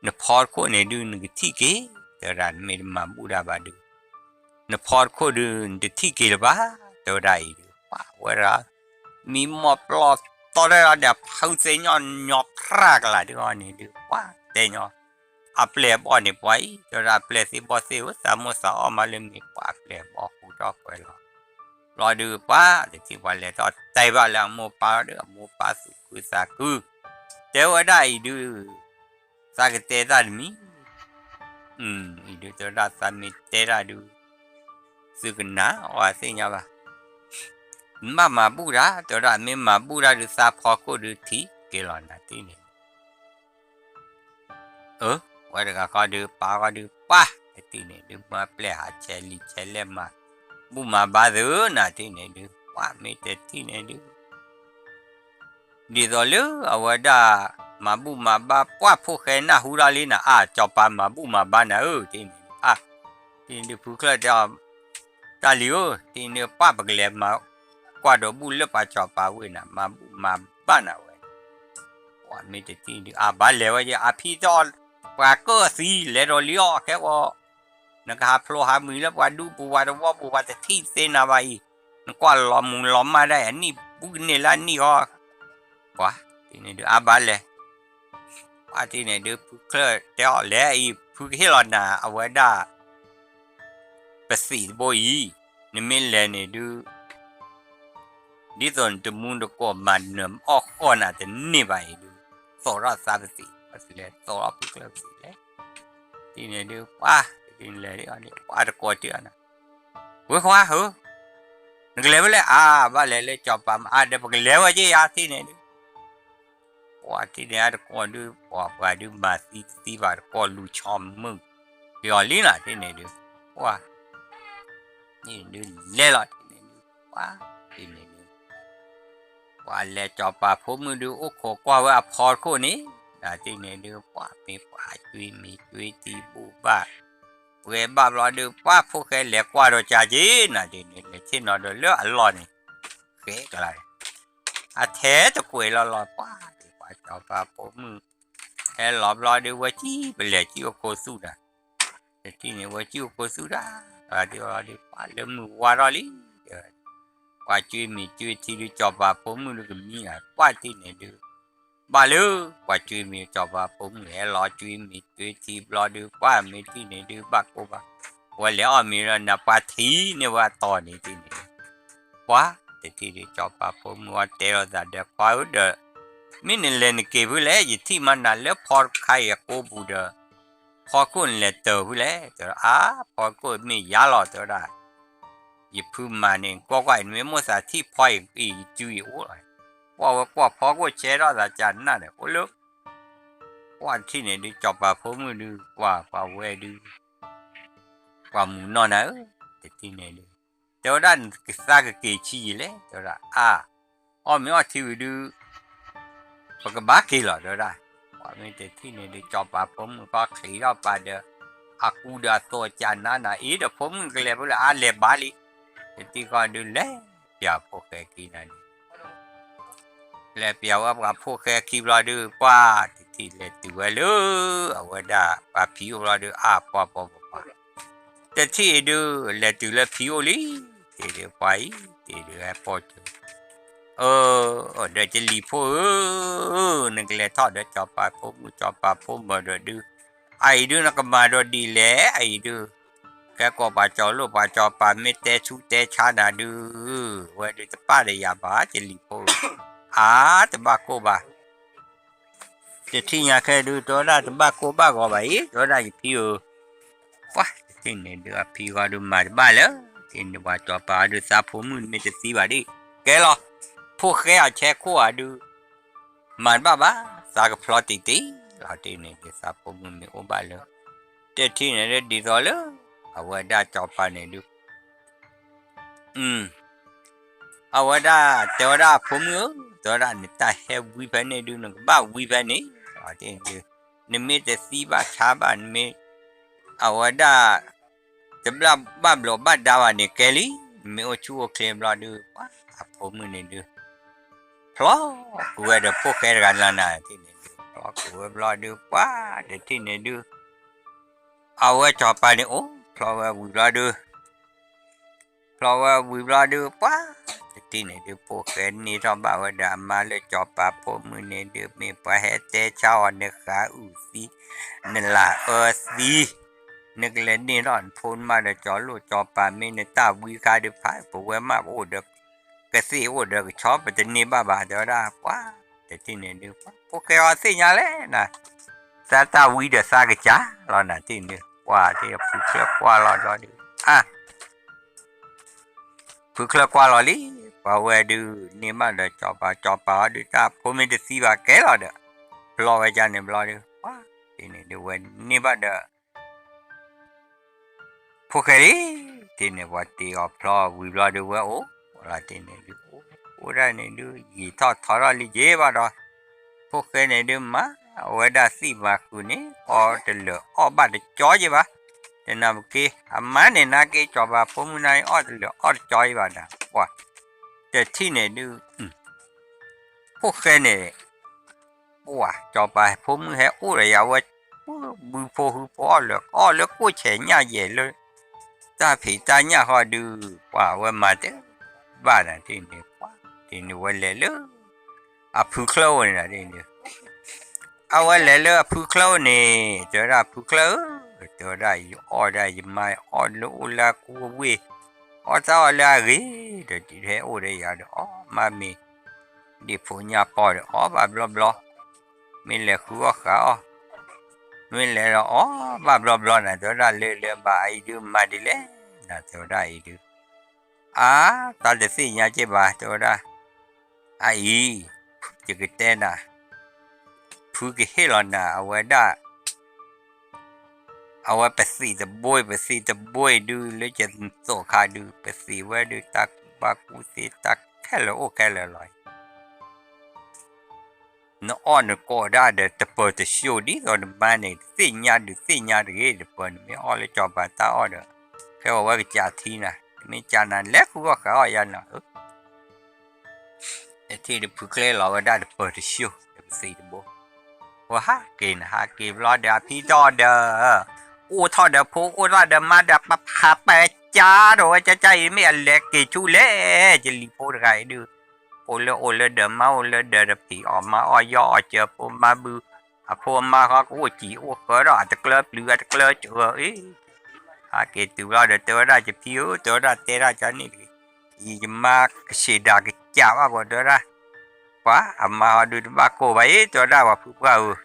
နဖီတခိၣ်န့ၣ်ဒုး နကထံၣ်က့ၤ တဲဝဲဒၣ် နမ့ၢ်တမၤဘူၣ်ဒၣ်ဘၣ်ဒုး နဖီတခိၣ်ဒုး နတထံၣ်က့ၤလၢၤဘၣ် တဲဝဲဒၣ်အံၤဒုး ပှၤဝဲဒၣ် မံမီၢ်ပျီတီၢ်တၢ်ဒီးဖုသ့ၣ်ညီညီဖြၢ်ကလာ်ဒုးအီၤန့ၣ်ဒုး ပှၤတဲညီ အပျဲၢ်အဘီၣ်န့ၣ်ပှၤအံၤ တဲဝဲဒၣ်အပျဲၢ်သ့ၣ်ဘီၣ်သ့ၣ်ဧၢ သးမိၢ်သးအီၣ်မးလၢမ့ၤ ပှၤအပျဲၢ်အဘီၣ်ဃူထီၣ်ကွဲးလီၤ လီၤဒုးပှၤ တထံၣ်ပှၤလဲၤထီၣ်တဲဘၣ်လၢအမိၢ်ပၢ်ဒီး အမိၢ်ပၢ်သူၣ်ခုသးခု တဲဝဲဒၣ်အံၤဒုး သးကတဲတၢ်တမံၤ အံၤဒုးတဲဝဲဒၣ်သးမ့ၢ်တဲတၢ်ဒုး သုကနၣ်အီၤသ့ၣ်ညါဘၣ် နဘၣ်မၤဘူၣ်တၢ် တဲဝဲဒၣ် မ့ၢ်မၤဘူၣ်တၢ်ဒုး သးဖီခိၣ်ဒုးထံၣ်က့ၤလီၤနၤ တထံၣ်န့ၣ် အၢ ဝဲတဂၤဃီဒုး ပၢ်ဃီဒုး ပှၤ တထံၣ်န့ၣ်ဒုး မၢပျဲၢ်ဟးဆဲးလံာ်ဆဲးလဲၢ်မၤ ဘူၣ်မၤဘါသုနၤ တထံၣ်န့ၣ်ဒုး ပှၤမ့ၢ်တထံၣ်န့ၣ်ဒုး ဒ်သိးလၢအဝဲဒၣ် မၤဘူၣ်မၤဘါ ပှၤဖိၣ်ဃဲနၢ်ဟူထီၣ်လံနၤ အါ စီၤပၤမၤဘူၣ်မၤဘါနၤဧၢ တထံၣ်န့ၣ် အါ တထံၣ်န့ၣ်ဒုး ဖုချၢၣ်တဲအီၤ တၢ်လံၤဧၢ တထံၣ်န့ၣ်ဒုး ပှၤပကလဲၤမၤ ကွၢ်ဒိးဘူၣ်လၢပှၤစီၤပၤဝ့ၢ်နၤ မၤဘူၣ်မၤဘါနၤဝဲ ပှၤမ့ၢ်တထံၣ်ဒုး အါ ဘၣ်လဲၤဝဲယဲ အါ ဖံတအီၣ် ပှၤကၢၣ်သံ လဲၤဒီးလံအီၣ်ခဲအံၤ နကဟးဖျိဟးမုာ်လၢပှၤဒူပူၤ ပှၤတဝီပူၤ ပှၤတထံၣ်သ့နၤဘၣ်အံၤ နကွၢ်လီၤမုၢ်လီၤမၢ်ဒၣ်အံၤ အနံၣ်ဘူးကန့ၢ်လၢအနံၣ်ဃီ ပှၤတထံၣ်န့ၣ်ဒုး အါ ဘၣ်လဲၤ ပှၤတထံၣ်န့ၣ်ဒုး ဖုချၢၣ်တဲအီၤလဲၤအံၤ ဖုကဟ့ၣ်လီၤနၤ အဝဲဒၣ် ပသံးတဘိအံၤ နမ့ၢ်လဲၤန့ၣ်ဒုး ဒ်သိးနတမူတကိးမၤနၢၤအီၣ်ဃီနၤတန့ၢ်ဘၣ်အံၤဒုး သိးထီၣ်သးပသံး ပသံးလဲၤသိးထီၣ်ဖုချၢၣ်ပသံးလဲၤ တထံၣ်န့ၣ်ဒုး ပှၤ တထံၣ်လဲၤဒုး ပှၤတကိးတ့ၢ်အီၤန့ၣ် ဝဲခွါဧၢ နကလဲၤဖဲလဲၣ် အါ ဘၣ်လဲၤလၢစီၤပၤမၤအါဒီး ပကလဲၤဝဲက့ၤယါ တထံၣ်န့ၣ်ဒုး ပှၤတထံၣ်န့ၣ် အတကိးဒုး ပှၤပှၤဒုးမၤသံတသံဘၣ် တကိးလူၤဆီမုၢ် ဒ်အီၤလံနၤ တထံၣ်န့ၣ်ဒုး ပှၤ န့ၣ်ဒုးလဲၤလီၤ တထံၣ်န့ၣ်ဒုး ပှၤ တထံၣ်န့ၣ်ဒုး ပှၤလဲၤစီၤပၤဖိမုၣ်ဒုး အိၣ်ခိးကွၢ်ဝဲအဖီခိၣ်န့ၣ် နၤ တထံၣ်န့ၣ်ဒုး ပှၤမ့ၢ်ပှၤကွံမ့ၤကွံတံဘူၣ်ဘၣ် ပှဲၤဘၣ်ဘျီဒုး ပှၢ်ဖိၣ်ဃဲလဲၤကွၢ်ဒီးကၢ်က့ၤနၤဒ်န့ၣ် လဲၤဆ့ၣ်နီၤဒီးလၢအလီၢ်န့ၣ် ဃဲကျါ အထဲတကွဲးလီၤလီၤ ပှၢ်ဒ်ပှၤ စီၤပၤဖိမုၣ် ဟဲလီၤဘျီဒုး ဝဲစံၣ်ပလဲၤစံၣ်အိၣ်ခိးသူၣ်တၢ်, တထံၣ်န့ၣ် ဝဲစံၣ်အိၣ်ခိးသူၣ်တၢ်, ဒ်လီၤဒုး ပှၢ်လၢမုၢ်ဝါထီၣ်လံ ပှၤကွ့မ့ၤကွ့ထံဒုး စီၤပၤဖိမုၣ်ဒုးကမံလီၤ ပှၢ်တထံၣ်န့ၣ်ဒုး ဘၣ်လၢ ပှၤကွ့မ့ၤ စီၤပၤဖိမုၣ်ဟဲလီၤကွ့မ့ၤကွ့ထံဘျီဒုး ပှၢ်မ့ၢ်ထံၣ်န့ၣ်ဒုး ဘၣ်ကိၢ်ဘၣ်, ဝဲလဲၤအီၣ်မ့ၤဒီးနၤ ပှၤထံၣ်န့ၢ်ဝဲအတီၤန့ၣ်တထံၣ်န့ၣ် ပှၢ်တထံၣ်ဒုး စီၤပၤဖိမုၣ်အီၤတဲလိာ်သးဒီး ခွါဧၢဒီး မ့ၢ်နလဲၤနက့ၤဖုလဲၣ် ယထံၣ်မးနၤလၢဖီတခါအံၤအကိပူၤဒီး ဖီခိၣ်နလဲၤတၢၤဖုလဲၣ် တဲဝဲဒၣ် အါ ဖီခိၣ်မ့ၢ်ယါလီၤ တဲဝဲဒၣ် ယဖုမၤန့ၣ် ကွၢ်ကွၢ်အံၤ နမ့ၢ်မိၣ်သးထံၣ်ဖီအံၤ ယစုအံၤအိၣ်လီၤ, ကွၢ်ဝဲကွၢ်ဖီခိၣ်ဆဲထီၣ်သးကနၣ်န့ၣ် အိၣ်လၢ ပှၢ်တထံၣ်န့ၣ်ဒုး စီၤပၤဖိမုၣ်ဒုး ပှၢ်ပှၤဝဲဒုး ပှၤမုၢ်နီၢ်နၤဧၢ, တထံၣ်န့ၣ်ဒုး တဲဝဲဒၣ် နကသးကက့ၤဆံးယံာ်လဲၣ် တဲဝဲဒၣ် အါ အီၣ်မ့ၤအီထံဝံၤဒုး ပကဘၣ်က့ၤလီၤ တဲဝဲဒၣ်, ပှၢ်မ့ၢ်တထံၣ်န့ၣ်ဒုး စီၤပၤဖိမုၣ်ခီချံးထီၣ်ပာ်ဒီး အကူဒီးအသိးကနါနၤအံၤဒီး ဖိမုၣ်ကလဲၤဖဲလဲၣ် အါလဲၤဘၣ်လံ, တထံၣ်ဃီဒုးလဲၤပၠးဖိၣ်ဃဲခံနၤဒုး လဲၤပၠးဝဲပှၤဖိၣ်ဃဲခံဘျီဒုး ပှၢ်တထံၣ်လဲၤတုၤဝဲလၢ အဝဲဒၣ်ပှၤဖံးအိၣ်ဘျီဒုး အါပှၢ်ပှၢ်ပှၢ်ပှၢ်, တထံၣ်အံၤဒုး လဲၤတုၤလၢဖံးအိၣ်လံ, တ့ၢ်ဒုးပှၢ်အံၤ တ့ၢ်ဒုးဟဲပိာ်စၢၤ အၢ ဒီးကလံၤဖိဧၢ, နကလဲၤထီၣ်ဒီးစီၤပၤဖိမုၣ်စီၤပၤဖိမုၣ်ဒီးဒုး, အအံၤဒုးနကမၤဒီးဒ်လဲၣ် အအံၤဒုး, ကဲကိးပှၤကၠီၤလိၣ်ပှၤကၠီၤပၤမ့ၢ်တဲဆူတဲဆါနၤဒုး, ဝဲဒုးတပာ်ဒီးယၤဘၣ် ကလံၤဖိဧၢ, အါ တဘၣ်ကိၢ်ဘၣ် တထံၣ်ညါခဲဒုး တဲဝဲဒၣ်တဘၣ်ကိၢ်ဘၣ်ဂီၤဘၣ်အံၤ တဲဝဲဒၣ်ယဖံဧၢ, ပှၢ်တထံၣ်န့ၣ်ဒုး အဖံဂီၤဒုးမၤတဘၣ်လၢ တ့ၢ်န့ၣ်ပှၤစီၤပၤဒုး သးဖိမုၣ်မ့ၢ်တသံဘၣ်ဒ် ကဲလီၤ, ဖိၣ်ဃဲအဆဲခိၣ်အဒုး မၤတဘၣ်ဘၣ်, သးကဖျီတံၢ်တံၢ်လီၤ တ့ၢ်န့ၣ်ဒုး သးဖိမုၣ်မ့ၢ်အိၣ်ဘၣ်လၢ တထံၣ်န့ၣ်ဒုး ဒ်သိးလၢ အဝဲဒၣ်စီၤပၤန့ၣ်ဒုး အဝဲဒၣ်တဲဝဲဒၣ်ဖိမုၣ်ဧၢ, တဲဝဲဒၣ်နတၢ်ဟဲဝံဖဲန့ၣ်ဒုး နကဘၣ်ဝံဖဲန့ၣ်, နမ့ၢ်တသံဘၣ်ဆါဘၣ် နမ့ၢ် အဝဲဒၣ် တဘၣ်ဘျီးဘၣ်ဒါဘၣ်န့ၣ်ကဲလံ, နမ့ၢ်အိၣ်ဆူၣ်အိၣ်ချ့ဘျီဒုး ပှၢ်အဖိမုၣ်န့ၣ်ဒုး ဖျီဃုာ်ဝဲဒီးဖိၣ်ဃဲတဂၤလၢ်လၢ် တထံၣ်န့ၣ်ဒုး ဖျီဃုာ်ဝဲဘျီဒုး ပှၢ်တထံၣ်န့ၣ်ဒုး အဝဲစီၤပၤန့ၣ်အိၣ်ဖျီဝဲဝံၤဘျီဒုး ဖျီဝဲဝံၤဘျီဒုး ပှၢ်တထံၣ်န့ၣ်ဒုး ဖိၣ်ဃဲန့ၢ်ထီၣ်ဘၣ်ဝဲဒီးအမါလၢစီၤပၤဖိမုၣ်န့ၣ်ဒုး မ့ၢ်ပှၤဟဲတဲဆါအီၤ နဃးအုၣ်သံ နလၢအၢသံ နကလဲၤန့ၢ်ထီၣ်နဖိနမါဒီးစီၤလိၣ်စီၤပၤ မ့ၢ်နတၢ်ဝံခါဒုးဖး ပဝဲမးပအိၣ်ဒီး ကသ့ၣ်အိၣ်ဒီးကဆီ ပတန့ၢ်ဘၣ်ဘၣ် တဲဝဲဒၣ် ပှၢ်တထံၣ်န့ၣ်ဒုး ဖိၣ်ဃဲအီၤသ့ၣ်ညါလဲၣ်နၤ သးတၢ်ဝံဒီးသးကစၢ်လီၤနၤတထံၣ်န့ၣ်ဒုး ပှၢ်တထံၣ်ဖုချၢကွၢ်လီၤဒီးဒုး အါ ဖုချၢကွၢ်လီၤလံ, ပှၤဝဲဒုး န့ၢ်ဘၣ်ဒီးစီၤပၤ စီၤပၤအီၤဒုး တၢ်ဖိမ့ၢ်တသံဘၣ်ကဲလီၤဒီး ဖျီဝဲဒၣ်န့ၣ်ဘျီဒုး ပှၢ်တထံၣ်န့ၣ်ဒုး ဝဲန့ၢ်ဘၣ်ဒီး ဖိၣ်ဃဲလံ, တထံၣ်န့ၣ် ပှၤတ့အီၤဖျီဝံၤဘျီဒုး ဝဲအိၣ်လီၤတထံၣ်န့ၣ်ဒုး အိၣ်ဒၣ်န့ၣ်ဒုး ယံာ်ထီၣ်ထီထီၣ်လံက့ၤဘၣ်ဒီး ဖိၣ်ဃဲန့ၣ်ဒုး မၤအဝဲဒၣ်သ့ၣ်မၤဃုာ်န့ၣ် အီၣ်တလၢာ်အီၣ်ဘၣ်တကၠီက့ၤဘၣ်, တနၤပက့ အမါန့ၣ်နာ်က့ စီၤပၤဖိမုၣ်န့ၣ် အီၣ်တလၢာ်အီၣ်တကၠီက့ၤဘၣ်ဒီး ပှၢ် တထံၣ်န့ၣ်ဒုး ဖိၣ်ဃဲန့ၣ် ပှၢ် စီၤပၤဖိမုၣ်ဟဲအိၣ်ဒီးယၤဝဲ ဘုဖိဟုဖိအီၣ်လၢအီၣ်လၢကိၣ်ဆဲးညၣ်ယဲၢ်လၢ တၢ်ဖံးတၢ်ညၣ်ဃီဒုး ပှၢ်ဝဲမၤတဘၣ်နၤတထံၣ်န့ၣ် ပှၢ်တထံၣ်န့ၣ် ဝဲလဲၤလၢ အဖုချၢအိၣ်န့ၣ်နၤတထံၣ်န့ၣ် အဝဲလဲၤလၢအဖုချၢအိၣ်န့ၣ် တဲဝဲဒၣ်ဖုချၢဧၢ, တဲဝဲဒၣ်ယအီၣ်ဒၣ်ယမါအီၣ်လၢအိၣ်လၢအကူအဝ့ၢ်, အီၣ်တၢ်အီၣ်လၢအဂ့ၤ, ဒီးတုၤဟဲအိၣ်ဒီးယၤဒီးအီၣ်မးမ့ၤ ဒ့ၣ်ဖိညၣ်ပီၢ်ဒီးအီၣ်ဘၣ်ဘျီဘျီ, မ့ၢ်လဲၤဃုအီၣ်ဃုအီၣ်, မ့ၢ်လဲၤဒီးအီၣ်ဘၣ်ဘျီဘျီနၤ တဲဝဲဒၣ်လၢလၢဘၣ်အံၤဒုးမၤဒ်လဲၣ်နၤ တဲဝဲဒၣ်အံၤဒုး အါ တၢ်တသ့ၣ်ညါက့ၤဘၣ် တဲဝဲဒၣ်, အအံၤ ယကတဲနၤ, ဖုကဟ့ၣ်လီၤနၤ အဝဲဒၣ် အဝဲပသံးတဘိ ပသံးတဘိဒုး လၢယသိးခါဒုး ပသံးဝဲဒုး တၢ်ကူၣ်ဘၣ်ကူၣ်သ့တၢ်ခဲလၢာ်အိၣ်ခဲလၢာ်လီၤ. နအီၣ်နကိးဒၣ်ဒီးတပၢၤတဆှိၣ် ဒ်သိးနမါန့ၣ် တသ့ၣ်ညါဒုးသ့ၣ်ညါတဂ့ၤ တပၢၤ နမ့ၢ်အီၣ်လၢစီၤပၤတၢ်အီၣ်ဒီး ကဲဝဲကစးထံနၤ တမ့ၢ်ကစးနၤလဲၤဃုအီၣ်ဃုအီၣ်ယါနၤဧၢ တထံၣ်ဒုးဖုကျဲလီၤဝဲဒၣ်တပၢၤတဆှိၣ် တပသံတဘိ ဝဲဟးက့ၤနဟးက့ၤဘျီဒီးအဖံထီၣ်ဒီး အိၣ်ထီၣ်ဒီးဖိအိၣ်ထီၣ်ဒီးမါဒီးပဖးပကၢ်ဒီးဝဲကၢ်ကၢ်အံၤ မ့ၢ်အလဲၤက့ၤဆူလဲၣ် ယလံၤဖိတဂၤအံၤဒုး အိၣ်လၢအိၣ်လၢဒီးမါအိၣ်လၢဒီးတဖံးအီၣ်မါအီၣ်ယီၢ်အီၣ်စၢၤဖိမါဘု အဖိအမါဃီကအိၣ်စံာ်အိၣ်ဃၢဒီးအတကျၢပျုၤအတကျၢစၢၤအံၤ ဟးက့ၤတုၤဘျီဒီးတဲဝဲဒၣ်ယဖံဧၢ တဲဝဲဒၣ်တဲဒၣ်ကန့ၣ်တဂ့ၤ ယမါကဆံးဒၣ်ကစၢ်ဘၣ်ကီးတဲဝဲဒၣ် ပှၤအမါဟီဒုးတဘၣ်ကိၢ်ဘၣ်အံၤ တဲဝဲဒၣ်ပှၤဖုပှၢ်ဧၢ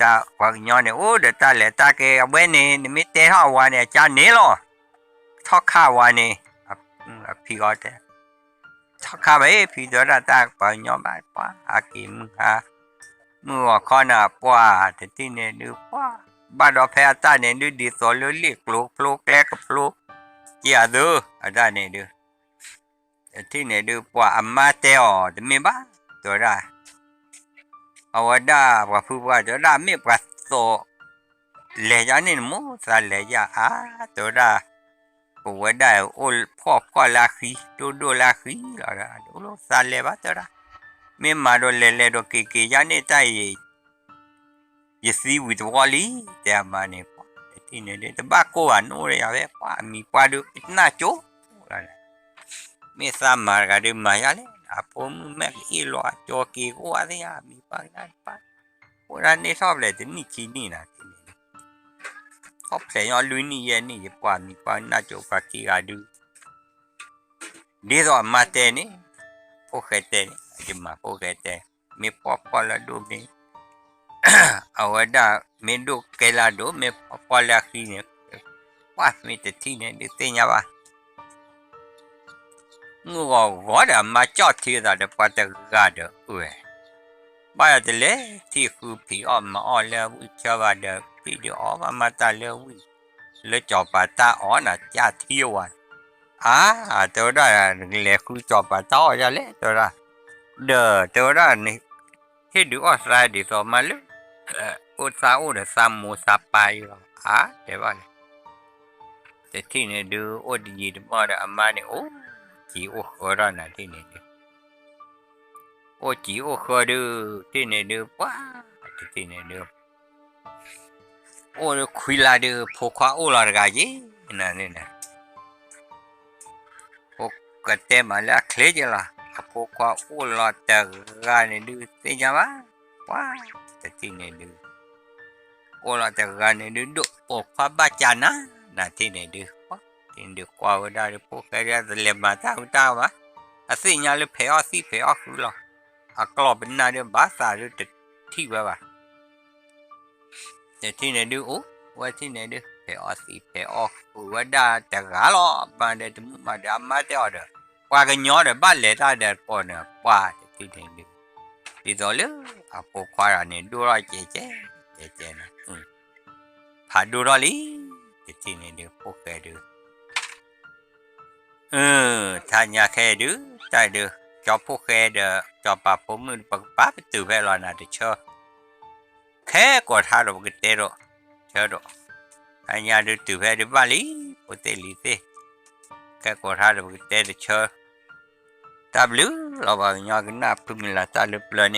တၢ်ပှၤကညီန့ၣ် အိၣ်ဒီးတၢ်လဲၤတၢ်က့ၤ အဝဲန့ၣ် နမ့ၢ်တဲထီၣ်အဝၤန့ၣ် အကၢ်န့ၣ်လီၤ ထီၣ်ခါဝၤန့ၣ် အဖံအီၤတဲ ထီၣ်ခါဘၣ်အံၤ ဖံတဲဝဲဒၣ်တၢ်ပှၤကညီဘၣ် ပှၤဟးက့ၤမုၢ်ဟါ မုၢ်ဂီၤခီန့ၣ် ပှၤတထံၣ်န့ၣ်ဒုး ပှၤ ဘၣ်ဒီးဖဲအတၢ်န့ၣ်ဒုး ဒ်သိးလၢလ့ၣ်ကျိၤဖျိကျဲကဖျိ က့ၤအသု အတၢ်န့ၣ်ဒုး တထံၣ်န့ၣ်ဒုး ပှၤအမါတဲအီၤ တမ့ၢ်ဘၣ် တဲဝဲဒၣ် အဝဲဒၣ်ပှၤဖုပှၢ်တဲဝဲဒၣ် မ့ၢ်ပှၤသိး လဲၤယါန့ၣ်နမိၢ်သးလဲၤယါအါ တဲဝဲဒၣ် ပဝဲဒၣ်အိၣ်ဖှီၣ်ဖှီၣ်လၢအဃံ ဒိၣ်ဒိၣ်လၢအဃံလီၤ ဒိၣ်လၢသးလဲၤဘၣ်တဲဝဲဒၣ် မ့ၢ်မၤဒီးလဲၤလဲၤဒီးက့ၤက့ၤယါန့ၣ်တၢ်အံၤ ယသံဝံၤတဝီလံ တဲအမါန့ၣ် ပှၤတထံၣ်န့ၣ်ဒုး တဘၣ်ကိၢ်ဘၣ်နအိၣ်ဒီးယၤဖဲ ပှၤအမံၤပှၢ်ဒုးကနၣ်ကၠိလီၤ မ့ၢ်သးမၤတဂၤဒုးမၤယါလဲၣ် အဖိမုၣ်မ့ၢ်ကအ့ၣ်လိာ်အကၠီက့ၤကအိၣ်အသ့ၣ်ဧါ အမံၤပှၢ်ကနၣ်တပၢ် အိၣ်ဒၣ်န့ၢ်ထီၣ်ဖျဲးတနံၣ်ခံနံၣ်နၤ ထီၣ်ဖျဲးညီလွံၢ်နံၣ်ယဲၢ်နံၣ် ယပှၤမံၤပှၢ်ကနၣ်ကၠိပှၤခံဂၤဒုး ဒ်သိးအမါတဲန့ၣ် ဖိၣ်ဃဲတဲန့ၣ် ယမၤဖိၣ်ဃဲတဲ မ့ၢ်ဖှီၣ်ဖှီၣ်လၢအဒိၣ်မ့ၢ် အဝဲဒၣ်မ့ၢ်ဒိၣ်ကဲလၢအဒိၣ် မ့ၢ်ဖှီၣ်ဖှီၣ်လၢအဃံန့ၣ် ပှၤမ့ၢ်တထံၣ်န့ၣ်ဒုးသ့ၣ်ညါဘၣ် မုၢ်ဂီၤဂီၤဒီးအမါကၠီၣ်ထံအသးဒီးပှၤတဂၤဒီးအၢ ဘၣ်ယၤတလဲၤထံၣ်ဃုဖံးအီၣ်မၤအီၣ်လၢဝံၣ်ဆၢဘၣ်ဒီး ဖံးဒုးအီၣ်ဘၣ်မၤတၢ်လၢဝံၣ် လၢစီၤပၤတၢ်အီၣ်နၤကၢ်ထံအဝၤ အါ တဲဝဲဒၣ် နကလဲၤဃုစီၤပၤတၢ်အီၣ်ယါလဲၣ် တဲဝဲဒၣ် ဒီးတဲဝဲဒၣ် ဟ့ၣ်ဒုးအီၣ်သးဒ်သိးမးလၢ အိၣ်သးအိၣ်ဒီးသးမိၢ်သးပၢ်အံၤလီၤ အါ တဲဘၣ်လဲၣ် တထံၣ်န့ၣ်ဒုး အိၣ်တယံာ်တမီၢ်ဒီးအမါန့ၣ် အိၣ်စံာ်အိၣ်ဃၢထီၣ်နၤထံၣ်န့ၣ်ဒုး အိၣ်စံာ်အိၣ်ဃၢဒုး ထံၣ်န့ၣ်ဒုး ပှၤ တထံၣ်န့ၣ်ဒုး အိၣ်ခွံလါဒုး ဖိခွါအိၣ်လီၤတဂၤက့ၤ နန့ၣ် ဖိကတဲမးလၢအချ့က့ၤလီၤ အဖိခွါအိၣ်လီၤတဂၤန့ၣ်ဒုး သ့ၣ်ညါဘၣ် ပှၤ တထံၣ်န့ၣ်ဒုး အိၣ်လီၤတဂၤန့ၣ်ဒုး ဒိၣ်ပိာ်ခွါဘၣ်ကၢ်နၤ နထံၣ်န့ၣ်ဒုး ပှၤ ထံၣ်န့ၣ်ဒုးကွၢ်ဝဲဒၣ်ဒုး ဖိၣ်ဃဲဒုးတလဲၤမၤတၢ်ဟူးတၢ်ဂီၤဘၣ် အသ့ၣ်ညါလၢဖဲးအီၣ်သံၣ်ဖဲးအီၣ်ဃုလီၤ အကျီၢ်ပနၢ်ဒုးဘၣ်သးဒုးတထံၣ်ဝဲဘၣ် တထံၣ်န့ၣ်ဒုးအိၣ် ဝဲထံၣ်န့ၣ်ဒုး ဖဲးအီၣ်သံၣ်ဖဲးအီၣ်ဃုာ်ဝဲဒၣ်တဂၤလီၤ မၤဒီးတမုာ်မၤဒီးအမါတဲအီၤဒီး ပှၤကညီဒီးဘၣ်လဲၤတၢ်ဒီးတကိးန့ၣ် ပှၤတထံၣ်န့ၣ်ဒုး ဒ်သိးလၢအဖိခွါတဂၤန့ၣ် ဒိၣ်ထီၣ်ကဲကဲ ကဲကဲန့ၣ် ဖးဒိၣ်ထီၣ်လံ တထံၣ်န့ၣ်ဒုး ဖိၣ်ဃဲဒုး ထါညါခဲအံၤဒုး တၢ်အံၤဒုး ကၠီဖိၣ်ဃဲဒီး ကၠီပၤဖိမုၣ် ပကပာ်ပတုာ်ဖဲလီၤနၤတဆၢ ခဲကိးထါဒီးပကတဲဒီး ဆၢဒီး ထါညါဒုးတုာ်ဖဲဒုးဘၣ်လံ ဖိသ့ၣ်လံၤသ့ၣ် ခဲကိးထါဒီးပကတဲတဆၢ တၢ်ဘျုးလီၤ ပှၤကညီကနၣ်ဖုမုၢ်လၢ်တၢ်လၢပျၢၤန့ၣ်